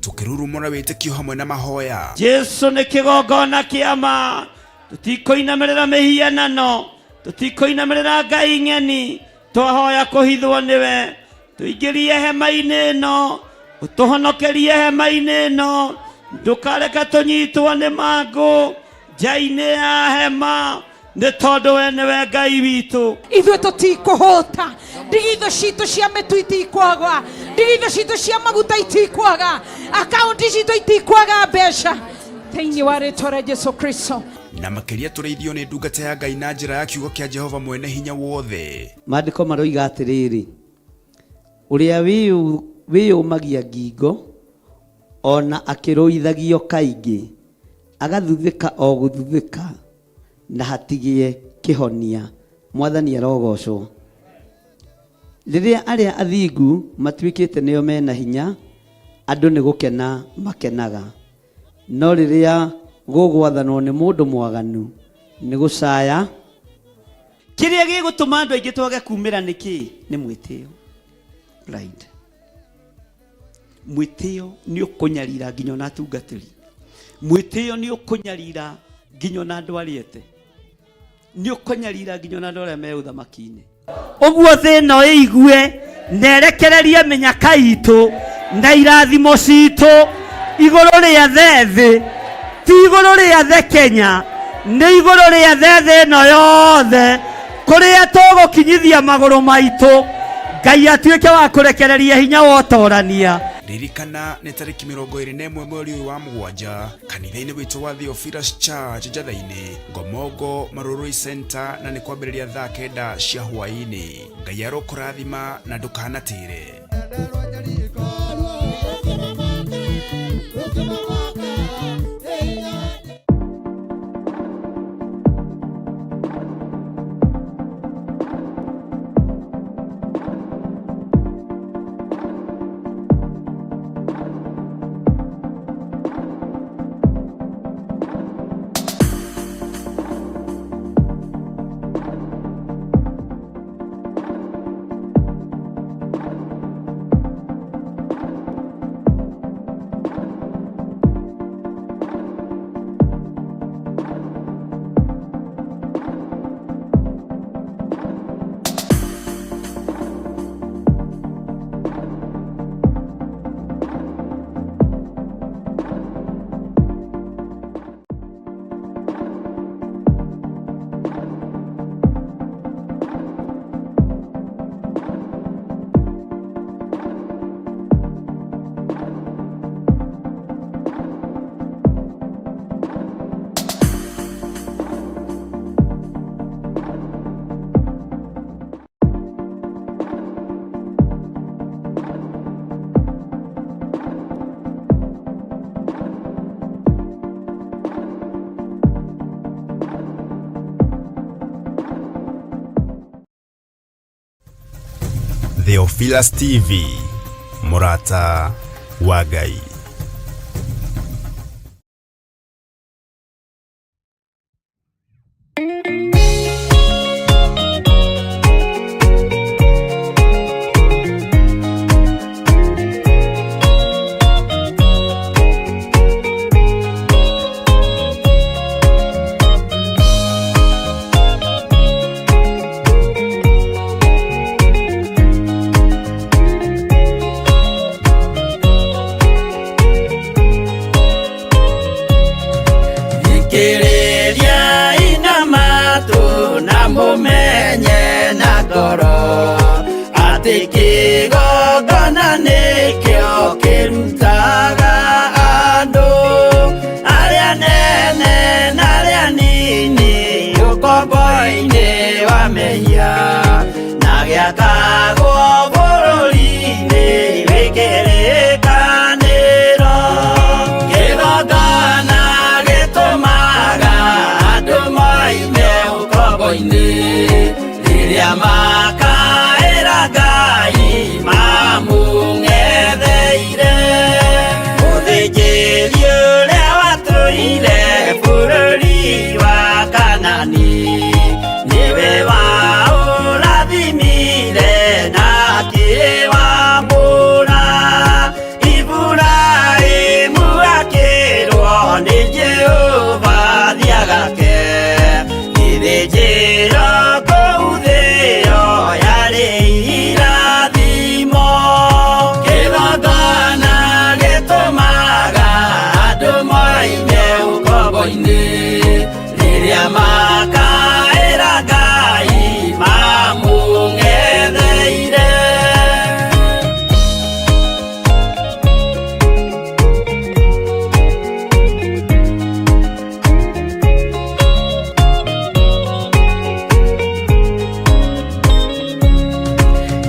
tũkĩrurumũra wĩtĩkio hamwe na mahoya. Jesu nĩ kĩgongona kĩa ma, tũtikũinamĩrĩra mĩhianano, tũtikũinamĩrĩra ngai ng'eni, twahoya kũhithwo nĩwe, tũingĩrie hema-inĩ ĩno, ũtũhonokerie hema-inĩ ĩno, ndũkareke tũnyitwo nĩ mangũ nja-inĩ ya hema, nĩ tondũ we nĩwe Ngai witũ. Ithuĩ tũtikũhũta, ndigithũ citũ cia mĩtu itikwaga, ndigithũ citũ cia maguta itikwaga, akaunti citũ itikwaga mbeca thĩinĩ wa rĩtwa rĩa Jesu Kristo. Na makĩria tũrĩithio nĩ ndungata ya Ngai na njĩra ya kiugo kĩa Jehova mwene hinya wothe. Maandĩko maroiga atĩrĩrĩ, ũrĩa wĩyũmagia ngingo ona akĩrũithagio kaingĩ, agathuthĩka o gũthuthĩka na hatigĩe kĩhonia. Mwathani arogocwo. Rĩrĩa arĩa athingu matuĩkĩte nĩo mena hinya, andũ nĩ gũkena makenaga. No rĩrĩa gũgwathanwo nĩ mũndũ mwaganu, nĩ gũcaya. Kĩrĩa gĩgũtũma andũ aingĩ twage kumĩra nĩ kĩ? Nĩ mwĩtĩo. Pride. Mwĩtĩo nĩ ũkũnyarira nginya ona atungatĩri. Mwĩtĩo nĩ ũkũnyarira nginya ona andũ arĩa ete. Nĩ ũkũnyarira nginya ona andũ arĩa me ũthamaki-inĩ. Ũguo thĩ ĩno ĩigue na ĩrekererie mĩnyaka itũ na irathimo citũ igũrũ rĩa thĩ, ti igũrũ rĩa thĩ Kenya, nĩ igũrũ rĩa thĩ ĩno yothe, kũrĩa tũgũkinyithia magũrũ maitũ, Ngai atuĩke wa kũrekereria hinya wa ũtorania. Ririkana nĩ tarĩki 21 mweri ũyũ wa mũgwanja kanitha-inĩ witũ wa Theophilus Church Njatha-inĩ, Ngomongo Marurui Center, na nĩ kwambĩrĩria thaa 9 cia hwaĩ-inĩ. Ngai arokũrathima na ndũkanatĩre. Theophilus TV, mũrata wa Ngai. Gĩakagwo bũrũri-inĩ wĩ kĩrĩkanĩro. Kĩgongona gĩtũmaga andũ moime ũkombo-inĩ, rĩrĩa makaĩra Ngai mamũng'etheire. Mũthĩnjĩri ũrĩa watũire bũrũri wa Kanani, nĩwe waũrathimire na akĩwamũra. Iburahĩmu akĩrwo nĩ Jehova thiĩ agake gĩthĩnjĩro kũu thĩo yarĩ irathimo. Kĩgongona gĩtũmaga andũ moime ũkombo-inĩ, rĩrĩa makaĩra Ngai mamũng'etheire.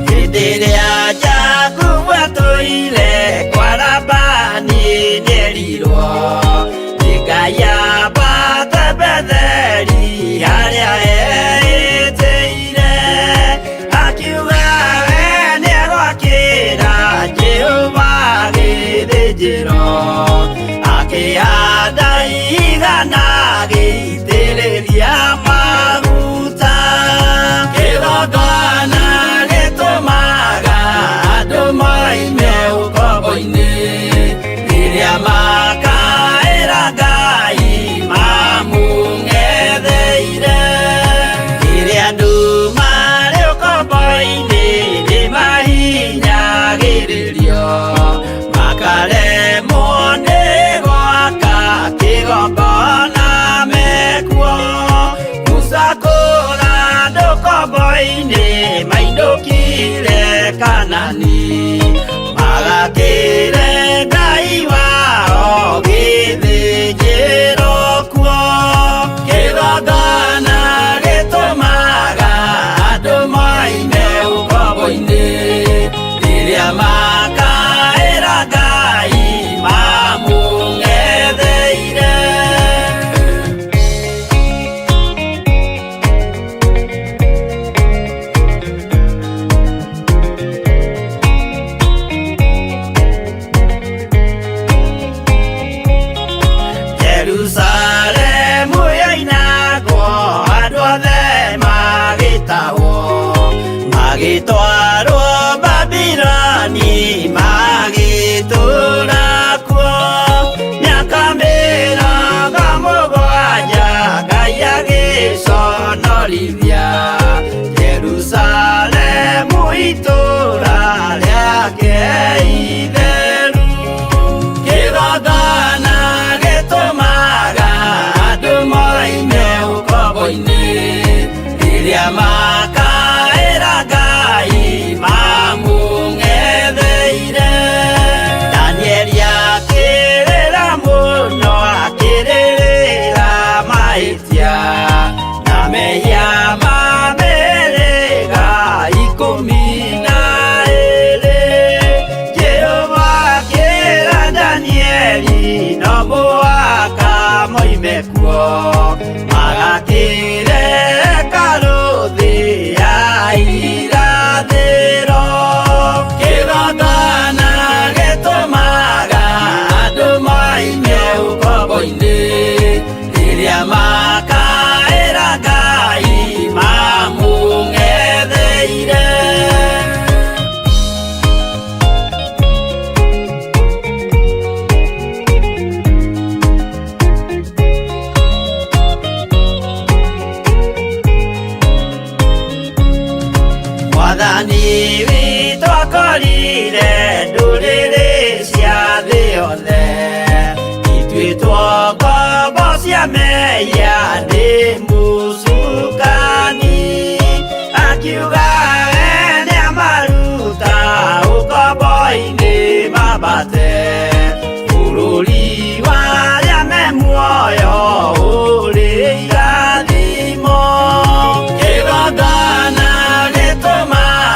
Hĩndĩ ĩrĩa Jakubu atũire kwa Labani nĩerirwo nĩ Ngai ambate Betheli harĩa eĩtĩire. Akiuga we nĩegwakĩra Jehova gĩthĩnjĩro, akĩhanda ihiga na agĩitĩrĩria maguta. Kĩgongona gĩtũmaga andũ moime ũkombo-inĩ, rĩrĩa makaĩra Ngai mamũng'etheire. Rĩrĩa andũ marĩ ũkombo-inĩ nĩmahinyagĩrĩrio, makaremwo nĩ gwaka kĩgongona mekuo. Musa kũra andũ ũkombo-inĩ mainũkire Kanani, magakĩre Ngai wao gĩthĩnjĩro kuo. Kĩgongona gĩtũmaga andũ moime ũkombo-inĩ, rĩrĩa makaĩra Ngai mamũng'etheire. Jerusalemu yoinagwo andũ othe magĩtahwo, magĩtwarwo Babiloni magĩtũũra kuo. Mĩaka mĩrongo mũgwanja Ngai agĩconorithia Jerusalemu itũũra rĩake itheru. Kĩgongona gĩtũmaga andũ moime ũkombo-inĩ, rĩrĩa makaĩra Ngai mamũng'etheire. Danieli akĩrĩra mũno akĩrĩrĩra mahĩtia na mehia ma mĩhĩrĩga 12. Jehova akĩra Danieli no mũhaka moime kuo, magakĩre hekarũ thĩ ya irathĩro. Kĩgongona gĩtũmaga andũ moime ũkombo-inĩ, rĩrĩa makaĩra Ngai mamũng'etheire. Mwathani witũ akorire ndũrĩrĩ cia thĩ yothe, ituĩtwo ngombo cia mehia nĩ mũcukani. Akiuga we nĩamaruta ũkombo-inĩ mambate bũrũri wa arĩa me muoyo ũrĩ irathimo. Kĩgongona gĩtũmaga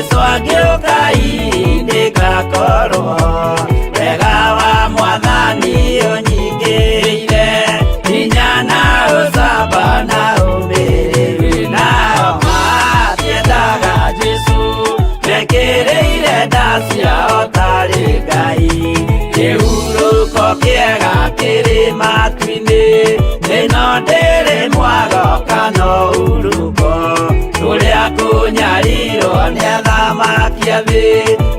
Jesu angĩũka nĩngakorwo wega wa mwathani ũnyingĩrĩire hinya na ũcamba na ũmĩrĩru nao matiendaga Jesu mekĩrĩire nda ciao tarĩ Ngai kĩhurũko kĩega kĩrĩ matu-inĩ ĩno ndĩrĩ mwago kana ũhurũko tũrĩa kũnyarirwo nĩ athamaki a thĩ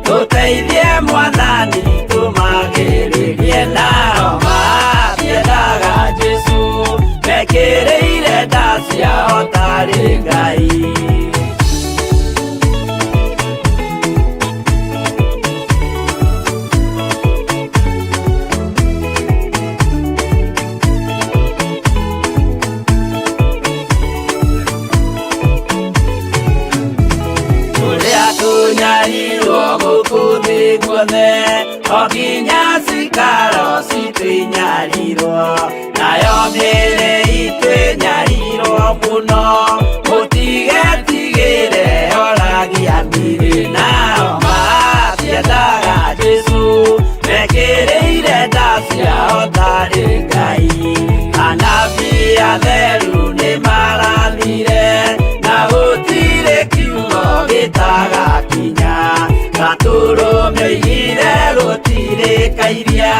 tũteithie mwathani tũmagĩrĩrie nao matiendaga Jesu mekĩrĩire nda ciao tarĩ Ngai. Tũrĩa tũnyarirwo gũkũ thĩ guothe o nginya cikaro citũ inyarirwo nayo mĩĩrĩ itũ ĩnyarirwo mũno mũtigetigĩre oragia mĩrĩ nao matiendaga Jesu mekĩrĩire nda ciao tarĩ Ngai anabii atheru nĩmarathire na gũtirĩ kiugo gĩtagakinya gatũrũme oigire gũtirĩ kairia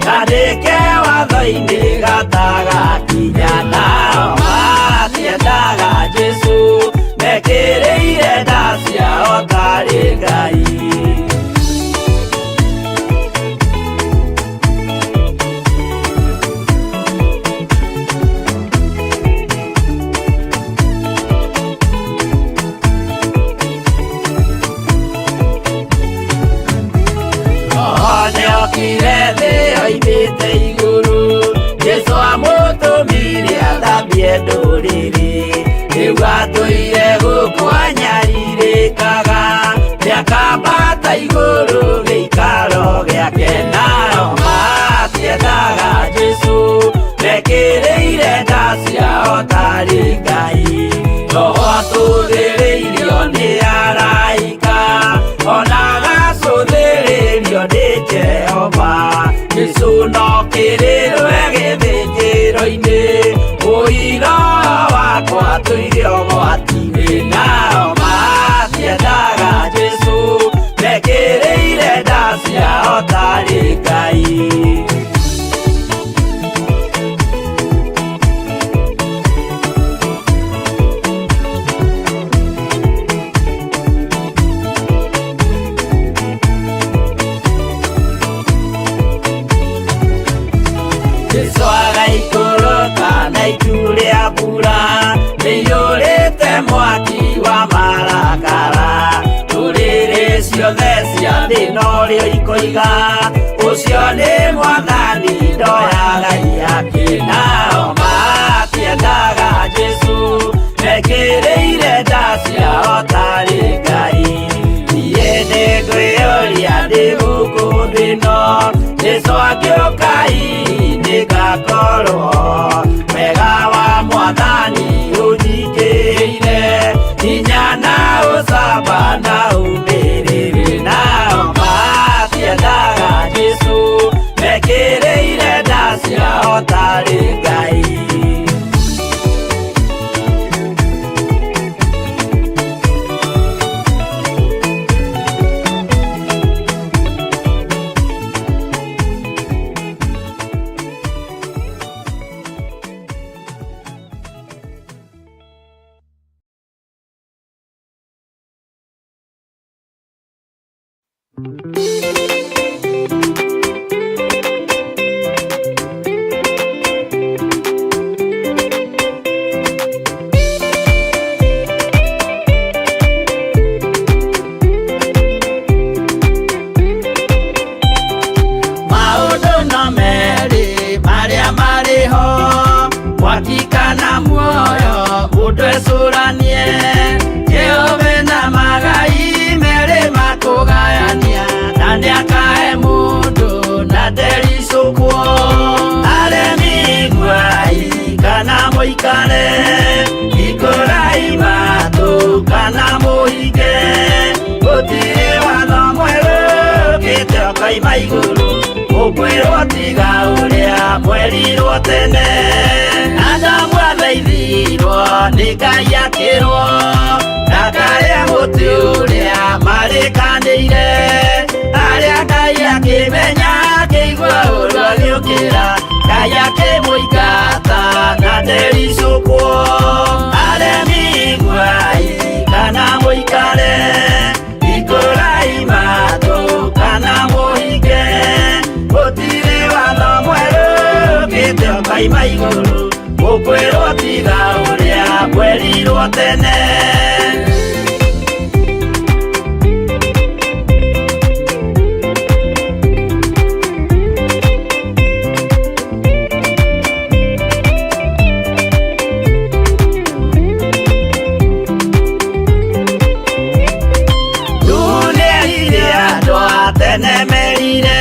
kandĩke watho-inĩ gatagakinya nao matiendaga Jesu mekĩrĩire nda ciao tarĩ Ngai. Nĩokire thĩ oimĩte igũrũ Jesũ amũtũmire athambie ndũrĩrĩ rĩu atũire gũkũ anyarirĩkaga nĩakambata igũrũ gĩikaro gĩake nao matiendaga Jesũ mekĩrĩire nda ciao tarĩ Ngai Roho atũthĩrĩirio nĩ araika ona agacũthĩrĩrio nĩ Jehova Jesũ no kĩrĩrwe gĩthĩnjĩro-inĩ ũira wakwa tũire ũgwati-inĩ nao matiendaga Jesũ mekĩrĩire nda ciao tarĩ Ngai. Jesu agaikũrũka na itu rĩa mbura rĩiyũrĩte mwaki wa marakara ndũrĩrĩ ciothe cia thĩ norĩo ikoiga ũcio nĩ mwathani ndoyaga iakĩ nao matiendaga Jesu mekĩrĩire nda ciao tarĩ Ngai niĩ nĩngwĩyũria ndĩ gũkũ thĩ ĩno Jesu angĩũka nĩngakorwo wega wa mwathani ũnyingĩrĩire hinya na ũcamba na ũmĩrĩru nao matiendaga Jesu mekĩrĩire nda ciao tarĩ Ngai. Maũndũ no merĩ marĩa marĩ ho mwaki kana muoyo mũndũ ecũranie Jehova na magai merĩ makũgayania na nĩakahe mũndũ na ndericũkwo aremi iguai kana mũikare ikũrai matũ kana mũhinge. ũkaima igũrũ ũkwĩrwo tiga ũrĩa mwerirwo tene Adamu athaithirwo nĩ Ngai akĩrwo ndakarĩa mũtĩ ũrĩa marĩkanĩire arĩa Ngai akĩmenya akĩigua ũru agĩũkĩra Ngai akĩmũingata na ndericũkwo aremi iguai kana mũikare ikũrai matũ kana mũhinge gũtirĩ watho mwerũ ũkĩte ũkaima igũrũ ũkwĩrwo tiga ũrĩa mwerirwo tene. Nĩerire andũ a tene merire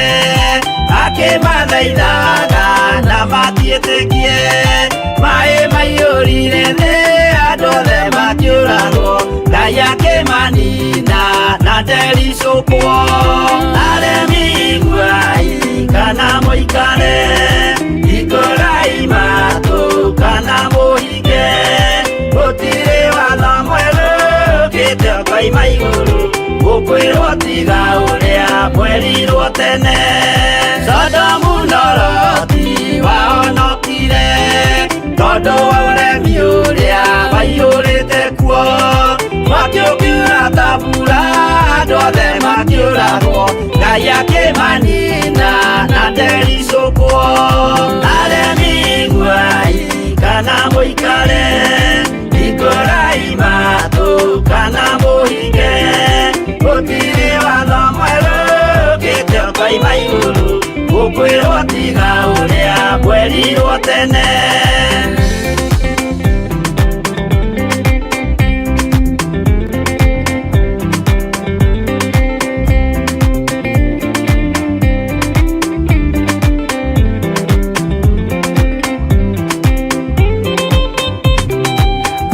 akĩmathaithaga na matiĩtĩkie maĩ maiyũrire thĩ andũ othe makĩũragwo Ngai akĩmanina na ndericũkwo aremi iguai kana mũikare ikũrai matũ kana mũhinge gũtirĩ watho mwerũ ũkĩte ũkaima igũrũ ũkwĩrwo tiga ũrĩa mwerirwo tene Sodomu na Loti wahonokire tondũ wa ũremi ũrĩa waiyũrĩte kuo mwaki ũkiura ta mbura andũ othe makĩũragwo Ngai akĩmanina na ndericũkwo aremi iguai kana mũikare ikũrai matũ kana mũhinge gũtirĩ watho mwerũ ũkĩte ũkaima igũrũ ũkwĩrwo tiga ũrĩa mwerirwo tene.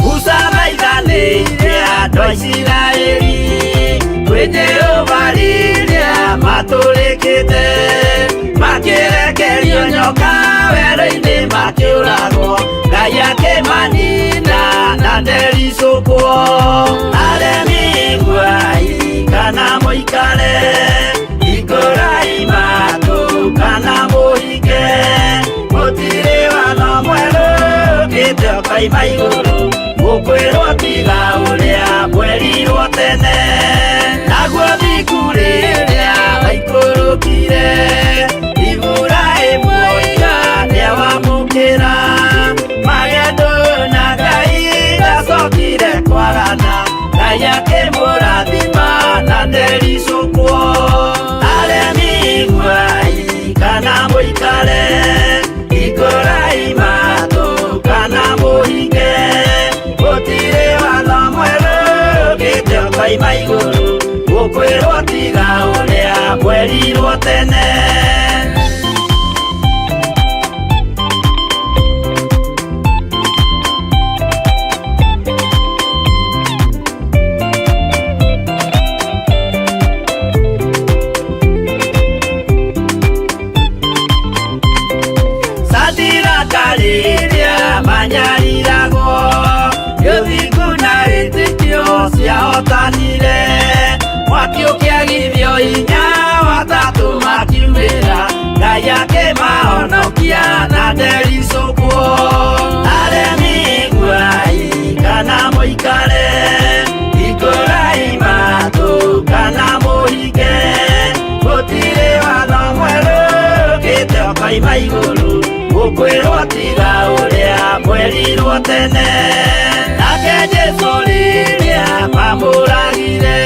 Musa thaithanĩire andũ a Isiraeli kwĩ Jehova rĩrĩa matũrĩkĩte makĩrekerio nyoka werũ-inĩ makĩũragwo Ngai akĩmanina na ndericũkwo aremi iguai kana mũikare ikũrai matũ kana mũhinge gũtirĩ watho mwerũ ũkĩte ũkaima igũrũ ũkwĩrwo tiga ũrĩa mwerirwo tene naguo thiku rĩrĩa waikũrũkire Iburahĩmu oiga nĩawamũkĩra magendo na Ngai ndacokire kwagana Ngai akĩmũrathima na ndericũkwo aremi iguai kana mũikare ikũrai matũ kana mũhinge gũtirĩ watho mwerũ ũkĩte ũkaima igũrũ ũkwĩrwo tiga ũrĩa mwerirwo tene. Sadiraka rĩrĩa manyariragwo gĩthingu na wĩtĩkio ciahotanire mwaki ũkĩagithio hinya watatũ makiumĩra Ngai akĩmahonokia na ndericũkwo aremi iguai kana mũikare ikũrai matũ kana mũhinge gũtirĩ watho mwerũ ũkĩte ũkaima igũrũ ũkwĩrwo tiga ũrĩa mwerirwo tene nake Jesũ rĩrĩa mamũragire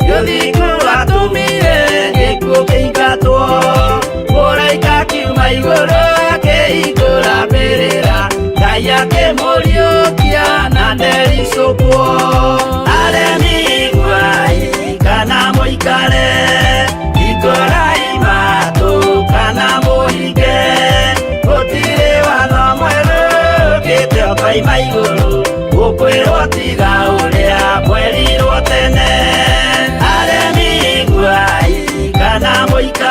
gĩthingu atũmire gĩkuũ kĩingatwo mũraika akiuma igũrũ akĩhingũra mbĩrĩra Ngai akĩmũriũkia na ndericũkwo aremi iguai kana mũikare ikũrai matũ kana mũhinge gũtirĩ watho mwerũ ũkĩte ũkaima igũrũ ũkwĩrwo tiga ũrĩa mwerirwo tene aremi iguai kana mũikare.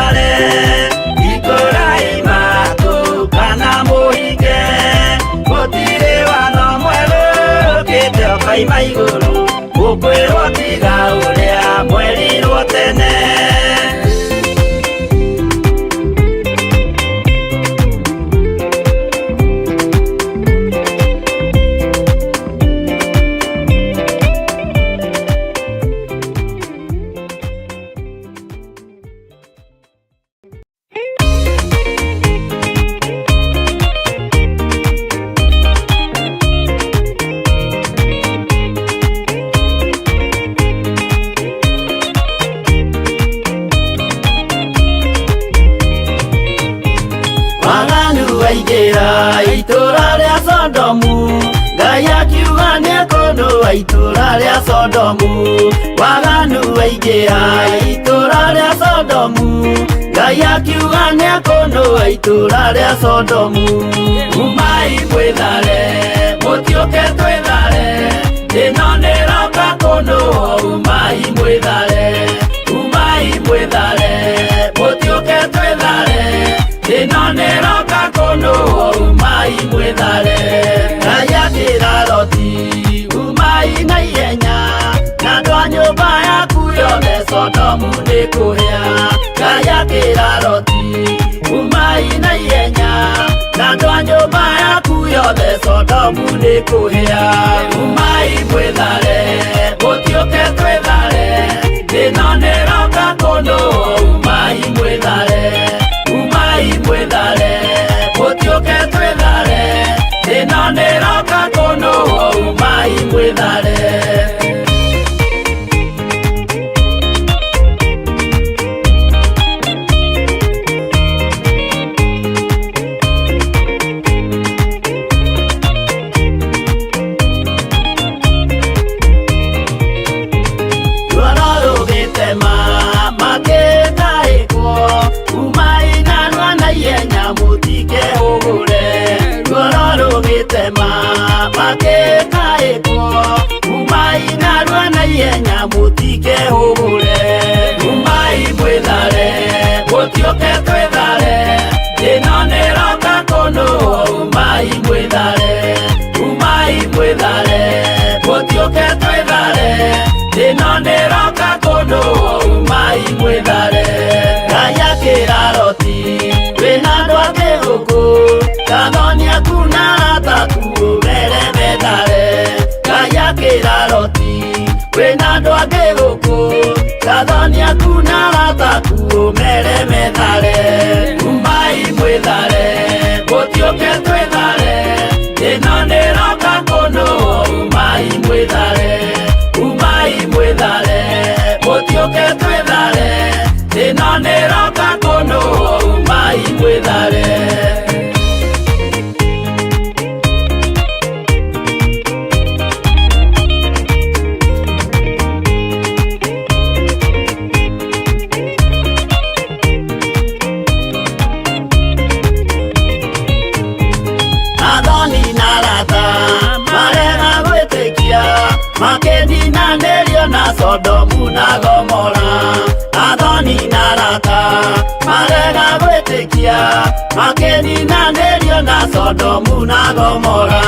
Nĩkũnũa itũũra rĩa Sodomu, waganu waingĩha itũũra rĩa Sodomu, Ngai akiuga nĩekũnũa itũũra rĩa Sodomu. Umai mwĩthare, mũtiũke twĩthare, ĩno nĩroka kũnũa, umai mwĩthare, umai mwĩthare, mũtiũke twĩthare, ĩno nĩroka kũnũa, umai mwĩthare. Ngai akĩra Loti, umai na ihenya, na andũ a nyũmba yaku yothe Sodomu nĩkũhĩa. Ngai akĩra Loti, umai na ihenya, na andũ a nyũmba yaku yothe Sodomu nĩkũhĩa. Umai mwĩthare, mũtiũke twĩthare, ĩno nĩroka kũnũa, umai mwĩthare, umai mwĩthare, mũtiũke twĩthare, ĩno nĩroka kũnũa, umai mwĩthare. Ruoro rũgĩtema makĩtahĩkwo, umai narua na ihenya mũtikehũgũre. Ruoro rũgĩtema makĩtahĩkwo, umai narua na ihenya mũtikehũgũre. Umai mwĩthare, mũtiũke twĩthare, ĩno nĩroka kũnũa, umai mwĩthare, umai mwĩthare, mũtiũke twĩthare, ĩno nĩroka kũnũa, umai mwĩthare. Ngai akĩra Loti, wĩna andũ angĩ gũkũ, gathoni aku na arata aku ũmere methare. Ngai akĩra Loti, wĩna andũ angĩ gũkũ, gathoni aku na arata aku ũmere methare. Umai mwĩthare, mũtiũke twĩthare, ĩno nĩroka kũnũa, umai mwĩthare, umai mwĩthare, mũtiũke twĩthare, ĩno nĩroka kũnũa, umai mwĩthare. Athoni na arata marega gwĩtĩkia, makĩninanĩrio na Sodomu na Gomora. Athoni na arata marega gwĩtĩkia, makĩninanĩrio na Sodomu na Gomora.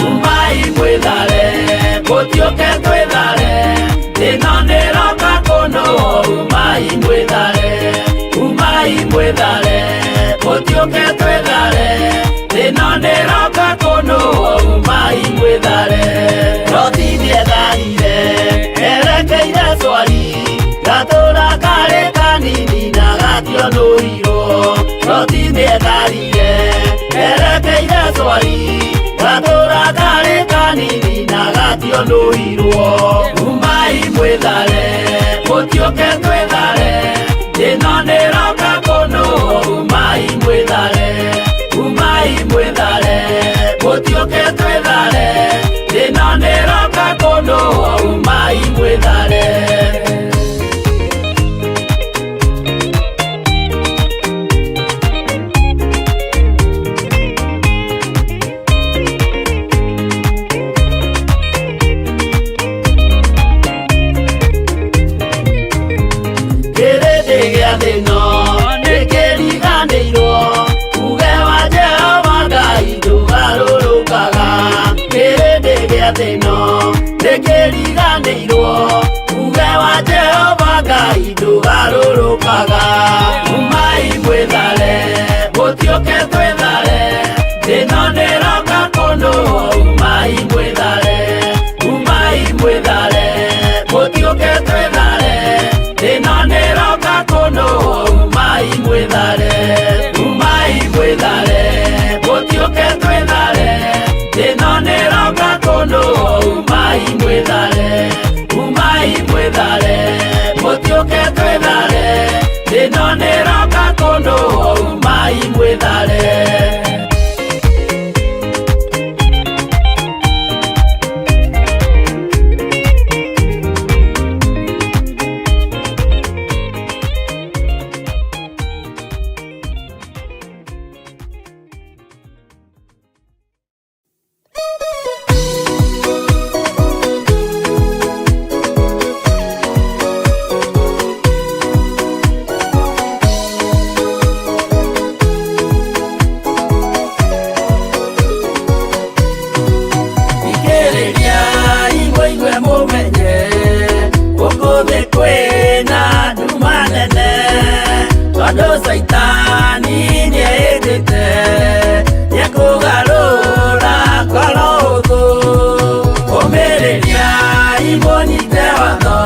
Umai mwĩthare, mũtiũke twĩthare, ĩno nĩroka kũnũa, umai mwĩthare, umai mwĩthare, mũtiũke twĩthare, ĩno nĩroka kũnũa, umai mwĩthare. Loti nĩetharire erekeire Swari, gatũũra karĩ kanini na gationũrirwo. Loti nĩetharire erekeire Swari, gatũũra karĩ kanini na gationũrirwo. Umai mwĩthare, mũtiũke twĩthare, ĩno nĩroka kũnũa, umai mwĩthare, umai mwĩthare, mũtiũke twĩthare, ĩno nĩroka kũnũa, umai mwĩthare. Kĩrĩndĩ gĩa thĩ ĩno nĩkĩriganĩirwo, uge wa Jehova Ngai ndũgarũrũkaga. Kĩrĩndĩ gĩa thĩ ĩno nĩkĩriganĩirwo, uge wa Jehova Ngai ndũgarũrũkaga. Umai mwĩthare, mũtiũke twĩthare, ĩno nĩroka kũnũa, umai mwĩthare, umai mwĩthare, mũtiũke twĩthare, ĩno nĩroka kũnũa, umai mwĩthare, umai mwĩthare, mũtiũke twĩthare, ĩno nĩroka kũnũa, umai mwĩthare, umai mwĩthare, mũtiũke twĩthare, ĩno nĩ Kwĩna nduma nene tondũ caitani nĩehĩtĩte nĩekũgarũra ngoro ũthũ. Ũmĩrĩriai mũnyite watho,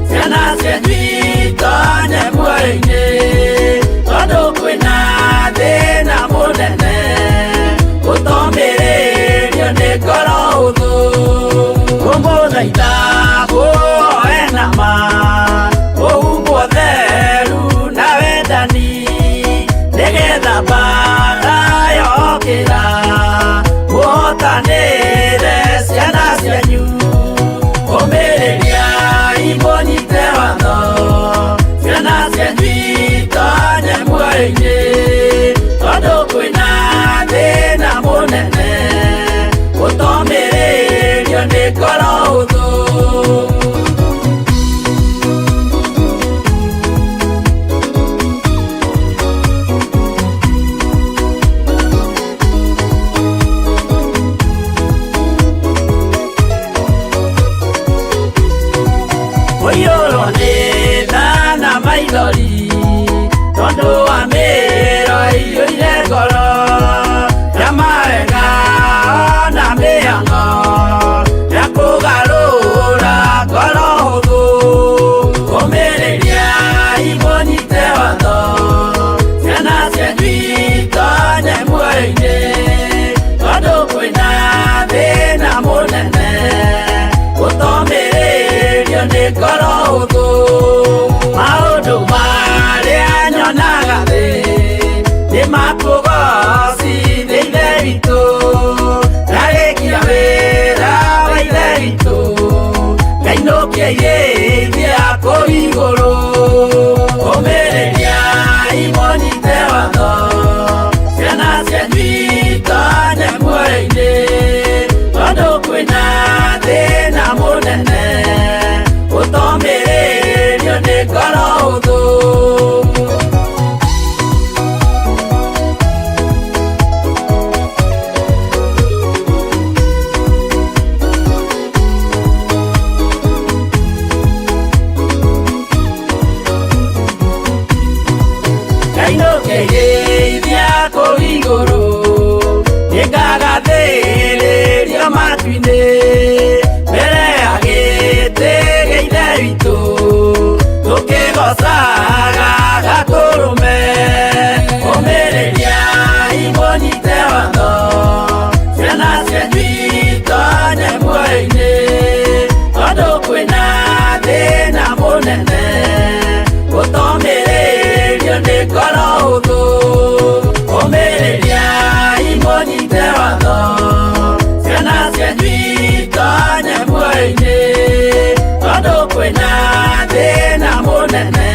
ciana cianyu itonye muoyo-inĩ, tondũ kwĩna thĩna mũnene ũtomĩrĩrio nĩ ngoro ũthũ. Ngũmũthaitha mũhoe na ma, mũhumbwo theru na wendani, nĩgetha mbaara yokĩra mũhotanĩre ciana cianyu. Ũmĩrĩriai mũnyite watho, ciana cianyu itonye muoyo-inĩ, tondũ kwĩna thĩna mũnene ũtomĩrĩrio nĩ ngoro ũthũ. Ũiyũrwo nĩ tha na maithori tondũ wa mĩro ĩiyũire ngoro ya mawega na mĩhang'o ya kũgarũra ngoro hũthũ. Ũmĩrĩriai mũnyite watho, ciana cianyu itonye muoyo-inĩ, tondũ kwĩna thĩna mũnene ũtomĩrĩrio nĩ ngoro hũthũ. Maũndũ marĩa nyonaga thĩ nĩ makũgocithia Ithe witũ, ndarĩkia wĩra wa Ithe witũ ngainũkia irĩithia kũu igũrũ. Ũmĩrĩriai mũnyite watho, ciana cianyu itonye muoyo-inĩ, tondũ kwĩna thĩna mũnene ũtomĩrĩrio nĩ ngoro hũthũ. Ngainũkĩrĩithia kũu igũrũ, nĩngagathĩrĩrio matu-inĩ, mbere ya gĩtĩ gĩa Ithe witũ, tũkĩgoocaga Gatũrũme. Ũmĩrĩriai mũnyite watho, ciana cianyu itonye muoyo-inĩ, tondũ kwĩna thĩna mũnene ũtomĩrĩrio nĩ ngoro hũthũ. Ũmĩrĩriai mũnyite watho, ciana cianyu itonye muoyo-inĩ, tondũ kwĩna thĩna mũnene